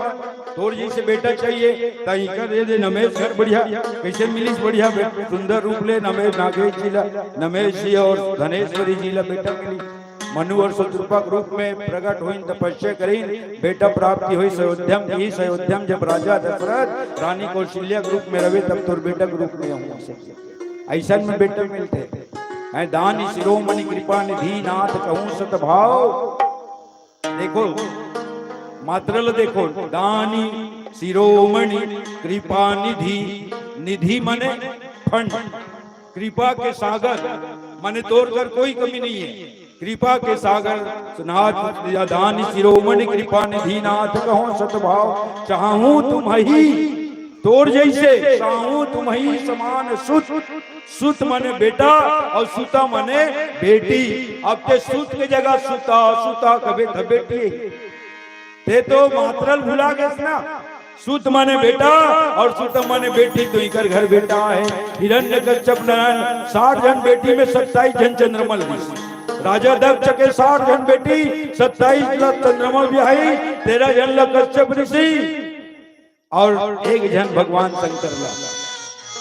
तोर जइसे बेटा चाहिए, त इकर दे दे नमेश घर बढ़िया, कइसे मिलिस बढ़िया बे-, सुंदर रूप ले नमेश नागेश जी ला, नमेश जी अउ धनेश्वरी जी ला बेटा मिलिस। मनु अउ सतरूपा के रूप में प्रगट होइन, तपस्या करिन, बेटा प्राप्ति होइस अयोध्या म, इही अयोध्या म जब राजा दशरथ रानी कौशल्या के रूप में रहे, तब तोर बेटा के रूप में हूं। अइसन में बेटा मिलथे। हैं, दानी शिरोमणि कृपा निधि नाथ कहूं सत भाव। देखो, मात्रा ल देखो, दानी शिरोमणि कृपा निधि, निधि माने फंड, कृपा के सागर माने तोर कर कोई कमी नहीं है। कृपा के सागर नाथ, दानी शिरोमणि कृपा निधि नाथ कहूं सत भाव, चाहूं तुम्हहि तोर जइसे, चाहूं तुम्हहि समान सुत। सुत माने बेटा अउ सुता माने बेटी। अब ते सुत के जगह सुता, सुता कबे त बेटी। ते तो मात्रा ल भुला गेस ना। सुत माने बेटा अउ सुता माने बेटी, तो इकर घर बेटा हे। हिरण्यकश्यप नारायण साठ झन बेटी में सत्ताईस झन चंद्रमा ल दिस। राजा दक्ष के साठ झन बेटी, सत्ताईस ला चंद्रमा बिहाई, तेरह झन ला कश्यप ऋषि अउ एक झन भगवान शंकर ला।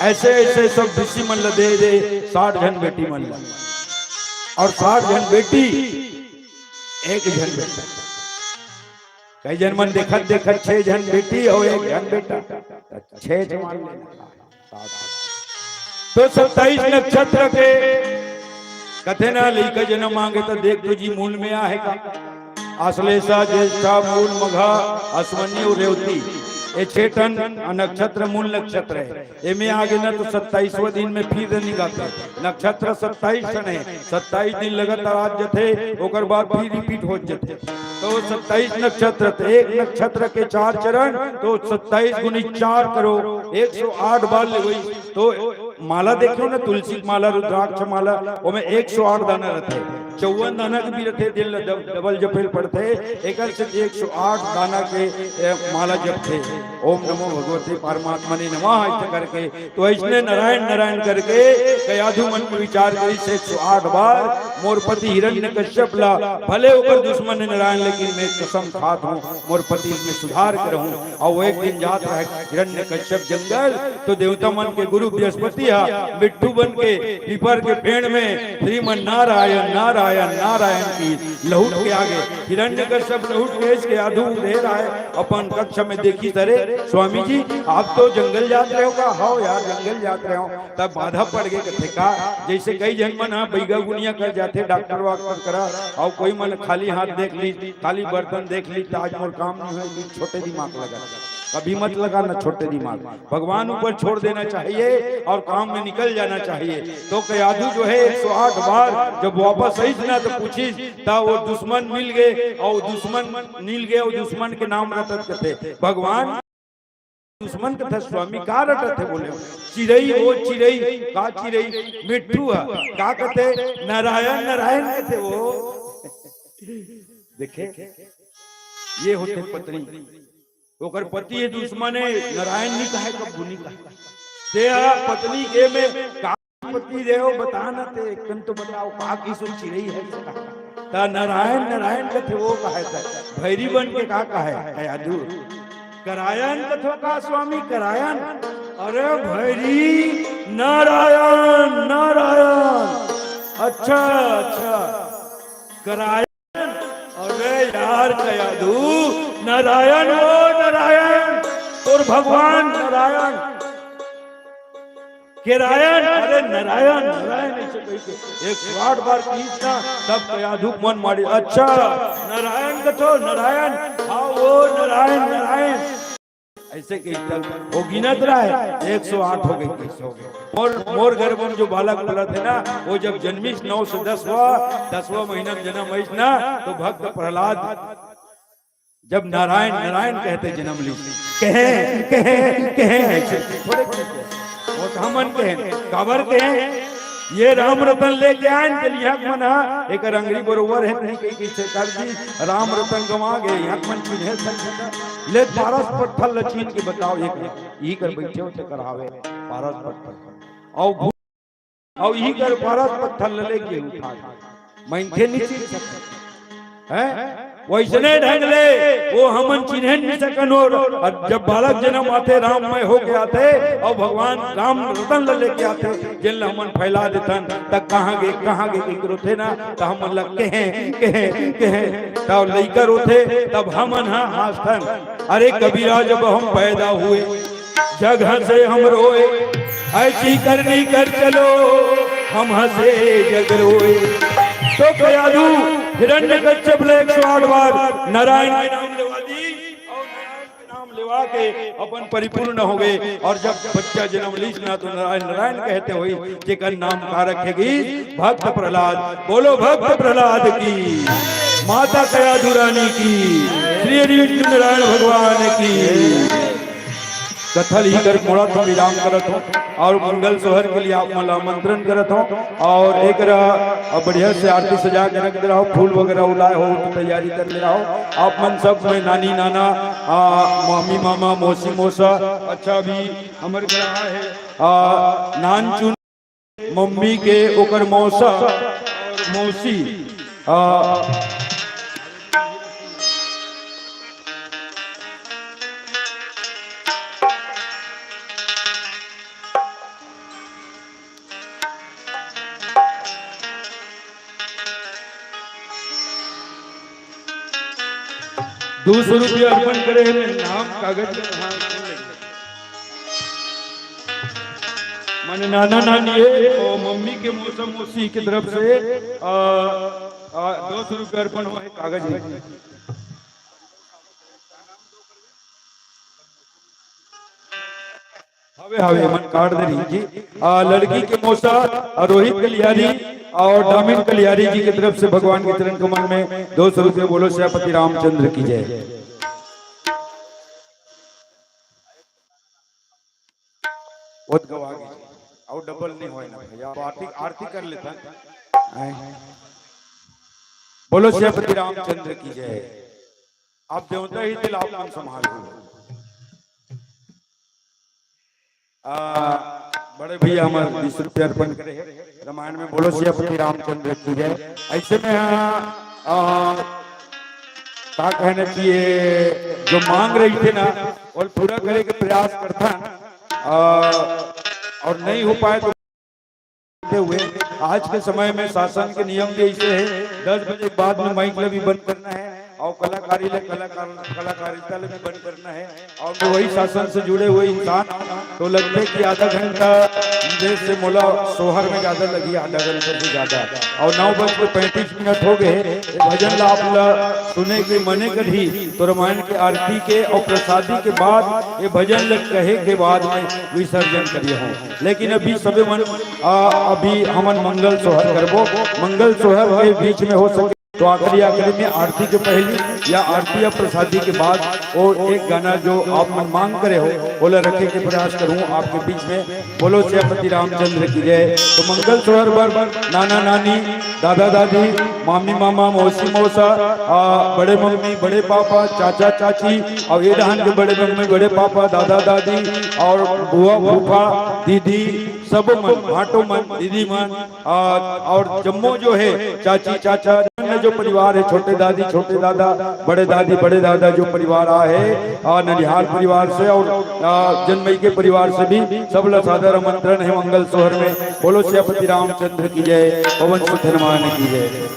अइसे अइसे सब ऋषि मन ला दे दे, साठ झन बेटी मन ला। अउ साठ झन बेटी, एक झन बेटा। कई झन मन देखत देखत छह झन बेटी अउ एक झन बेटा, त छह जवान लेना। तो सत्ताईस नक्षत्र के कथे ना, लइका जनम मांगे त देख तो जी मूल में आहे का। आश्लेषा, ज्येष्ठा, मूल, मघा, अश्विनी अउ रेवती, ये छह ठन नक्षत्र मूल नक्षत्र हे। एमे आगे ना तो सत्ताईसवां दिन में फिर निकलथे। नक्षत्र सत्ताईस ठन हे, सत्ताईस दिन लगातार आ जथे, ओकर बाद फिर repeat हो जथे। तो सत्ताईस नक्षत्र, तो एक नक्षत्र के चार चरण, तो सत्ताईस गुनी चार करो, एक सौ आठ बार लेवई। तो माला देखियो ना, तुलसी माला, रुद्राक्ष माला, ओमे एक सौ आठ दाना रथे, चौवन दाना के भी रथे, दिल डब-, डबल जपे ल पड़थे, एकर से एक सौ आठ दाना के, ए, माला जपथे। ओम नमो भगवते परमात्मने नमः, ऐसे करके। तो ऐसने नारायण नारायण करके कयाधु मन में विचार करिस एक सौ आठ बार, मोर पति हिरण्यकश्यप ला, भले ओकर दुश्मन हे नारायण, लेकिन मैं कसम खात हूँ, मोर पति में सुधार करहूँ। अउ एक दिन जात रहे हिरण्यकश्यप जंगल, तो देवता मन के गुरु बृहस्पति हा मिट्ठू बन के पीपर के पेड़ में श्रीमन नारायण, नारायण, नारायण की लहुट के आगे हिरण्यकश्यप लहुट के इसके आधू दे रहा है, अपन कक्ष में देखिस, "अरे स्वामी जी, आप तो जंगल जात रहे हो का?" "हव यार, जंगल जात रहे हो।" तब बाधा पड़ गे कथे का, जैसे कई झन मन हा बैगा गुनिया कर जाथे डॉक्टर वाक्टर करा, अउ कोई मन खाली हाथ देख ली, खाली बर्तन देख ली, त आज मोर काम नहीं होय, छोटे दिमाग लगा। कभी मत लगाना छोटे दिमाग, भगवान ऊपर छोड़ देना चाहिए और काम में निकल जाना चाहिए। तो कयाधु जो है एक सौ आठ बार जब वापस आइस ना तो पूछिस, त वो दुश्मन मिल गए और दुश्मन मिल गए और दुश्मन के नाम रटत कथे भगवान। दुश्मन कथे स्वामी का रटत हे बोले, चिरई वो चिरई, का चिरई? मिट्ठू है, का कथे? नारायण नारायण कथे वो। देखे, ये होथे पत्नी। ओकर पति हे दुश्मन हे, नारायण नी कहे, कभू नी कहे। ते हा पत्नी के में का पति देव बता ना, ते एकन तो बताओ, का किसो चिरई है इसका? त नारायण नारायण कथे वो कहे, त भैरी बन के का कहे? कयाधु। करायन कथो का स्वामी, करायन? अरे भैरी, नारायण, नारायण। अच्छा, अच्छा। करायन। अरे यार कयाधु, नारायण ओ नारायण, तोर भगवान नारायण। केरायन, अरे नारायण, नारायण, अइसे कहिके एक सौ आठ बार किहिस ना, तब कयाधू के मन माड़े, "अच्छा, नारायण कथो, नारायण, हाँ, वो नारायण, नारायण।" अइसे कहिके तब वो गिनत रहय, एक सौ आठ हो गे, एक सौ हो गे। मोर, मोर गर्भ म जो बालक पलत हे ना, वो जब जन्मिस नौ से दस हुआ, दसवाँ महीना म जनम आइस ना, तो भक्त प्रहलाद जब नारायण, नारायण कहत जनम लीस, कहे, कहे, कहे, थोड़े कहे, वो तो हमन कहे, काबर कहे, ये राम रतन लेके आयन के लिए हक मन हा, एकर अंगरी बरोबर हे, नहीं कही कि सरकार जी, राम रतन गंवा गे, हक मन चिन्हे सक ले पारस पत्थर ल चीन के बताओ, एक ई कर बैठे हो तो करावे, पारस पत्थर। और अउ इही कर पारस पत्थर ल लेके उठा दे। मनखे नइ चिन्ह सकत। हैं? वइसने ढंग ले वो हमन चिन्हे नइ सकन। और जब बालक जनम आथे, राममय होके आथे, अउ भगवान राम रतन ल लेके आथे, जेन ल हमन फैला देथन, त कहाँ गे, कहाँ गे कहिके रोथे ना, त हमन ल कहे, कहे, कहे, तब लइका रोथे, तब हमन ह हाँसथन। अरे कबीरा, जब हम पैदा हुए, जग हंसे हम रोए, ऐसी करनी कर चलो, हम हंसे जग रोए। तो कयाधू हिरण्यकश्यप ले एक सौ आठ बार नारायण के नाम लेवा दी, और नारायण के नाम लेवा के अपन परिपूर्ण हो गए। और जब बच्चा जन्म लीस ना, तो नारायण, नारायण कहते हुए जेकर नाम का रखे गिस, भक्त प्रहलाद। बोलो भक्त प्रहलाद की, माता कयाधू रानी की, श्री हरि विष्णु नारायण भगवान की। कथा ल इही कर मोड़ा तो विराम करत हों और मंगल सोहर के लिए आप मन ला आमंत्रण करत हों। और एक बढ़िया से आरती सजा के रख दे रहो, फूल वगैरह उलाए हो तो तैयारी कर ले रहो। आप मन सब में नानी नाना, आ, मामी मामा, मौसी मौसा, अच्छा भी हमर घर आए हे, आ, नानचुन मम्मी के ओकर मौसा, मौसी, आ, दो सौ रुपया अर्पण करे हे, नाम कागज में, हाँ, माने नाना नानी हे और मम्मी के मौसा मौसी की तरफ से, आ, आ, दो सौ रुपया अर्पण हुआ है कागज में। हवे, हवे, मन काट दे रही जी। आ, लड़की के मौसा, आ, रोहित कलियारी और डामिन कलियारी जी की तरफ से भगवान के चरण कमल में दो सौ रुपये। बोलो सियापति रामचंद्र की जय। बहुत गवा गई। और डबल नहीं होए ना भैया, आरती, आरती कर लेता। आए। बोलो सियापति रामचंद्र की जय। आप देवता ही दिल आप मन संभाल लो। आ, बड़े भैया हमर बीस रुपया अर्पण करे हे रामायण में। बोलो सियापति रामचंद्र की जय। ऐसे में, आ, आ, का कहना चाहिए, जो मांग रही थे ना, वो पूरा करे के प्रयास करता है, आ, और नहीं हो पाए तो हुए। आज के समय में शासन के नियम भी ऐसे है, दस बजे के बाद में माइक ला भी बंद करना है और कलाकारी ले, कलाकार, कलाकारिता ले भी बंद करना है। और मैं वही शासन से जुड़े हुए इंसान, तो लगते कि आधा घंटा जैसे मोला सोहर में ज्यादा लगी, आधा घंटा से ज्यादा। और नौ बज के पैंतीस मिनट हो गए, ये भजन ला आप ला सुने के मने करी, तो रामायण के आरती के और प्रसादी के बाद ये भजन ला कहे के बाद में विसर्जन करिए हो। लेकिन अभी सबे मन, आ, अभी हमन मंगल सोहर करबो। मंगल सोहर के बीच में हो सके तो आखिरी, आखिरी में आरती के पहली या आरती या प्रसादी के बाद वो एक गाना जो आप मन मांग करे हो, ओला रखे के प्रयास करूँ आपके बीच में। बोलो सियापति रामचंद्र की जय। तो मंगल सोहर बर नाना नानी, दादा दादी, मामी मामा, मौसी मौसा, आ, बड़े मम्मी, बड़े पापा, चाचा चाची, और ये डहान के बड़े मम्मी, बड़े पापा, दादा दादी, और बुआ फूफा, दीदी, सब मन, भाटो मन, दीदी मन, आ, और जम्मो जो है, चाची चाचा, अन्य जो परिवार है, छोटे दादी, छोटे दादा, बड़े दादी, बड़े दादा जो परिवार आ है, आ, ननिहाल परिवार से और, आ, जनमई के परिवार से भी सब ला सादर आमंत्रण है मंगल सोहर में। बोलो सियापति रामचंद्र की जय, पवन सुत हनुमान की जय।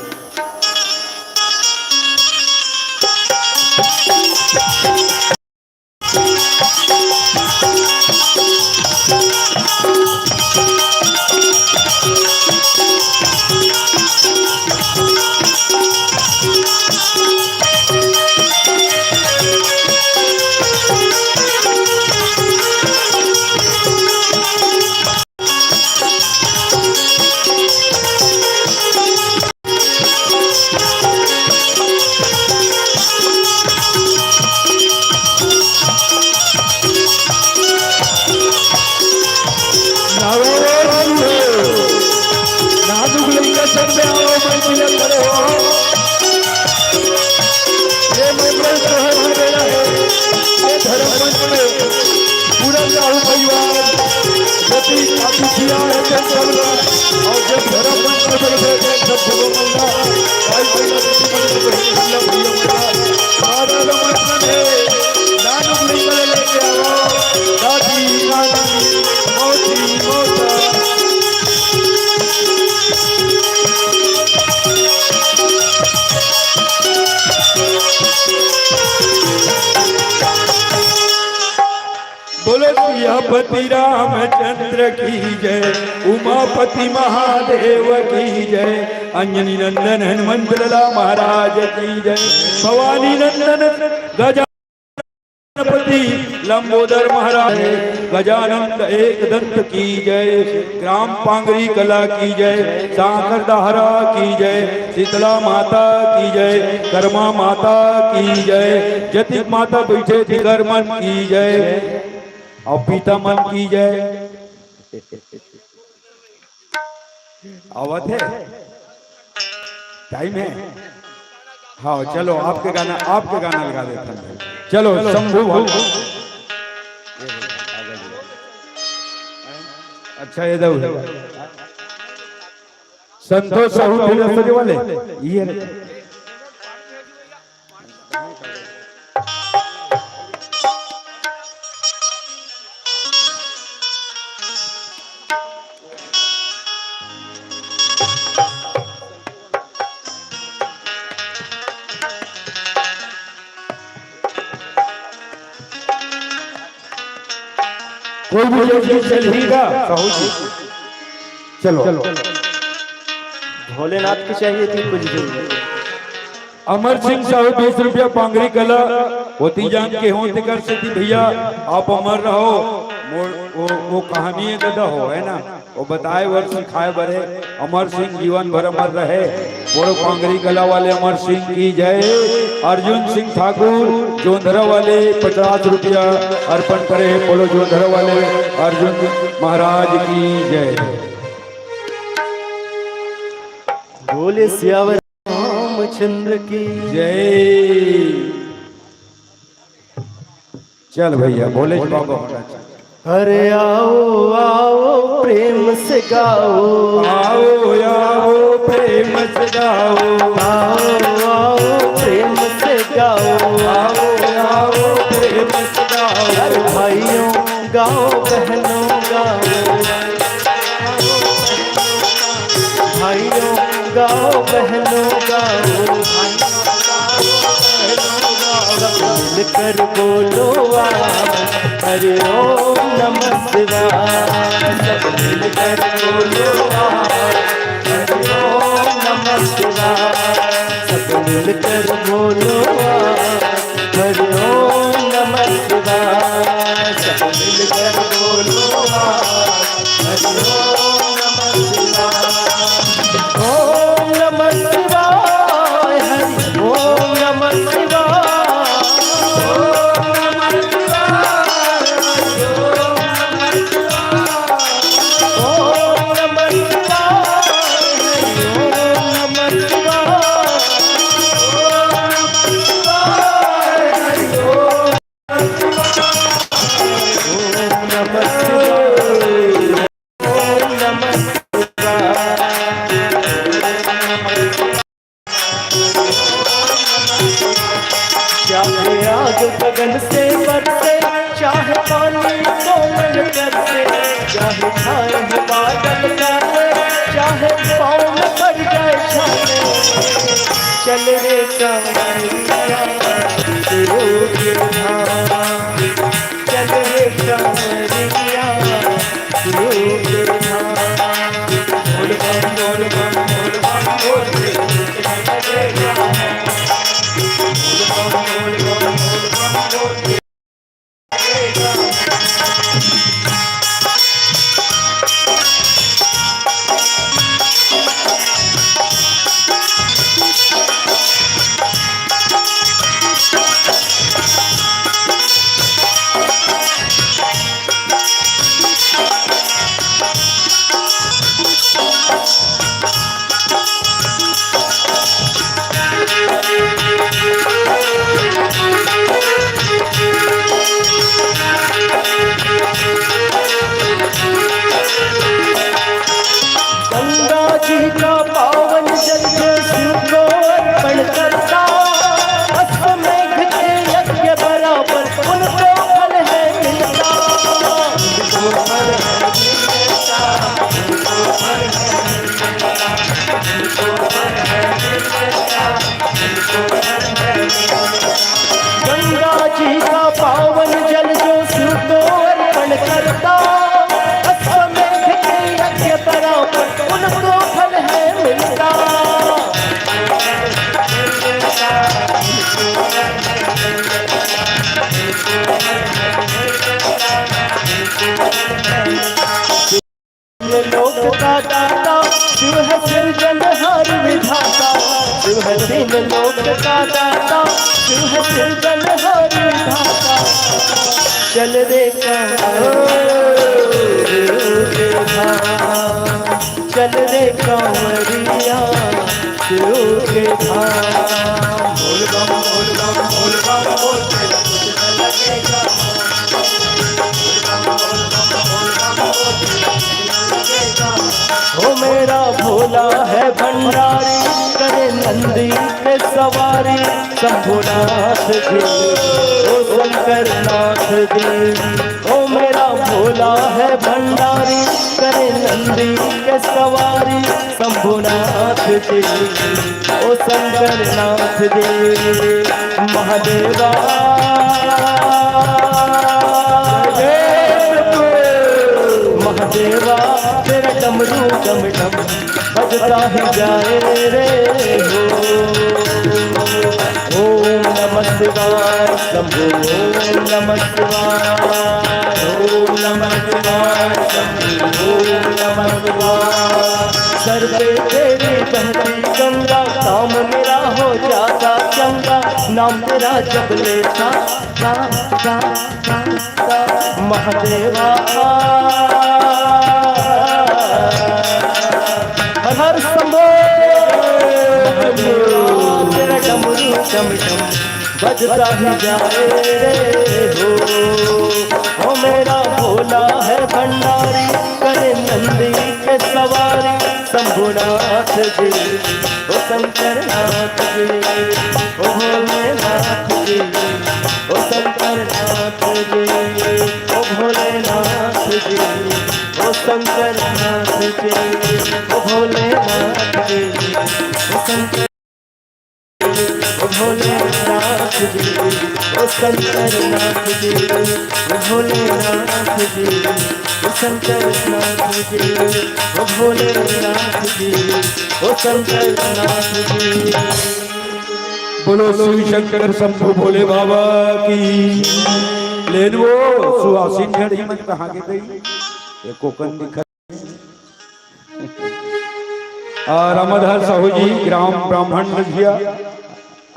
सियापति रामचंद्र की जय, उमापति महादेव की जय, अंजनी नंदन हनुमंत लाला महाराज की जय, भवानी नंदन गजानन पति लंबोदर महाराज, गजानंद एक दंत की जय, ग्राम पांगरी कला की जय, सांकर दहरा की जय, शीतला माता की जय, कर्मा माता की जय, जतिक माता बैठे थी कर्मन की जय, अउ पिता मन की जय। आवत हे? टाइम हे? हाँ, चलो, आपके गाना, आपके गाना लगा देथन। चलो, शंभू भाई। अच्छा, ये दो। संतोष साहू थे नर्सरी वाले। ये कोई भी जल्दी चलेगा, साहू जी। चलो। भोलेनाथ की चाहिए थी कुछ भी। अमर सिंह साहू, बीस रुपया, पांगरी कला, होती जान के हों, तेकर सेती भैया, आप अमर रहो। मोर, वो, वो कहानी है, गदा हो, है ना? वो बताए बर, सिखाए बर हे। अमर सिंह जीवन भर अमर रहे। बोलो, पांगरी कला वाले अमर सिंह की जय। अर्जुन सिंह ठाकुर जोंधरा वाले पचास रुपया अर्पण करे हे। बोलो, जोंधरा वाले अर्जुन महाराज की जय। बोले सियावर रामचंद्र की जय। चल भैया, भोले बाबा होना चाहिए। अरे आओ, आओ, प्रेम से गाओ। आओ, आओ, प्रेम से गाओ। आओ, आओ, प्रेम से गाओ। आओ, आओ, प्रेम से गाओ। अरे भाइयों गाओ, बहनों गाओ। भाइयों गाओ, बहनों गाओ। मिलकर बोलो आ, हरि ओम नमः शिवाय। सब मिलकर बोलो आ, हरि ओम नमः शिवाय। सब मिलकर बोलो आ, हरि ओम नमः शिवाय। सब मिलकर बोलो आ, हरि ओम नमः शिवाय। ओम नमः शिवाय, हरि ओम नमः शिवाय। ओम नमः शिवाय, हरि ओम नमः शिवाय। ओम नमः शिवाय, हरि ओम नमः शिवाय। ओम नमः शिवाय, हरि ओम नमः शिवाय। ओम नमः शिवाय। चाहे आग गगन से बरसे, चाहे पानी तोलन तरसे, चाहे छाए बादल काले, चाहे पाँव में पड़ जाए छाले। चल रे कांवरिया, गुरु के धाम। चल रे कांवरिया, गुरु के धाम। बोल बम, बोल बम, बोल बम, बोल रे। बोल बम, बोल बम, बोल बम, बोल रे। तीन लोक का दाता, शिव है सिरजनहार विधाता। शिव है तीन लोक का दाता, शिव है सिरजनहार विधाता। चल रे कांवरिया, चल रे कांवरिया, शिव के धाम। बोल बम, बोल बम, बोल बम, बोल, तेरा कुछ न लगेगा। ओ मेरा भोला है भंडारी, करे नंदी पे सवारी, शंभुनाथ जी, ओ शंकरनाथ जी। ओ मेरा भोला है भंडारी, करे नंदी पे सवारी, शंभुनाथ जी, ओ शंकरनाथ जी। महादेवा, महादेवा, तेरा डमरू डम डम बजता ही जाए रे हो। ओम नमः शिवाय शंभो, ओम नमः शिवाय, ओम नमः शिवाय शंभो, ओम नमः शिवाय। सर पे तेरी बहती गंगा, काम मेरा हो जाता चंगा, नाम तेरा जब लेता, गा, गा, गा, गा, महादेवा। हर हर शंभो। महादेवा, तेरा डमरू डम डम बजता ही जाए रे हो। ओ मेरा भोला है भंडारी, करे नंदी पे सवारी, शंभुनाथ जी, ओ शंकरनाथ जी, ओ भोलेनाथ जी, ओ शंकरनाथ जी, ओ भोलेनाथ जी, ओ शंकरनाथ जी, ओ भोलेनाथ जी, ओ शंकर, ओ भोलेनाथ जी, ओ शंकरनाथ जी, ओ भोलेनाथ जी, ओ शंकरनाथ जी, ओ भोलेनाथ जी, ओ शंकरनाथ जी। बोलो शिव शंकर शंभु भोले बाबा की। लेन वो सुहासिन झड़ी मन कहाँ के गई? ये कोकन दिखा। आ, रामाधार साहू जी, ग्राम ब्राह्मण लजिया,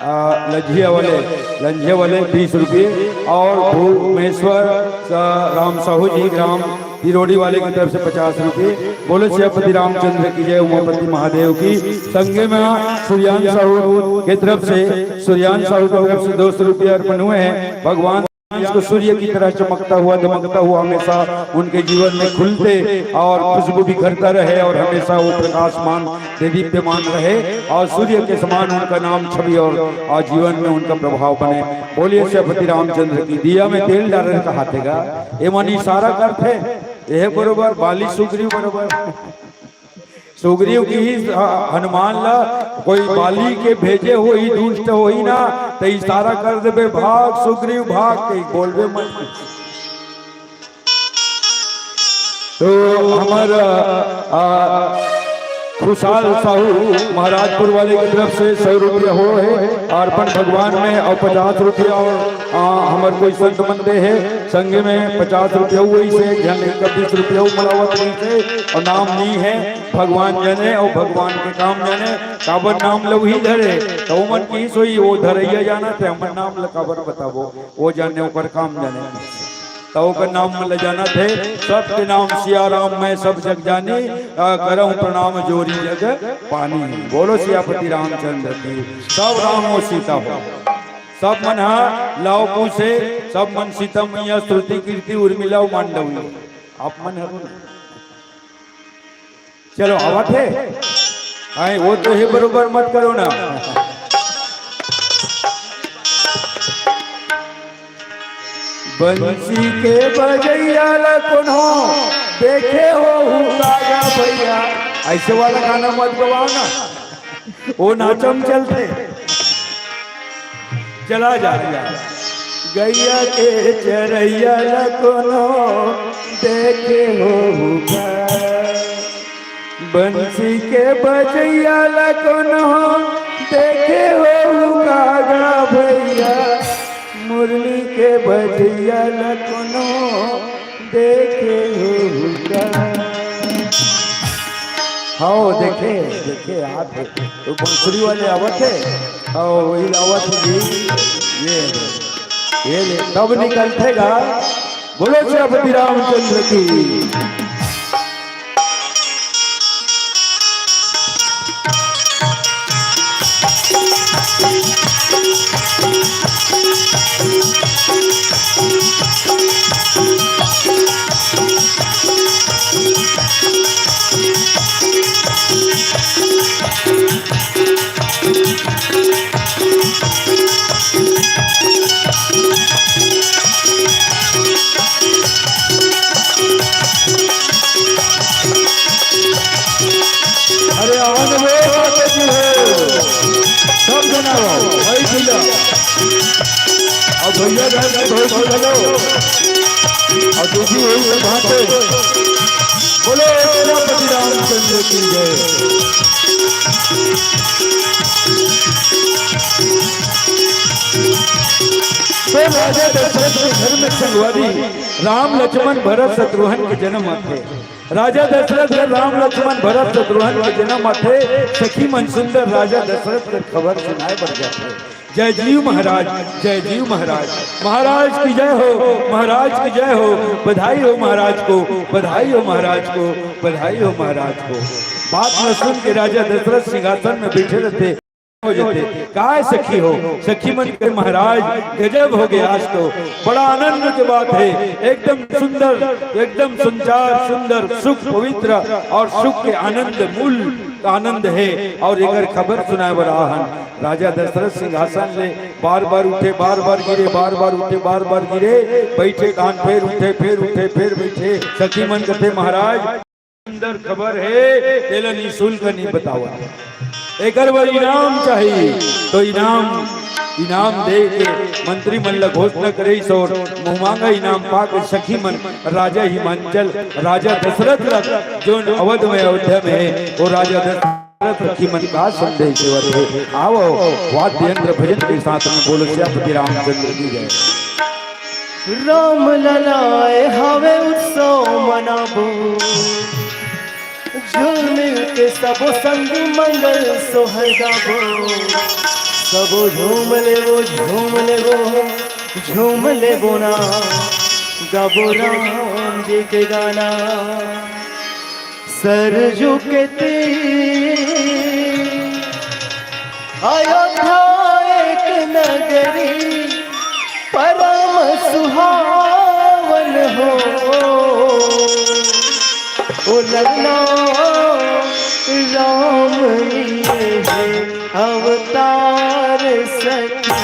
आ, लंझिया वाले, लंझिया वाले बीस रुपये और भूमेश्वर सा-, राम साहू जी, ग्राम पिरोड़ी वाले की तरफ से पचास रुपये। बोलो सियापति रामचंद्र की जय, उमापति महादेव की। संगे में सूर्यान साहू की तरफ से, सूर्यान साहू की तरफ से दो सौ रुपये अर्पण हुए हैं। भगवान इसको सूर्य की तरह चमकता हुआ, दमकता हुआ हमेशा उनके जीवन में खुलते और खुशबू बिखरता रहे और हमेशा वो प्रकाशमान, देदीप्यमान रहे और सूर्य के समान उनका नाम छवि और, और जीवन में उनका प्रभाव बने। बोलिए सियापति रामचंद्र की। दिया में तेल डाले कहाथे गा, ये मन इशारा करते, यह बरोबर, बाली सुग्रीव बरोबर। सुग्रीव की ही ह-, हनुमान ला कोई बाली के भेजे होही, दुष्ट होही ना, त इशारा कर देबे, "भाग सुग्रीव भाग," के बोलबे मत। तो हमर, आ, खुशहाल साहू महाराजपुर वाले की तरफ से सौ रुपया हो है अर्पण भगवान में और पचास रुपया और, आ, हमर कोई संत मन दे है संगे में पचास रुपया हुई से, एक झन एक बीस रुपया मिलावत हुई से और नाम नहीं है। भगवान जने अउ भगवान के काम जने, काबर नाम ल उही धरे, त ओमन किहिस होही, "वो धरइया जानत हे, हमर नाम ल काबर बताबो?" वो जने ओकर काम जने। त ओकर नाम ल जानत हे, सबके नाम सिया राम मैं सब जग जानी, अ, करहूँ प्रणाम जोरी जग पानी। बोलो सियापति रामचंद्र की, सब राम हो सीता हो, सब मन ह लव कुश हे, सब मन सीता मैया स्तुति कीर्ति उर्मिला अउ मांडवी, आप मन हरो ना। चलो, आवत हे। आए, वो तो हे बरोबर मत करो ना। बंसी के बजैया ला कोनो देखे हो कागा भैया, ऐसे वाला गाना मत गवाओ ना। वो नाचम चलते। चला जा, जा। गैया के चरैया ला कोनो देखे हो का? बंसी के बजैया ला कोनो देखे हो कागा भैया? मुरली के बजैया ला कोनो देखे हो का? हव, देखे, देखे, आत हे। वो बंसुरी वाले आवत हे। हव, वही आवत हे जी। ये ले, ये ले, तब निकलथे गा। बोलो छत्रपति रामचंद्र की। अरे आनंद हो, माता जी हो। सब जना हो, भाई भैया। अब भैया घर के भाई भैया लो। और दूसरी वही सब भांटे। बोलो छत्रपति रामचंद्र की जय। तो राजा दशरथ के घर में संगवारी राम लक्ष्मण भरत शत्रुघ्न के जन्म आथे। राजा दशरथ के राम लक्ष्मण भरत शत्रुघ्न के जन्म आथे। सखी मन सुंदर राजा दशरथ के खबर सुनाए बर जाथे। जय जीव महाराज, जय जीव महाराज, महाराज की जय हो, महाराज की जय हो, बधाई हो महाराज को, बधाई हो महाराज को, बधाई हो महाराज को। बात न सुन के राजा दशरथ सिंहासन में बैठे रहते। हो जाते। काय सखी हो, सखी मन के महाराज, गजब हो गया आज तो, बड़ा आनंद की बात है। एकदम सुंदर, एकदम संचार सुंदर, सुख पवित्र और सुख के आनंद, मूल आनंद है। और एकर खबर सुनाए बर आहन। राजा दशरथ सिंहासन ले बार बार उठे, बार बार गिरे, बार बार उठे, बार बार गिरे, बैठे तहान फेर उठे, फेर उठे, फेर बैठे। सखी मन कथे महाराज, सुंदर खबर हे, तेला निशुल्क नहीं बतावत। एकर बर इनाम चाही, तो इनाम, इनाम दे के मंत्री मन ला घोषणा करिस और मुहमांगा इनाम पा के सखी मन राजा हिमांचल, राजा दशरथ ला, जोन अवध में अयोध्या में हे, वो राजा दशरथ सखी मन का संदेश देवत हे। आवो, वाद्य यंत्र भजन के साथ में बोलो, सियापति रामचंद्र की जय। राम ललाए हवे उत्सव मनाबो, जुल मिल के सबो संग मंगल सोहर गाबो। सबो झूम लेबो, झूम लेबो, झूम लेबो ना, गाबो राम जी के गाना। सरजू के तीर अयोध्या एक नगरी परम सुहावन हो। ओ ललना राम लिए है अवतार सखी।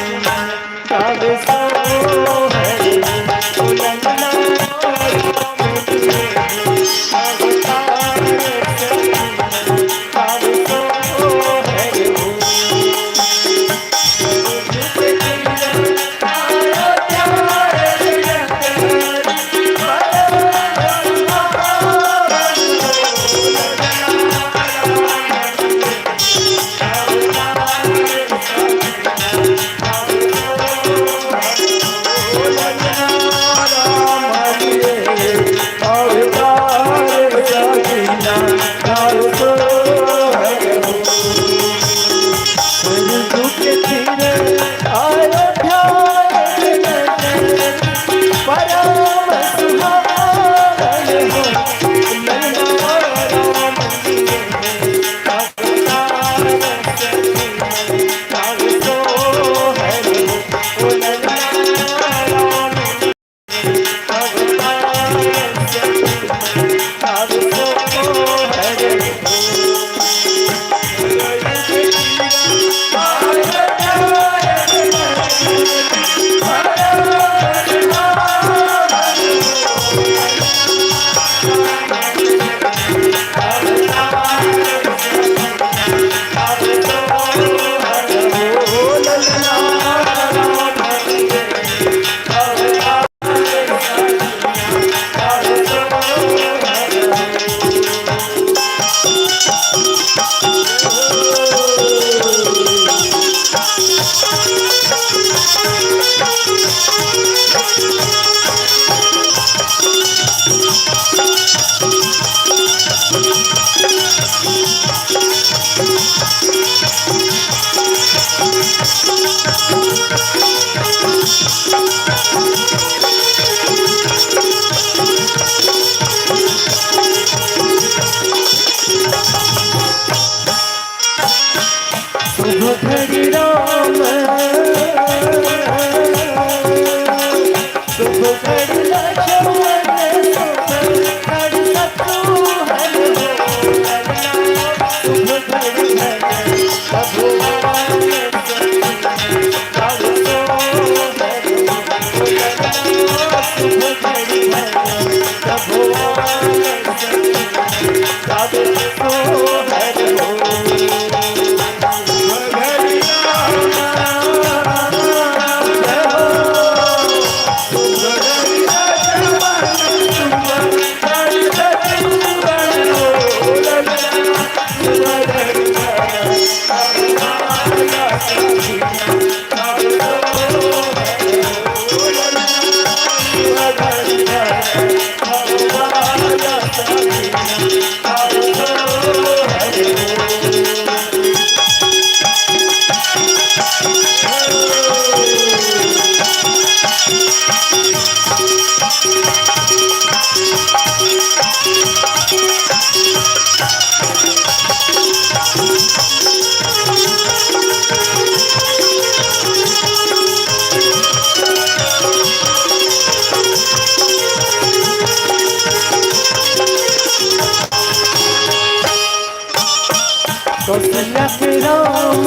कौशल्या के राम,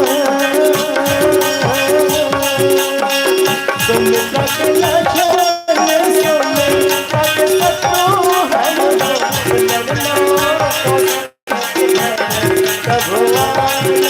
सुमित्रा के लक्ष्मण, सुमित्रा के शत्रुघ्न, लड़ना भगवान, भगवान।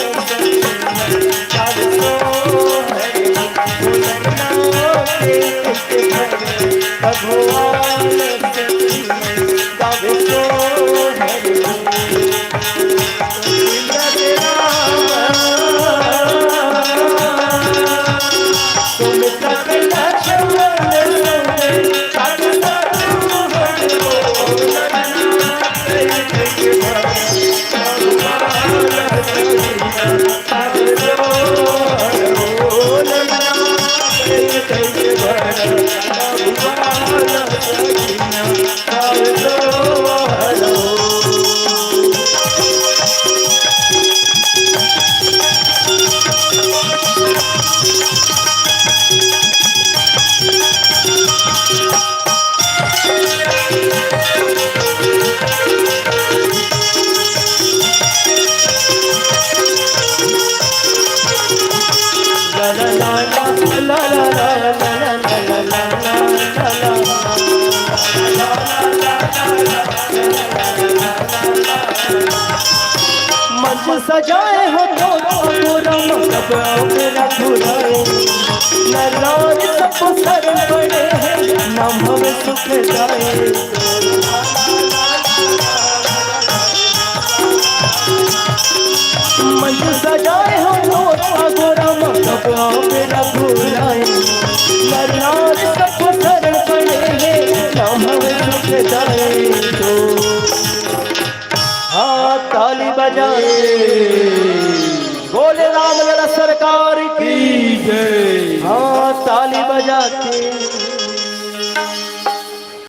मंच सजाए हो तो पूरा मतलब मेरा छुड़ाए, नाराज सब शरण पड़े हैं, नाम हमें सुख जाए। मंच सजाए हो तो पूरा मतलब मेरा छुड़ाए, नाराज सब शरण पड़े हैं, नाम हमें सुख जाए। तो हाँ, ताली बजाए, बोले रामलला सरकार की जय।